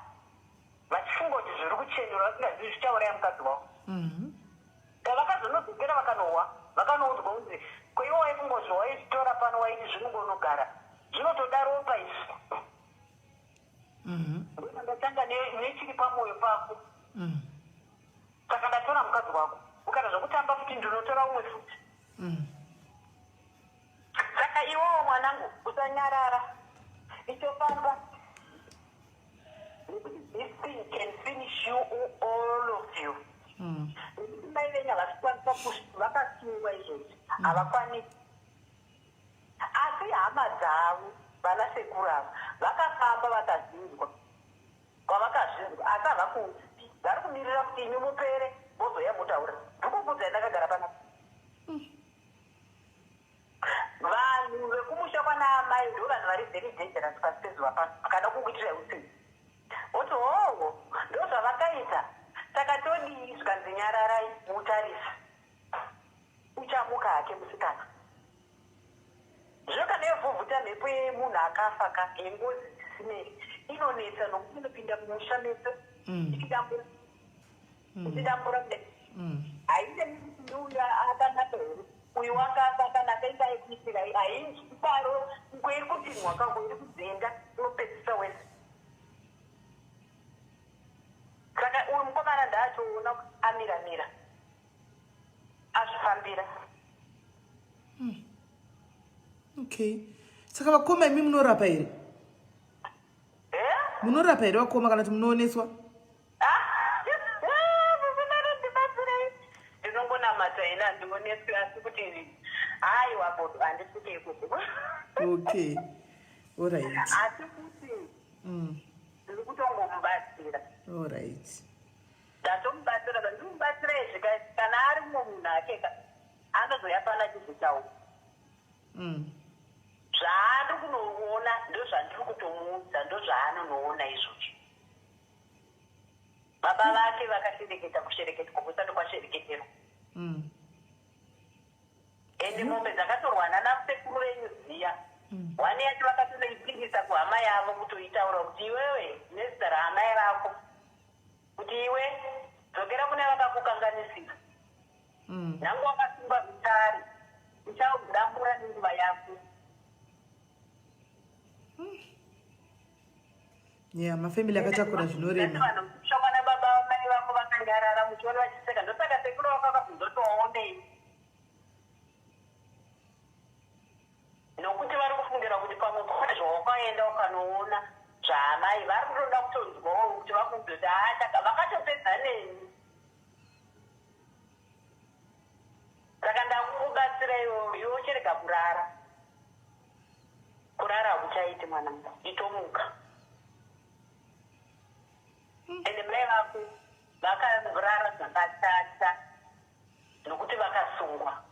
vachifunga kuti zviri kuchenura vasingazivi zvichauraya mukadzi wavo. Pavakazonodzokera vakanohwa vakanoudzwa kunzi ko iwe waifunga kuti zvawaizvitora pano waiti zvinongonogara zvinotoda ropa izvi. Ndatanga nechiri pamwoyo pako. Saka ndatora mukadzi wako ukada zvokutamba futi ndinotora umwe futi. Saka iwewo mwanangu usanyarara ichofamba nekuti this thing can finish you all of you. Nekuti mai venyu havasi vakasungwa izvozvi havakwanisi, asi hama dzavo vana sekuru ava vakafamba vakazvinzwa kwavakazvinzwa, asi havakuudzi. Vari kumirira kuti imi mupere vozoya motaura. Ndikukuudzai ndakagara panapa, vanhu vekumusha kwana amai ndo vanhu vari very dangerous pasi pezuva pano. Vakada kukuitirai utsinye voti hoho ndo zvavakaita saka todii? Zvikanzi nyararai mutarisa uchamuka hake musikana. Yekubvuta mhepo yemunhu akafa ka, yengozi dzisinei, inonetsa nokuti inopinda mumusha mese ichidambura, ichidambura kudai. Haine kuti uyu akanaka here, uyu wakafa akanaka, inga yekuitirai hainzwidaro. Kweiri kutinhwa kako, iri kudzenda, unopedzisa wese. Saka uyu mukomana ndaatoona kuti amira mira, azvifambira. Okay, saka vakoma, imi munorapa here? Eh? Munorapa here vakoma, kana kuti munooneswa? Ndibatsirei, ndinongonamata ina, handioneswi, asi kuti haiwa bodo, handisvike ikoko. Okay, alright. Asi kuti ndiri kutongomubatsira. Alright. Ndatomubatsira, vandimubatsira izvi kana ari mumwe munhu akeka anozoya pano achizvitaura. Zvaari kunoona ndozvandiri kutomuudza, ndozvaanonoona izvozvo. Baba vake vakashereketa kushereketwa kusati kwashereketerwa. Ende mombe dzakatorwa nanasekuru venyu dziya, one yacho vakatonoipindisa kuhama yavo, kutoitaura kuti iwewe nezita raamai vako, kuti iwe dzokera kune vakakukanganisira. Nhange wakasungwa rutare, uchaudambura nenguva yako. Yeah, mafamily akatakura zvinorema. Vanhu muchishongana, baba mai vako vakanyarara, muchiona vachiseka. Ndosaka sekuru vako vakabvunzotoonei, nokuti vari kufungira kuti pamwe kune zvawakaenda ukanoona zvaamai. Vari kutoda kutonzwawo kuti vakuudze kuti haa, vakatopedza neni. Saka ndakukubatsira iwewe, iwe uchirega kurara. Kurara hakuchaiti, mwanangu, itomuka. Ende mai vako vakarara zvakatata nokuti vakasungwa.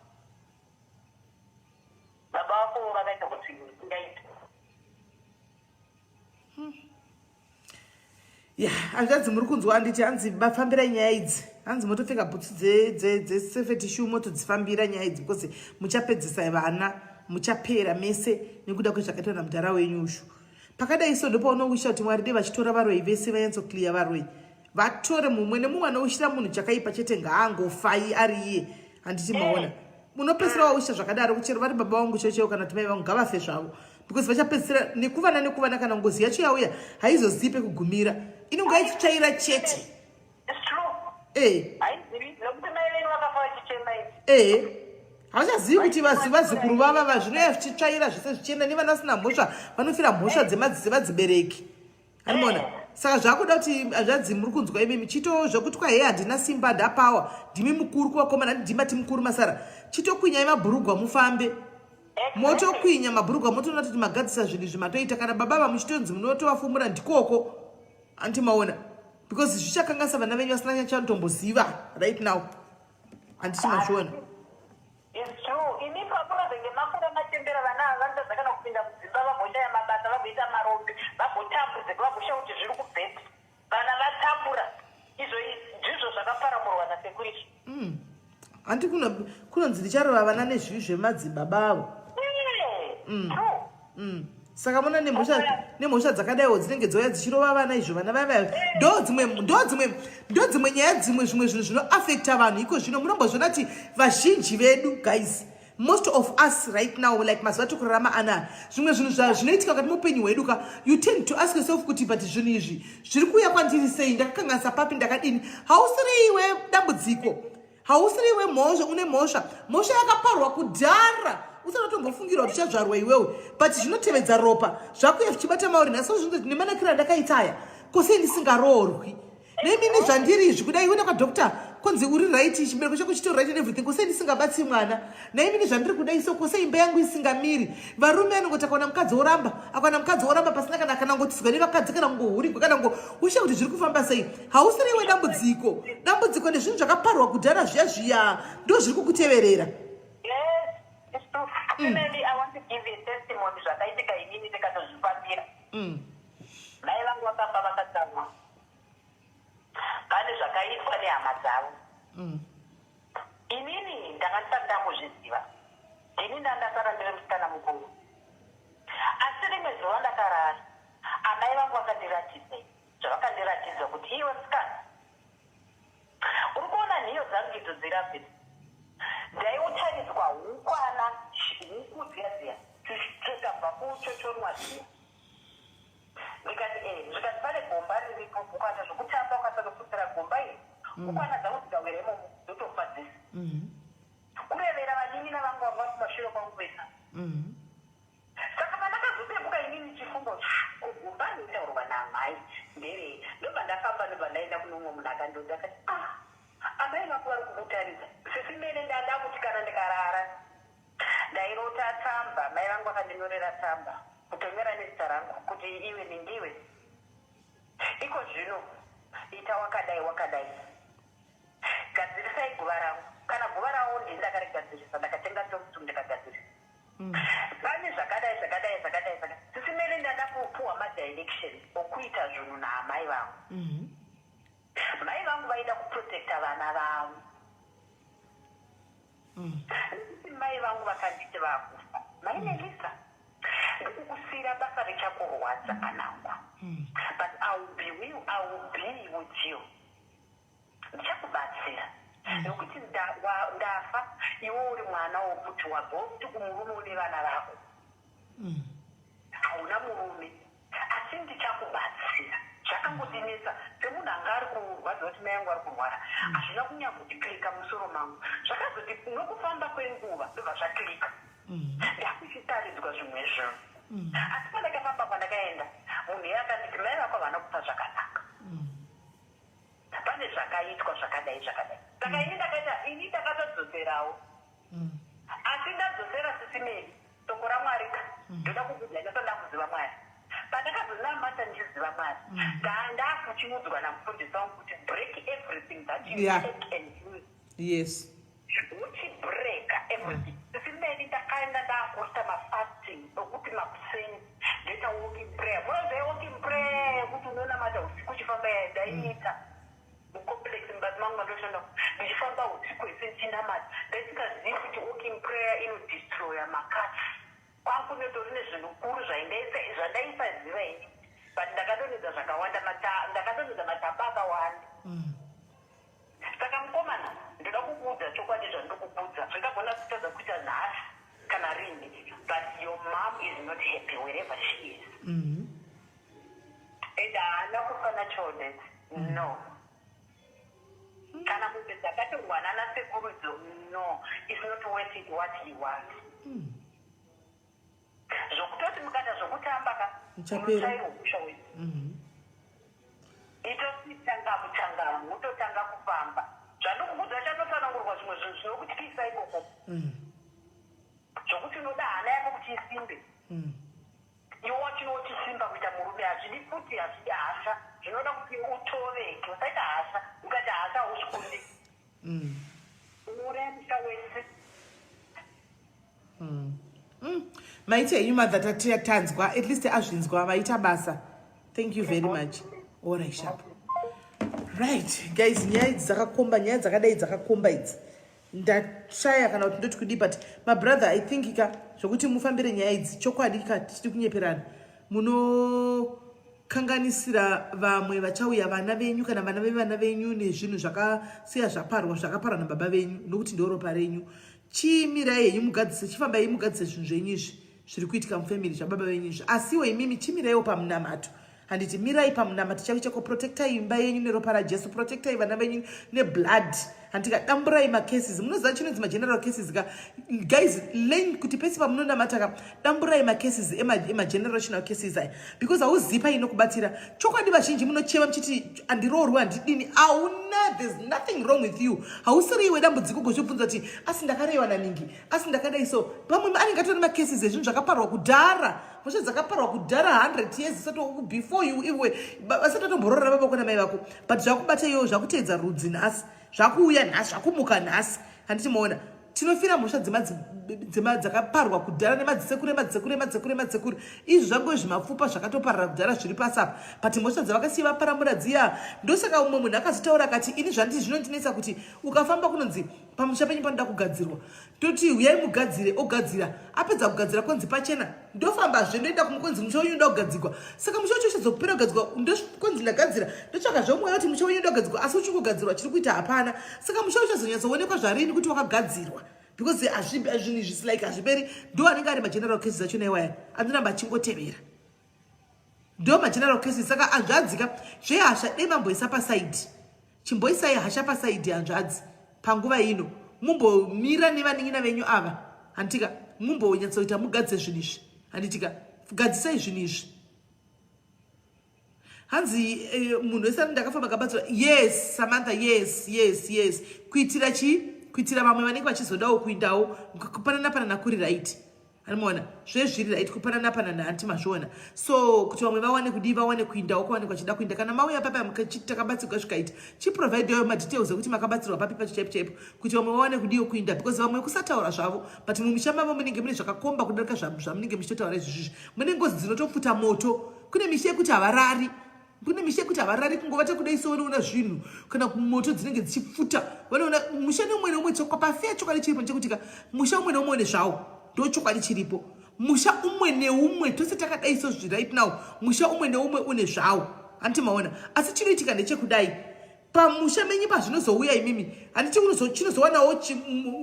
Baba vako vakaita kuti ingaita. Ya, hanzvadzi, muri kunzwa handiti? Hanzi vafambirai nyaya idzi, hanzi motopfeka bhutsu dzesafety shoe, motodzifambira nyaya idzi, because muchapedzisa vana, muchapera mese nekuda kwezvakaitwa namudhara wenyu ushu. Pakadai so ndopaunowisha kuti Mwari dei vachitora varoi vese, vanyatsoclear varoi, vatore mumwe nemumwe anowishira munhu chakaipa chete, ngaangofai ari iye, handiti? Maona, unopedzisira wawisha zvakadaro, kuchero vari baba vangu chaivo chaivo kana kuti mai vangu, ngavafe zvavo, because vachapedzisira nekuvana nekuvana. Kana ngozi yacho yauya, haizozivi pekugumira, inonge ichitsvaira chete. It's true. Haizivi, nokuti mai venyu vakafa vachichema ivi. Havachazivi kuti vazukuru vava zvinoya zvichitsvaira zvese, zvichienda nevana vasina mhosva, vanofira mhosva dzevadzibereki, animona. Saka zvakuda kuti, hazvadzi, muri kunzwa imimi, chito zvokuti kwa hei, handina simba, ndapawa, ndimi mukuru kuvakomana, ndimati mukuru masara, chitokwinyai mabhurugwa mufambe, motokwinya mabhurugwa, motoona kuti magadzisa zvinhu izvi matoita. Kana baba vamuchitonzi munotovafumura ndikoko, anti maona, because zvichakanganisa vana venyu vasina chanotomboziva right now, handiti mazviona? It's true. Imi pamunozenge makura machembera, vana ava vanotadza kana kupinda mudzimba, vagoshaya mabasa, vagoita marombe, vagotambudzika, vagoshaya kuti zviri kubvepi. Vana vatambura. Izvo ndizvo zvakaparamurwa nasekuru izvo. Handi kunonzi ndicharova vana nezvivi zvemadzibaba avo. True. Saka muna nemhosva dzakadaiwo dzinenge dzouya dzichirova vana izvo, vana vaya ndo dzimwe nyaya, dzimwe zvimwe zvinhu zvinoafecta vanhu iko zvino. Munombozviona kuti vazhinji vedu, guys, most of us right now, like mazuva atikurarama anaya, zvimwe zvinhu zvinoitika mukati muupenyu hwedu ka, you tend to ask yourself kuti, but zvinhu izvi zviri kuuya kwandiri sei? Ndakakanganisa papi? Ndakadini? Hausiri iwe dambudziko, hausiri iwe mhosva, une mhosva. Mhosva yakaparwa kudhara usati watombofungirwa kuti uchazvarwa iwewe, but zvinotevedza ropa, zvakuya zvichibata mauri nhasi. Zvinoti nemanakiro andakaita aya, kosei ndisingaroorwi? Nemini zvandiri izvi kudai, iwe nakwadoctor konzi uri right, chibereko chako chitori right and everything, kosei ndisingabatsi mwana? Naimini zvandiri kudai so, kosei imba yangu isingamiri? Varume anongoti akaona mukadzi oramba, akaona mukadzi oramba, pasina kana ngotizwa nevakadzi, kana kungohurigwa, kana ngo ushe kuti zviri kufamba sei. Hausiri iwe dambudziko, dambudziko nezvinhu zvakaparwa kudhara zviya zviya ndo zviri kukuteverera. Yes, it's true. Maybe I want to give a testimony zvakaitika inini ndikatozvifambira. Mai vangu vakafa vakatsamwa. Pane zvakaitwa nehama dzavo. Inini ndanga ndisati ndambozviziva. Ini ndandasara ndiri musikana mukuru. Mai vangu vakandiratidza zvavakandiratidza kuti, "Iwe musikana, uri kuona nhiyo dzangu idzo dzirabvi, ndaiutaridzwa hukwana, huku dziya dziya tabva kuchochonwa dziya." Ndikati, "E." Zvikati, "Pane gomba riripo, ukaita zvokutamba ukasanofutsira gomba iri, hukwana dzangu dzikawira imomo dzotofa dzese." Kurevera vanin'ina vangu vanga vari kumashure kwangu vesa. Saka pandakazopepuka inini chifungo, kugomba rinotaurwa namai nderei? Ndobva ndafamba, ndobva ndaenda kune umwe munhu akandodza, akati, "Ah, amai vako vari kukutaridza." Sisi mene, ndada kuti kana ndikarara ndairota tsamba. Mai vangu vakandinyorera tsamba, kutonyora nezita rangu kuti, "Iwe nindiwe, iko zvino ita wakadai wakadai, gadzirisai guva rangu." Kana guva ravo ndini ndakarigadzirisa, ndakatenga tombstone ndikagadzirisa. Pane zvakadai zvakadai zvakadai zvakadai. Sisi mene, ndada kupuhwa madirection okuita zvinhu naamai vangu. Mai vangu vaida kuprotecta vana vavo, nekuti mai vangu vakanditi vakufa, "Mai Melisa, ndikukusiyira basa richakurwadza panangu, but I will be with you, ndichakubatsira, nekuti ndafa, iwe uri mwana wokuti wabva kuti kumurume une vana vako, hauna murume, asi ndichakubatsira." Zvakangondinetsa semunhu anga ari kurwadziwa kuti mai angu ari kurwara. Hazvina kunyambondiclicka musoro mangu. Zvakazoti nokufamba kwenguva ndobva zvaclicka, ndakuchitaridzwa zvimwe zvinhu. Asi pandakafamba kwandakaenda, munhu iye akanditi, "Mai vako havana kufa zvakanaka, pane zvakaitwa zvakadai zvakadai." Saka ini ndakaita, ini ndakatodzoserawo, asi ndadzosera, sisi meni, soko raMwari ka, ndoda kukudza ndasanda kuziva Mwari. Pandakazonamata ndichiziva Mwari, ndakuchiudzwa namufundisi wangu kuti, "Break everything that you take and use." Uchibreka everything. Sisi meni, ndakaenda ndakuita mafasting okuti makuseni ndoita walking prayer. Munoziva walking prayer yekuti unonamata usiku uchifamba? Ndaiita mucomplex mubasi mangu mandoshanda, ndichifamba usiku hwese ndichinamata. Ndaisingazivi kuti walking prayer inodestroya makatsi. Kwangu netori nezvinhu kuru zvandaisaziva ini, but ndakadonhedza zvakawanda, ndakadonhedza matamba akawanda. Saka mukomana, ndoda kukuudza chokwadi. Zvandiri kukuudza zvingagona kutadza kuita nhasi kana rini, but your mom is not happy wherever she is, and haana kufa natural death, no. Kana mombe dzakatorwana nasekurudzo, no, it's not worth it what he wants. Zvokutoti mukaita zvokutamba ka, Muchapera. unotsvairwa musha wedu. Itoti changamu changamu, utotanga kufamba. Zvandikukudza, chandotsanangurwa zvimwe zvinhu zvinokutyisa ikoko, zvokuti unoda hana yako kuti isimbe. Iwe wachinochisimba kuita murume hazvidi futi, hazvidi hasha, zvinoda kuti utoveke, usaita hasha. Ukati hasha hauzvikundi, unouraya musha wese. Maita henyu madha, tanzwa, at least azvinzwa. Vaita basa, thank you very much. Alright, sharp. Right guys, nyaya idzi dzakakomba, nyaya dzakadai dzakakomba idzi. Ndashaya kana kuti ndoti kudii, but mabrother, I think ka zvokuti mufambire nyaya idzi, chokwadi ka, tichiri kunyeperana, munokanganisira vamwe vachauya, vana venyu kana vana vevana venyu, nezvinhu zvakasiya zvaparwa, zvakaparwa nababa venyu, nokuti ndoropa renyu. Chimirai henyu mugadzise, chifambai mugadzise zvinhu zvenyu izvi zviri kuitika mufamily, zvababa venyu izvi. Asiwo imimi chimiraiwo pamunamato, handiti? Mirai pamunamato chako chako, protectai imba yenyu neropa raJesu, protectai vana venyu neblood, handika? Damburai macurses. Munoziva chinonzi mageneral curses ka? Guys, learn kuti pese pamunonamata ka, damburai macurses emagenerational curses aya, because hauzivi painokubatsira. Chokwadi, vazhinji munochema muchiti, "Handiroorwi, handidini." Hauna, there's nothing wrong with you. Hausiri iwe dambudziko. Gozvibvunza kuti, "Asi ndakarewa naningi? Asi ndakadai?" So pamwe anenge atori macurses ezvinhu zvakaparwa kudhara, mhosva dzakaparwa kudhara, 100 years isati, before you iwe, vasati vatomborora baba vako namai vako, but zvakubata iwewo, zvakuteedza rudzi nhasi, zvakuuya nhasi, zvakumuka nhasi, handiti? Maona, tinofira mhosva dzakaparwa kudhara nemadzisekuru emadzisekuru emadzisekuru emadzisekuru. Izvi zvangove zvimapfupa zvakatoparara kudhara zviri pasi apa, but mhosva dzavakasiya vaparamura dziya. Ndosaka umwe munhu akazotaura akati, "Ini zvandii zvinondinetsa kuti ukafamba kunonzi Pamusha penyu panoda kugadzirwa, toti uyai mugadzire. Ogadzira, apedza kugadzira, konzi pachena. Ndofambazve, ndoenda kumukonzi, musha wenyu unoda kugadzirwa. Saka musha wacho uchazopera kugadzirwa, konzi ndagadzira. Ndotsvaka zvomweya kuti musha wenyu unoda kugadzirwa, asi uchingogadzirwa, chiri kuita hapana. Saka musha uchazonyatsoonekwa zvarini kuti wakagadzirwa? Because zvinhu izvi like hazviperi. Ndo anenge ari mageneral cases achona iwaya anoramba achingotevera, ndo mageneral cases. Saka hanzvadzika, zvehasha dei mamboisa paside. Chimboisai hasha paside, hanzvadzi, panguva ino. Mumbomira nevanin'ina venyu ava, handitika? Mumbonyatsoita mugadzise zvinhu izvi, handitika? Gadzisai zvinhu izvi. Hanzi munhu wese ani ndakafamba kabatsirwa. Yes, Samantha, yes. Kuitira chii? Kuitira vamwe vanenge vachizodawo kuindawo. Kupanana panana kuri right, anomaona zvezviri right, kupanana panana, hanti mazviona? So kuti vamwe vawane kudii, vawane kuindawo kwavanenge vachida kuinda. Kana mauya papa takabatsirwa zvikaita, chiprovidewo madetails ekuti makabatsirwa papi pacho chaipo chaipo, kuti vamwe vawane kudiwo kuinda, because vamwe kusataura zvavo, but mumisha mavo munenge mune zvakakomba kudarika zvamunenge muchitotaura izvizvizvi. Mune ngozi dzinotopfuta moto. Kune misha yekuti havarari, kune misha yekuti havarari, kungovata kudai so vanoona zvinhu, kana kumoto dzinenge dzichipfuta vanoona. Musha neumwe neumwe, pafeya, chokwadi chiripo ndechekuti ka musha umwe neumwe une zvawo. Ndo chokwadi chiripo. Musha umwe neumwe, tose takadai so right now, musha umwe neumwe une zvawo, handiti maona? Asi chinoitika ndechekudai: pamusha menyu pazvinozouya imimi, handiti chinozowanawo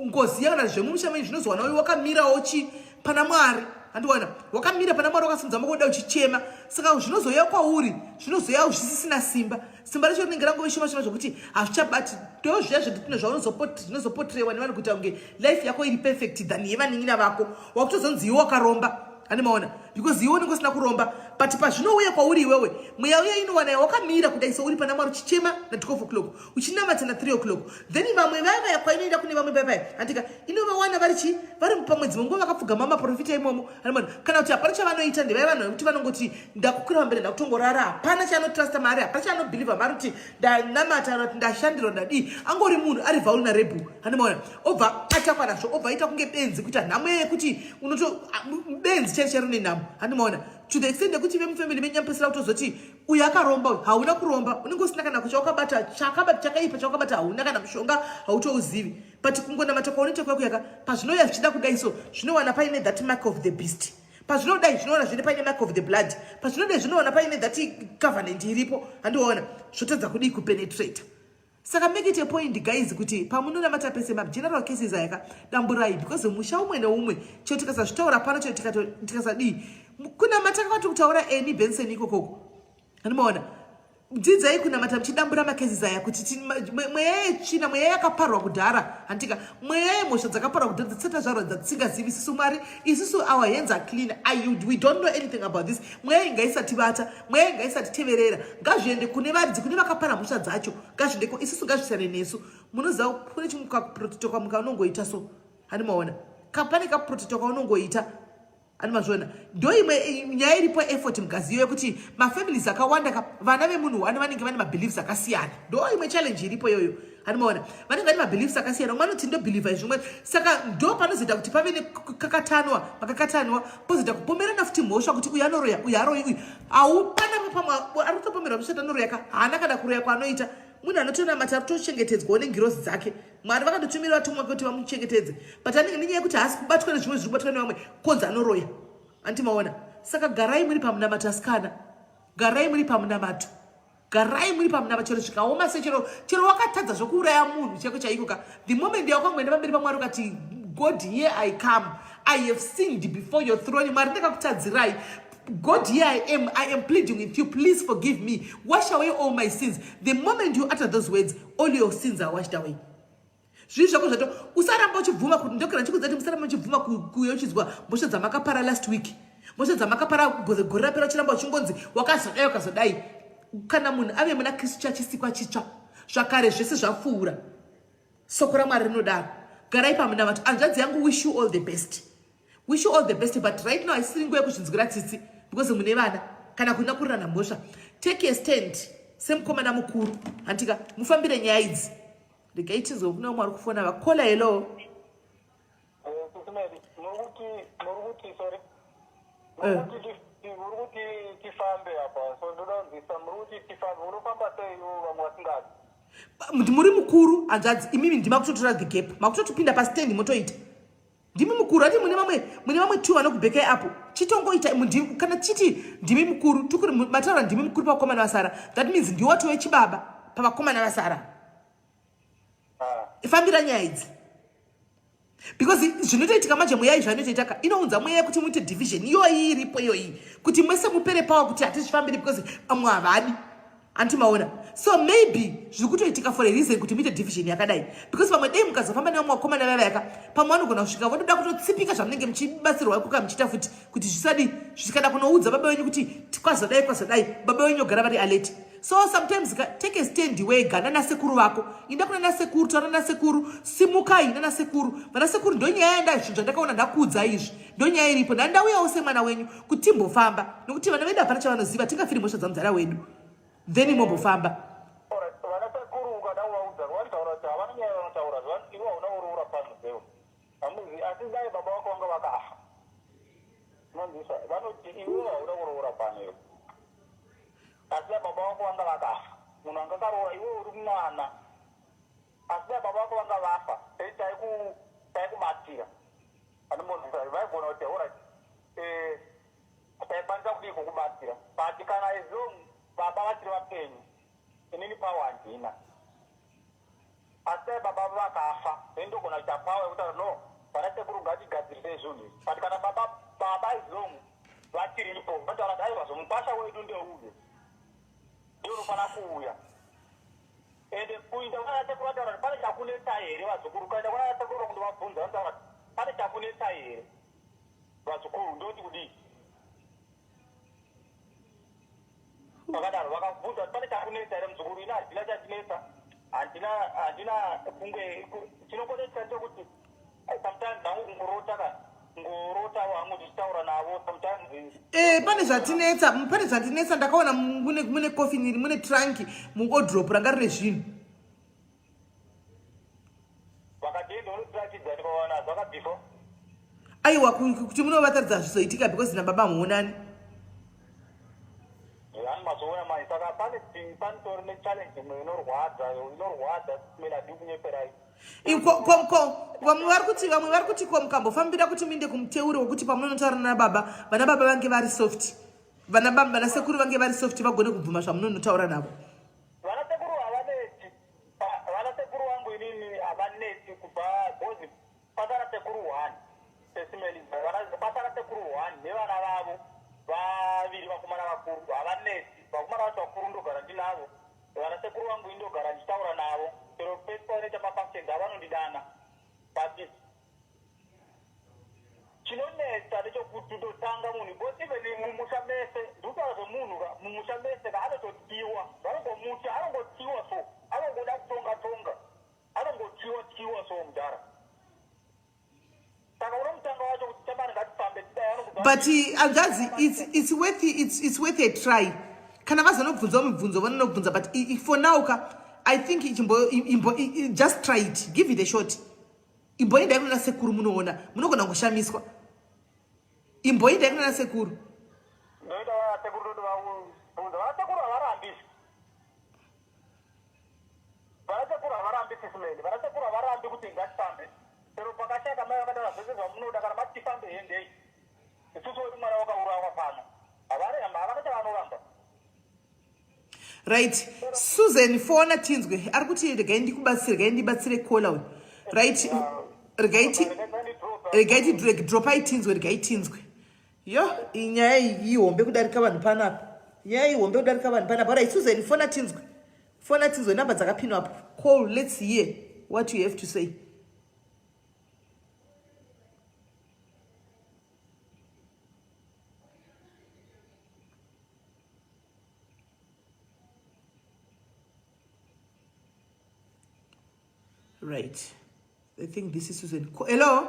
ngozi yakana zvemumusha menyu zvinozowanawo wakamirawo chi pana Mwari, handiwana? Wakamira pana Mwari, wakasimudza maoko kudai uchichema. Saka zvinozouya kwauri, zvinozoya zvisisina simba. Simba racho rinenge rangove shoma shoma zvokuti hazvichabati. Ndo zviya zvetino zvaunozoportraywa nevanhu kuita kunge life yako iri perfect than yevanin'ina vako. Wakutozonzi iwe wakaromba, handi maona? Because iwe unenge usina kuromba, but pazvinouya kwauri iwewe, mweya uya inowana wakamira kudai so, uri pana Mwari uchichema na12 o'clock, uchinamata na3 o'clock. Then vamwe vaya vaya kwainoenda kune vamwe vaya, handika inovawana vari chi vari pamwedzi munguva vakapfugama maprofita imomo, handimaona? Kana kuti hapana chavanoita. Ndevaya vanhu vekuti vanongoti ndakukwira pamberi, ndakutongorara. Hapana chaanotrusta mari, hapana chaanobelieva mari, kuti ndanamata kana kuti ndashandirwa, ndadii. Angori munhu ari vulnerable, handimaona? Obva atakwa nazvo, obva aita kunge benzi, kuita nhamo yekuti unoto benzi chairo chairo nenhamo, handimaona? To the extent yekuti vemufamily menyamupesera kutozoti uyu akaromba uyu. Hauna kuromba, unenge usina kana chawakabata chakabata chakaipa chawakabata, hauna kana mushonga, hautouzivi. But kungonamata kwaunoita kwakuyaka, pazvinouya zvichida kudai so, zvinowana paine that mark of the beast. Pazvinodai, zvinowana zvine paine mark of the blood. Pazvinodai, zvinowana paine that covenant iripo, handiwaona? Zvotadza kudii? Kupenetrate. Saka make it a point, guys, kuti pamunonamata pese, mageneral cases ayaka, damburai, because musha umwe neumwe, chero tikasazvitaura pano, chero tikasadii kunamata kakati kutaura eni Benson ikokoko, handimaona? Dzidzai kunamata muchidambura macases aya, kuti mweya yetsvina, mweya yakaparwa kudhara, handika? Mweya yemhosva dzakaparwa kudhara dzisati zvarwa, dzatisingazivi isusu. Mwari, isusu our hands are clean. We don't know anything about this. Mweya inga isatibata, mweya inga isatiteverera. Ngazviende kune varidzi, kune vakapara mhosva dzacho. Ngazviende, isusu ngazvisiyane nesu. Munoziva kune chimwe kakuprotectwa kwamuka unongoita so, handimaona? Pane kakuprotectwa kwaunongoita, ani mazviona? Ndo imwe nyaya iripo, effort mugaziyo, yekuti mafamilies akawanda ka, vana vemunhu one vanenge vane mabeliefs akasiyana. Ndo imwe challenge iripo iyoyo, handimaona? Vanenge vane mabeliefs akasiyana. Umwe anoti ndobelieva izvi, umwe. Saka ndo panozoita kuti pave nekakatanwa, makakatanwa, pozoita kupomerana futi mhosva kuti uyu anoroya, uyu aroyi, uyu haupana. Pamwe ari kutopomerwa mhosva anoroya ka, haana kana kuroya kwaanoita. Munhu anotonamata, ari kutochengetedzwawo nengirozi dzake. Mwari vakatotumira vatumwa kuti vamuchengetedze, but anenge nenyaya yekuti haasi kubatwa nezvimwe zviri kubatwa nevamwe, konzi anoroya, anti maona? Saka garai muri pamunamato, asikana, garai muri pamunamato, garai muri pamunamato. Chero zvikaoma se, chero wakatadza zvokuuraya munhu chaiko chaiko ka, the moment yawakangoenda pamberi paMwari ukati, "God, here I come, I have sinned before your throne. Mwari, ndakakutadzirai. God, here I am. I am pleading with you. Please forgive me. Wash away all my sins." The moment you utter those words, all your sins are washed away. Zvii zvako zvato usaramba uchibvuma kuti ndokera chikudza kuti musaramba uchibvuma kuyeuchidzwa mhosva dzamakapara last week, mhosva dzamakapara gore rapera, uchiramba uchingonzi wakazodai, wakazodai. Kana munhu ave muna Kristu, chachisikwa chitsva, zvakare zvese zvapfuura. Soko raMwari rinodaro. Garai pamunamato, hanzvadzi yangu. Wish you all the best, wish you all the best, but right now haisiri nguva yekuzvinzwira tsitsi, because mune vana kana kuna kurirana mhosva. Take a stand semukomana mukuru, handika? Mufambire nyaya idzi. Regai tinzwe kune vamwe vari kufona. Vakola, hello. Muri kuti, sorry, muri kuti tifambe apa, so ndoda kunzwisa, muri kuti tifambe, unofamba sei iwo vamwe vasingadi? Muri mukuru hanzvadzi imimi ndima kutotora the gap makutotipinda pastand motoita ndimi mukuru ati mune vamwe mune vamwe two vanokubhekai apo chitongoita kana tichiti ndimi mukuru tikuri mataura ndimi mukuru pavakomana vasara that means ndiwo watove chibaba pavakomana vasara ah. fambira nyaya idzi because zvinotoitika manje mweya izvi anotoita ka inounza mweya yekuti muite division iyoyi iripo iyoyi kuti mese mupere power kuti hatizvifambiri because vamwe havadi anti maona so maybe zviri kutoitika for a reason kuti muite division yakadai because vamwe dei mukazofamba nevamwe vakomana vaya vayaka pamwe vanogona kusvika votoda kutotsipika zvamunenge muchibatsirwa ikoka muchiita futi kuti zvisadi zvikada kunoudza baba venyu kuti kwazodai kwazodai baba venyu ogara vari alert so sometimes ka take a stand wega nana sekuru vako inda kuna nasekuru taura nasekuru simukai nana sekuru vana sekuru ndonyaya yanda zvinhu zvandakaona ndakuudza izvi ndonyaya iripo ndandauyawo semwana wenyu kuti timbofamba nokuti vana vedu hapana chavanoziva tingafiri mhosva dzamudzara wedu then mombofamba asi dai baba vako vanga vakafa unonzwiswa vanoti iwe hauna kuroora pano iwe asi dai baba vako vanga vakafa munhu anga akaroora iwe uri mwana asi dai baba vako vanga vafa taikubatira anombonzwiswa vaigona kuti orit eh, taikwanisa kudii kukubatsira but kana as long baba vachiri vapenyu inini pawo handina Asi dai baba vakafa then ndogona kuita power yekutaura no vana sekuru ngatigadzirisei zvinhu izvi but kana baba baba as long vachiripo vanotaura kuti aiwa zvomukwasha wedu ndeuyu ndiye unofanira kuuya ende kuinda kwana sekuru vataura kuti pane chakunetsai here vazukuru ukaenda kwana sekuru vakundovabvunza vanotaura kuti pane chakunetsai here vazukuru ndoti kudii Vakadaro vakabvunza kuti pane chakunetsa here muzukuru ini handina chandinetsa handina handina kunge chinongonetsa ndechekuti sometimes hangu kungorota ka ngorotawo hangu ndichitaura navo sometimes Eh, pane zvatinetsa pane zvatinetsa ndakaona mune mune coffin iri mune trunk muodrop ranga rine zvinhu Vakadii unotiratidza ndikawana zvakabviswa. Aiwa kuti munovataridza zvizoitika because nababa hamuonani. Yani mazoona manje saka pane panitori nechallenge imwe inorwadza inorwadza mina handii kunyeperai. Vamwe vari kuti vamwe vari kuti ko mukambofambira kuti muinde kumuteuro wekuti pamunonotaura nababa vana baba vange vari soft vana baba vana sekuru vange vari soft vagone kubvuma zvamunonotaura navo. Vana sekuru havanetsi vana sekuru vangu inini havanetsi kubva because pasara sekuru one sesimeli pasara sekuru one nevana vavo vaviri vakomana vakuru havanetsi vakomana vacho vakuru ndogara ndinavo vana sekuru vangu ini ndogara ndichitaura navo chero pese pavanoita mafunctions avanondidana but Chinonetsa ndechokuti ndotanga munhu because even mumusha mese ndikutaura zvemunhu ka mumusha mese ka anototyiwa vanongomutya anongotyiwa so anongoda kutonga tonga anongotyiwa tyiwa so mudhara saka unomutanga wacho kuti chamani ngatifambe tidai anokubva but hanzvadzi it's, it's, worth, it's, it's worth a try kana vazonobvunzawo mibvunzo vanonobvunza but for now ka i think ichimbo, imbo, just try it give it a shot Imboendai kunana sekuru munoona munogona kushamiswa. Imboendai kunana sekuru. Ndoita vana sekuru ndodovabvunza vana sekuru havarambi. Vana sekuru havarambi sisimeni. Vana sekuru havarambi kuti ngatifambe. Chero pakashaka mai vakataura zvese zvamunoda kana mati tifambe hendei. Isusu wedu mwana wakaurawa pano. Havaramba havana chavanoramba. Right, Susan fona tinzwe. Ari kuti regai ndikubatsire, regai ndibatsire caller uyu. Right, regai ti regai ti dropai tinzwe, regai tinzwe. Yo, inyaya iyi ihombe kudarika vanhu panapa. Nyaya ihombe kudarika vanhu panapa. Right, Susan fona tinzwe. Fona tinzwe number dzakapinwa apo. Call, let's hear what you have to say. Right. I think this is Susan. Hello?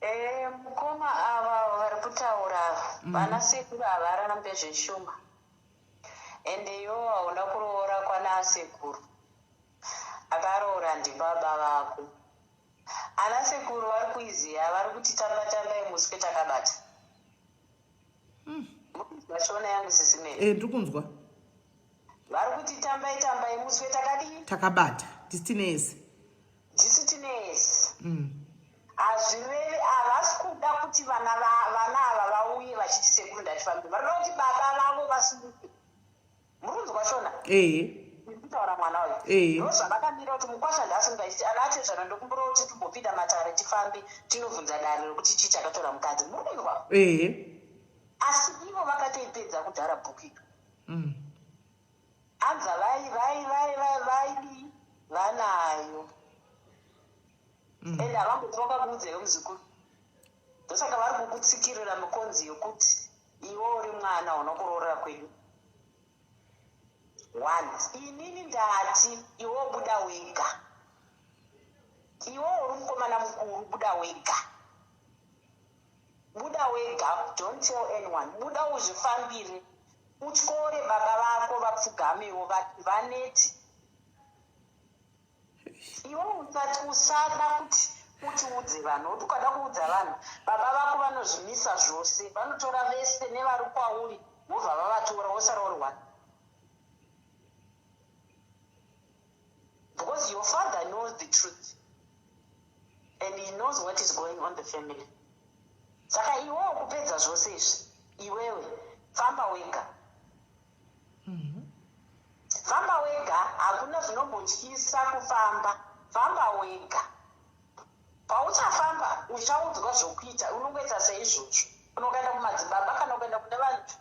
Eh, mukoma ava vari kutaura ava mm. vana sekuru havarambe zveshuma ende iwo hauna kuroora kwana asekuru akaroora ndibaba vako ana sekuru vari kuiziva vari kuti tamba tambai muswe takabata Murikunzwa shona yangu sisi Mary? Eh, ndiri kunzwa. Vari kuti tambai tambai muswe takadii? Takabata tisu tinesi. Tisu tinesi. Hazvirevi havasi kuda kuti vana ava vauye vachiti, "Sekuru, ndatifambe." Varikuda kuti baba vavo vasimuke. Muri kunzwa shona? Ehe. Kutaura mwana uyu. Ndo zvavakamira kuti mukwasha ndasimuka ichiti ana atezvana, ndokumbura kuti timbopinda matare, tifambe tinobvunza dare rokuti chii chakatora mukadzi. Muri kunzwa? Ehe. Asi ivo vakatoipedza kudhara bhuku iyo. Anza vai vai vai vai vaidii vanayo. Ende havamboti vakakuudzeyo muzukuru. Ndosaka vari kukutsikirira mukonzi yokuti iwe uri mwana unokuroorera kwedu. One, inini ndati iwe buda wega. Iwe uri mukomana mukuru, buda wega, buda wega. Don't tell anyone. Buda uzvifambire, utyore baba vako vapfugamewo vaneti. Iwe usati usada kuti utiudze vanhu. Kuti ukada kuudza vanhu, baba vako vanozvimisa zvose, vanotora vese nevari kwauri, vobva vavatora, wosara uri one, because your father knows the truth and he knows what is going on the family. Saka iwewo kupedza zvose izvi, iwewe famba wega, famba wega. Hakuna zvinombotyisa kufamba. Famba wega. Pauchafamba uchaudzwa zvokuita. Unongoita seizvozvo. Unokaenda kumadzibaba kana ukaenda kune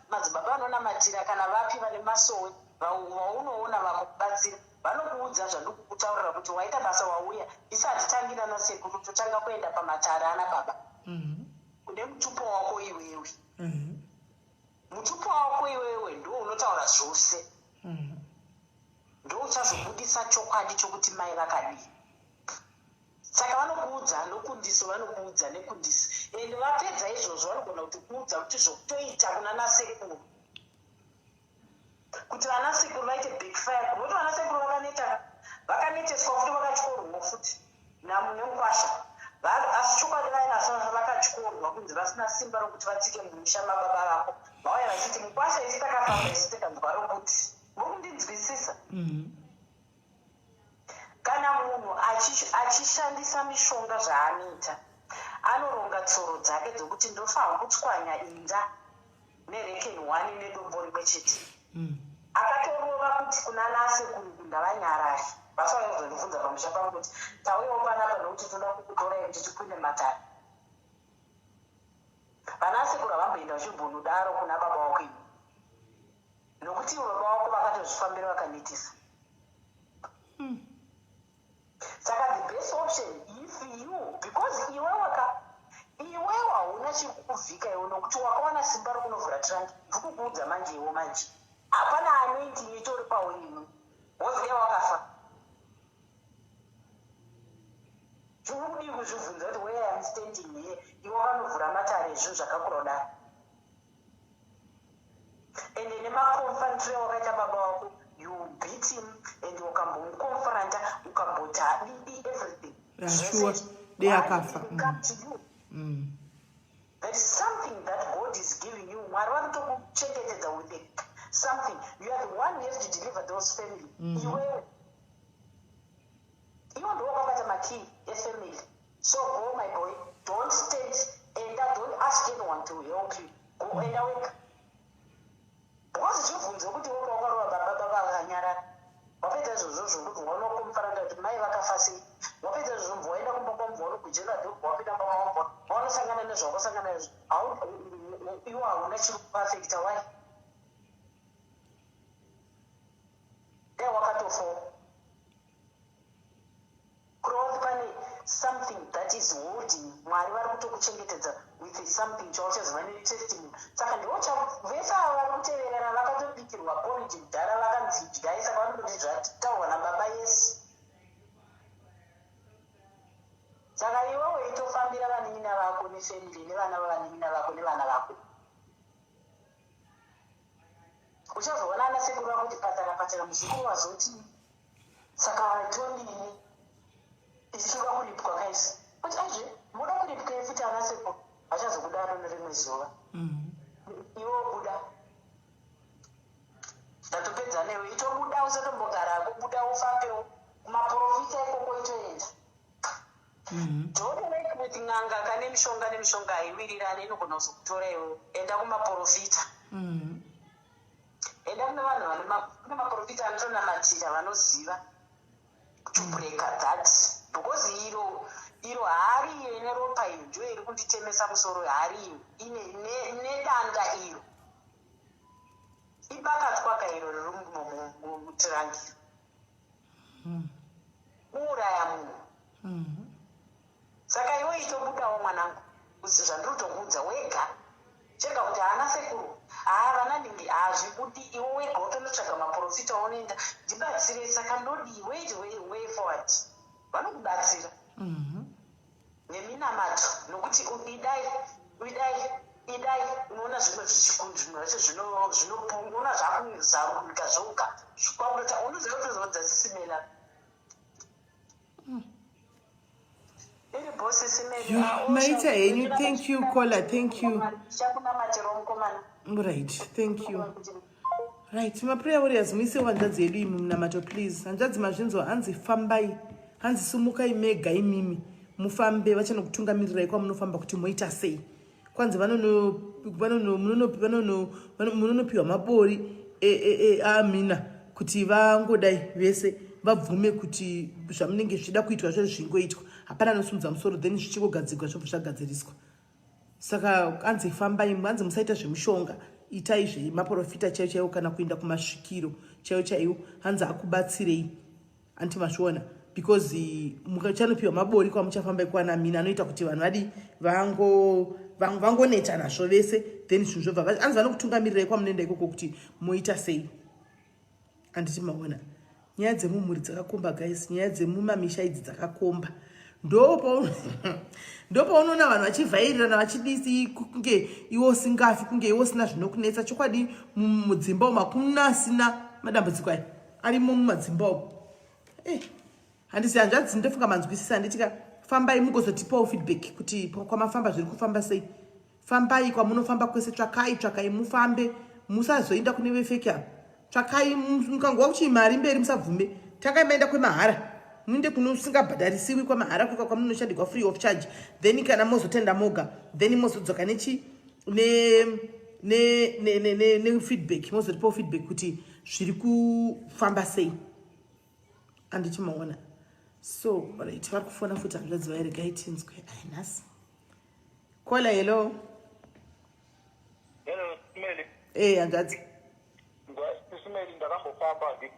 madzibaba vanonamatira kana vapi vane masowe vaunoona vakubatsira, vanokuudza zvandikukutaurira kuti waita basa wauya. Isati tangira nasekuru, totanga kuenda pamatare ana baba. Kune mutupo wako iwewe. Mutupo wako iwewe ndo unotaura zvose. Ndo uchazobudisa chokwadi chokuti mai vakadii. Saka vanokuudza nokundiso, vanokuudza nekundisi. Ende vapedza izvozvo, vanogona kuti kuudza kuti zvokutoita kuna nasekuru, kuti vanasekuru vaite backfire, nokuti vanasekuru vakaneta, vakaneteswa futi, vakatyorwawo futi nemukwasha. Asi chokwadi vainaso vakatyorwa kunzi vasina simba rokuti vatsike mumusha mababa vako. Vauya vachiti, "Mukwasha, isi takafamba, isi tikanzwa rokuti." Muri kundinzwisisa? Kana munhu achishandisa mishonga, zvaanoita, anoronga tsoro dzake dzokuti ndofanwa kutswanya inda nerekeni one nedombo rimwe chete. Akatorova kuti kuna nasekuru ndavanyarari vasauya kuzondibvunza pamusha pangu kuti tauyawo panapa nokuti toda kukutorai kuti tipinde matare. Vanasekuru havamboenda vachimbonodaro kuna baba wako ini, nokuti ivo baba wako vakatozvifambira vakanetesa. Saka the best option, if you, because iwewe ka, iwewe hauna chiri kukuvhika iwe, nokuti wakawana simba rokunovhura trunk. Ndikukuudza manje, iwe manje hapana anointing itori pauri iwe, woziya wakafa. Chiri kudii kuzvibvunza kuti where am standing here? Iwe wakanovhura matare ezvinhu zvakakura kudaro, ende nemaconfrontire wakaita baba wako, you beat him and ukambomuconfronta, ukamboti hadidi everything. Sure, dei akafa. Come to you. There is something that God is giving you. Mwari vari kutokuchengetedza with something. You are the one who has to deliver those family. Iwewe, iwe ndiwo wakabata makey efamily. So go, my boy. Don't stand. Enda. Don't ask anyone to help you. Go, enda wega, because zvibvunze kuti wopa wakarova baba, baba vakanyarara. Wapedza izvozvo, ndobva wanokomufaranda kuti mai vakafa sei. Wapedza izvozvo, mbva waenda kumba kwamubva wanogujera, ndobva wapinda mumba mawabva wanosangana nezvawakasangana nazvo. Iwo hauna chiri kuperfecta. Why? Dai wakatofawo kureva kuti pane something that is holding. Mwari vari kutokuchengetedza with something chauchazova netestimony. Saka ndiwo vese ava vari kuteverera vakatobikirwa porridge kudhara, vakanzi dyai. Saka vanototi zvataurwa nababa Yesu. Saka iwe weitofambira vanin'ina vako nefamily nevana vavanin'ina vako nevana vako, uchazoona ana sekuru vakuti patara patara, muzukuru wazoti saka tonini isu toda kuripwa kaisi kuti aizve muda kuripwei futi? Ana sekuru vachazokudaro nerimwe zuva. Iwe buda, ndatopedza newe. Itobuda. Usatombogara kubuda, ufambewo kumaprofita ikoko, itoenda. Don't work with n'anga kane mishonga, nemishonga haiwirirani, inogona kuzokutora iwewe. Enda kumaprofita. Enda kune vanhu kune maprofita anotonamatira, vanoziva to break that, because iro iro hari iyo ine ropa iyo ndiyo iri kunditemesa musoro. Hari iyo ine nedanda iro ibakatwaka iro riri mutirangiro kuuraya munhu. Saka iwe itobudawo, mwanangu, kuti zvandiri kutokuudza wega, chega kuti haana sekuru, haa, vana ndingi hazvibudi. Iwe wega utonotsvaga maprofita, unoenda, "Ndibatsire, saka ndodii? Wait, way forward." Vanokubatsira neminamato, nokuti idai, idai, idai, unoona zvimwe zvimwe zvacho zvinoona zvakuzaruka zvoga kwakutota. Unoziva kutozodza sisimela iri bosi simeli. Yo, maita henyu. Thank you, caller, thank you. Chakunamatiro, mukomana. Right, thank you. Right, maprayer warriors, muisewo hanzvadzi yedu imi munamato, please. Hanzvadzi, mazvinzwa, hanzi fambai, hanzi sumukai mega imimi mufambe, vachanokutungamirirai kwamunofamba kuti moita sei. Kwanzi munonopiwa mabori aamina kuti vangodai vese vabvume kuti zvamunenge zvichida kuitwa zvo zvingoitwa, hapana anosimudza musoro, then zvichingogadzirwa, zvobva zvagadziriswa. Saka anzi fambai, anzi musaita zvemushonga, itai zvemaprofita chaivo chaivo kana kuenda kumasvikiro chaivo chaivo, hanzi akubatsirei. Anti mazviona, because muchanopiwa mabori kwamuchafamba ikwana mina anoita kuti vanhu vadi vangoneta nazvo vese, then zvinhu zvobva. Anzi vanokutungamirirai kwamunoenda ikoko kuti moita sei. Handiti maona, nyaya dzemumhuri dzakakomba, guys. Nyaya dzemumamisha idzi dzakakomba. Ndopaunoona vanhu vachivhairirana, vachidisi kunge iwe usingafi, kunge iwe usina zvinokunetsa. Chokwadi, mudzimba umu hakuna asina madambudziko aya, arimo mumadzimba umu. Handisi hanzvadzi, ndofunga manzwisisa, handitika? Fambai mugozotipawo feedback kuti kwamafamba zviri kufamba sei. Fambai kwamunofamba kwese, tsvakai, tsvakai, mufambe, musazoenda kune vefake ava. Tsvakai, mukangova kuti mari mberi, musabvume. Tangai maenda kwemahara, muinde kunosingabhadharisiwi, kwamahara, kuika kwamunoshandirwa free of charge, then kana mozotenda moga, then mozodzoka nechi nefeedback, mozotipawo feedback kuti zviri kufamba sei. Anditi maona? So right, vari kufona futi hanzvadzi vairegai tinzwe. Ai, nhasi caller, hello. Hello, Simeli. Hanzvadzi. Simeli, ndakambofamba ndi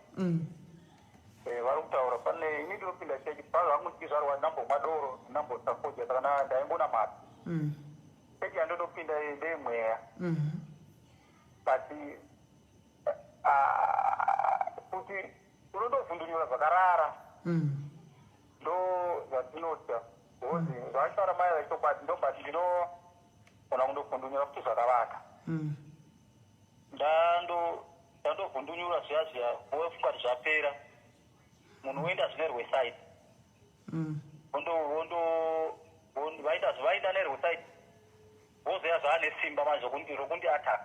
vari kutaura pane ini ndinopinda chechi pazvangu ndichizvarwa, ndambomwa doro, ndambosafodya, saka ndaingonamata. Chechi yandinopinda iyi ndeyemweya, but kuti unondovhundunyura zvakarara, ndo zvatinotya, because zvachitaura mai vachokwadi ndo, but ndinogona kundovhundunyura kuti zvakavaka. Ndandovhundunyura zviya zviya, vofunga kuti zvapera, munhu oenda zvine rwesaidi. Vondo vondo vaenda vaenda nerwesaidi, vozoya zvaane simba manje rokundi attack.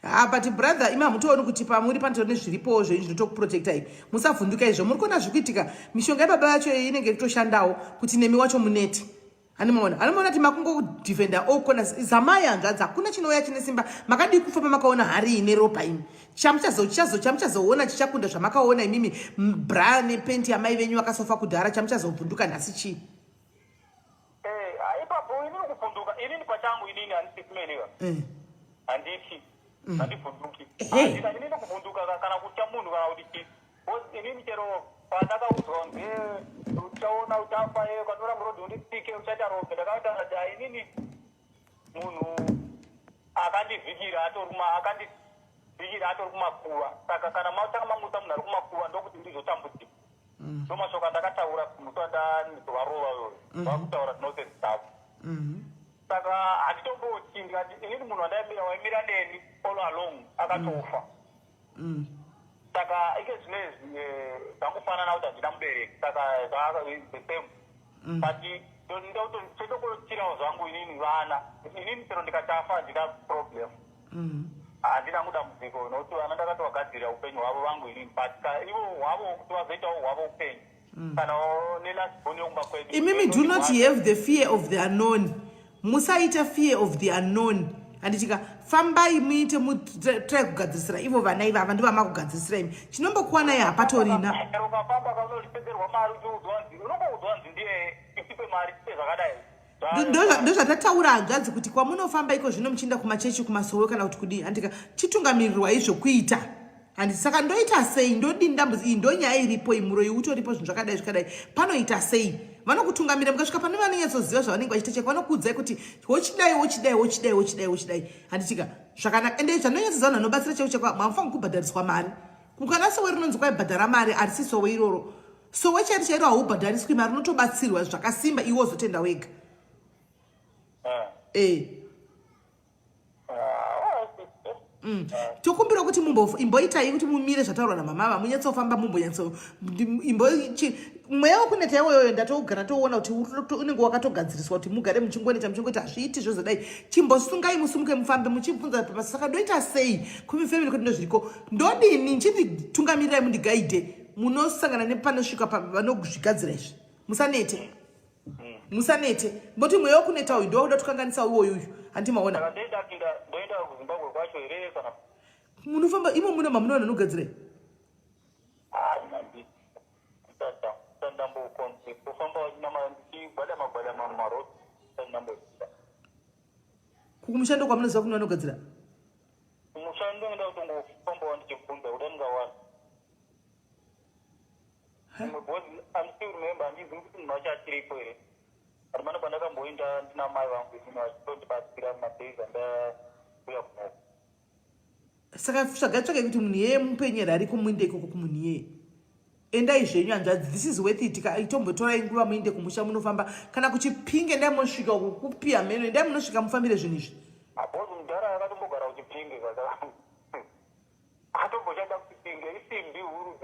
Ha, but brother, imi hamutooni kuti pamuri panotori nezviripowo zvenyu zvinotokuprotectai? Musavhunduka izvo muri kuona zviri kuitika. Mishonga yebaba yacho inenge itoshandawo kuti nemi wacho muneti. Animaona, animaona kuti makungodefenda all corners. Zamai, hanzvadzi, hakuna chinouya chine simba. Makadii kufa pamakaona hari ine ropa imi? Chamuchazoona chichakunda zvamakaona imimi, bra nepenti yamai venyu vakasofa kudhara. Chamuchazovhunduka nhasi chii? Ipapo inini kuvhunduka, inini pachangu, inini handisi kumeliwa. Handiti handivhunduki. Handina inini kuvhunduka kana kutya munhu kana kuti chii, because inini chero pandakaudzwa kunzi, "Uchaona uchafa, ukatora murodhi unditsike, uchaita rombe," ndakataura kuti, "Ah, inini munhu akandivhikira atori akandivhikira atori kumakuva, saka kana matanga mamutsa munhu ari kumakuva, ndokuti ndizotambudzika." Ndo mashoko andakataura musi wandandizovarova uyoyo, vakutaura nonsense dzavo. Saka handitomboti ndikati inini munhu wandaimira, waimira neni all along, akatofa. Saka ike zvinezvi zvangofanana kuti handina mubereki, saka the same. But chendokotirawo zvangu inini vana, inini chero ndikatafa handina problem. Handina hangu dambudziko nokuti vana ndakatovagadzirira upenyu hwavo vangu inini, but ka ivo hwavo kuti vazoitawo hwavo upenyu kana nelast born yokumba kwedu. Imimi, do not have the fear of the unknown. Musaita fear of the unknown, handitika? Fambai, muite, mutrai kugadzirisira ivo vana ivava. Ndivamakugadzirisira imi, chinombokuwanai hapatorina. Chero ukafamba kaunozvipedzerwa mari uchiudzwa nzi, unongoudzwa nzi ndiye tipe mari, tipe zvakadai. Ndozvatataura, hanzvadzi, kuti kwamunofamba iko zvino muchienda kumachechi, kumasowe kana kuti kudii, handika? Chitungamirirwai zvokuita, handi? Saka ndoita sei? Ndodini? Dambudziko iyi ndonyaya iripo imuroi utoripo, zvinhu zvakadai zvakadai, panoita sei? Vanokutungamira. Mukasvika pane vanonyatsoziva zvavanenge vachiita chako, vanokuudzai kuti wochidai, wochidai, wochidai, wochidai, wochidai, handitika? Zvakanaka. Ende zvanonyatsoziva vanhu vanobatsira chako chako, hamufaniri kubhadhariswa mari. Kukana sowe rinonzi kwaibhadhara mari, harisi sowe iroro. Sowe chairo chairo haubhadhariswi mari, unotobatsirwa zvakasimba, iwe wozotenda wega. Eh. Tokumbira kuti mumbo imboitai kuti mumire zvataurwa namama ava, munyatsofamba, mumbonyatso imbo mweya wekuneta iwoyoyo. Ndatogara toona kuti unenge wakatogadziriswa kuti mugare muchingoneta, muchingoti hazviiti, zvozodai. Chimbosungai, musumuke, mufambe muchibvunza pabasa. Saka ndoita sei kumifamily kuti ndozviriko, ndodini? Chinditungamirirai, mundiguide. Munosangana nepanosvika vanozvigadzira izvi. Musanete, musanete. Mboti mweya wekuneta uyu ndoda kukanganisa uwoyu uyu, handimaona? Saka ndoenda kuZimbabwe kwacho here kana? Munofamba imo muno mamunoona nogadzirai. Ndambokufamba ndichigwadama gwadama mumaroad, ndamboita. Kumushando kwamunoziva kuno vanogadzira? Kumushando ndoenda kutongofambawo ndichibvunza kuda ndingawana imwe, because I'm still remember, handizivi kuti munhu wacho achiripo here, but mane kwandakamboenda ndina mai vangu inini vachitondibatsira mumadays andauya kunoko. Saka tsvagai, tsvagai kuti munhu iyeye mupenyu here, ariko, muinde ikoko kumunhu iyeye. Endai zvenyu, hanzvadzi, this is worth it. Itombotorai nguva muinde kumusha, munofamba kana kuChipinge, endai munosvika uko kupi hameno, endai munosvika mufambire zvinhu izvi. Abhozi mudhara akatombogara kuChipinge, saka atomboshanda kuChipinge. Isimbi huru,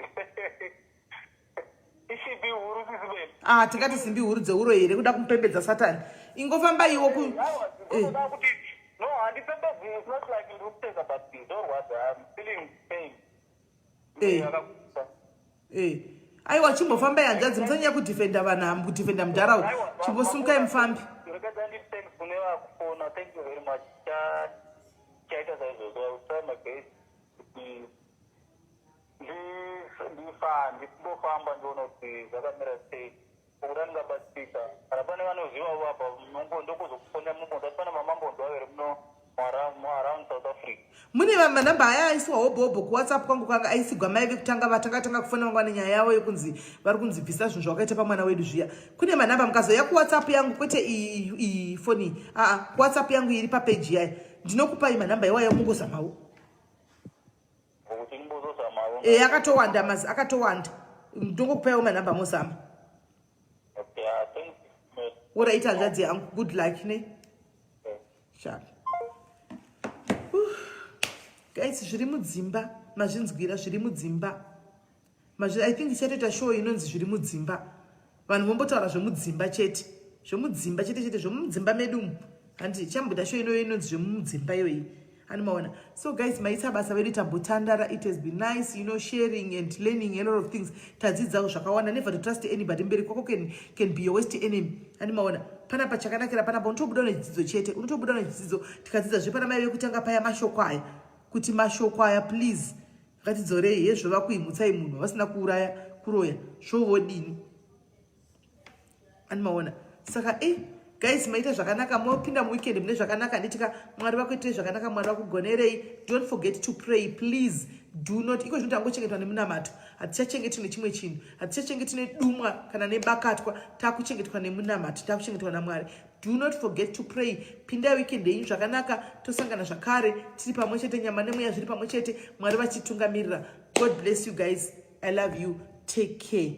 isimbi huru, sisibeni. Ah, tingati simbi huru dzeuro here kuda kumupembedza Satani? Ingofambaiwo ku Ndoda kuti, no, handipembedzi. It's not like ndiri kupedza, but ndorwadza. I'm feeling pain. Yakakusa. Aiwa, chimbofambai, hanzvadzi, musanyanya kudefenda vanhu, kudefenda mudhara uyu. Chimbosumukai mufambi. Rekedza ndi thanks kune vakufona. Thank you very much. Chaita saizvozvo. I will try my best kuti ndimbofamba ndione kuti zvakamira sei, ukuti andingabatsika kana pane vanozivawo apa. Ndokuzokufonera mumbonzwa kuti pane mamambonzwa here muno around South Africa. Mune manhamba aya aiswa hobho kuWhatsApp kwangu, kwanga aisigwa mai vekutanga vatanga tanga kufona, vanga vane nyaya yavo yekunzi vari kunzi bvisa zvinhu zvawakaita pamwana wedu zviya. Kune manhamba, mukazoya kuWhatsApp yangu, kwete iyi foni, aa, kuWhatsApp yangu iri papeji yaya, ndinokupai manhamba iwayo, mungozamawo. Ngokuti ndimbozozamawo. E, akatowanda mazi, akatowanda. Ndongokupaiwo manhamba, mozama. Okay, thank you. Alright, hanzvadzi yangu, good luck ne. Sharp. Guys, zviri mudzimba mazvinzwira, zviri mudzimba. I think ichatoita show inonzi "Zviri mudzimba". Vanhu vombotaura zvemudzimba chete, zvemudzimba chete chete, zvemudzimba medu umu, handi? Chamboita show inoyo inonzi "Zvemudzimba" iyoyi, animaona? So guys, maita basa vedu, tambotandara. It has been nice sharing and learning a lot of things. Tadzidza zvakawanda. Never to trust anybody. Mberi kwako can be your worst enemy, animaona? Panapa chakanakira panapa, unotobuda nechidzidzo chete, unotobuda nechidzidzo. Tikadzidza zvepana mai vekutanga paya, mashoko aya, kuti mashoko aya, please, ngatidzorei hezvo. Vakuimutsai munhu vasina kuuraya, kuroya, zvovodini, animaona? Saka guys, maita zvakanaka. Mopinda muweekend mune zvakanaka, handitika? Mwari vakuitirei zvakanaka, Mwari vakugonerei. Don't forget to pray, please. Do not. Iko zvino tangochengetwa nemunamato, hatichachengetwi nechimwe chinhu, hatichachengetwi nedumwa kana nebakatwa. Takuchengetwa nemunamato, takuchengetwa naMwari. Do not forget to pray. Pindai weekend yenyu zvakanaka. Tosangana zvakare tiri pamwe chete, nyama nemweya zviri pamwe chete, Mwari vachitungamirira. God bless you guys. I love you. Take care.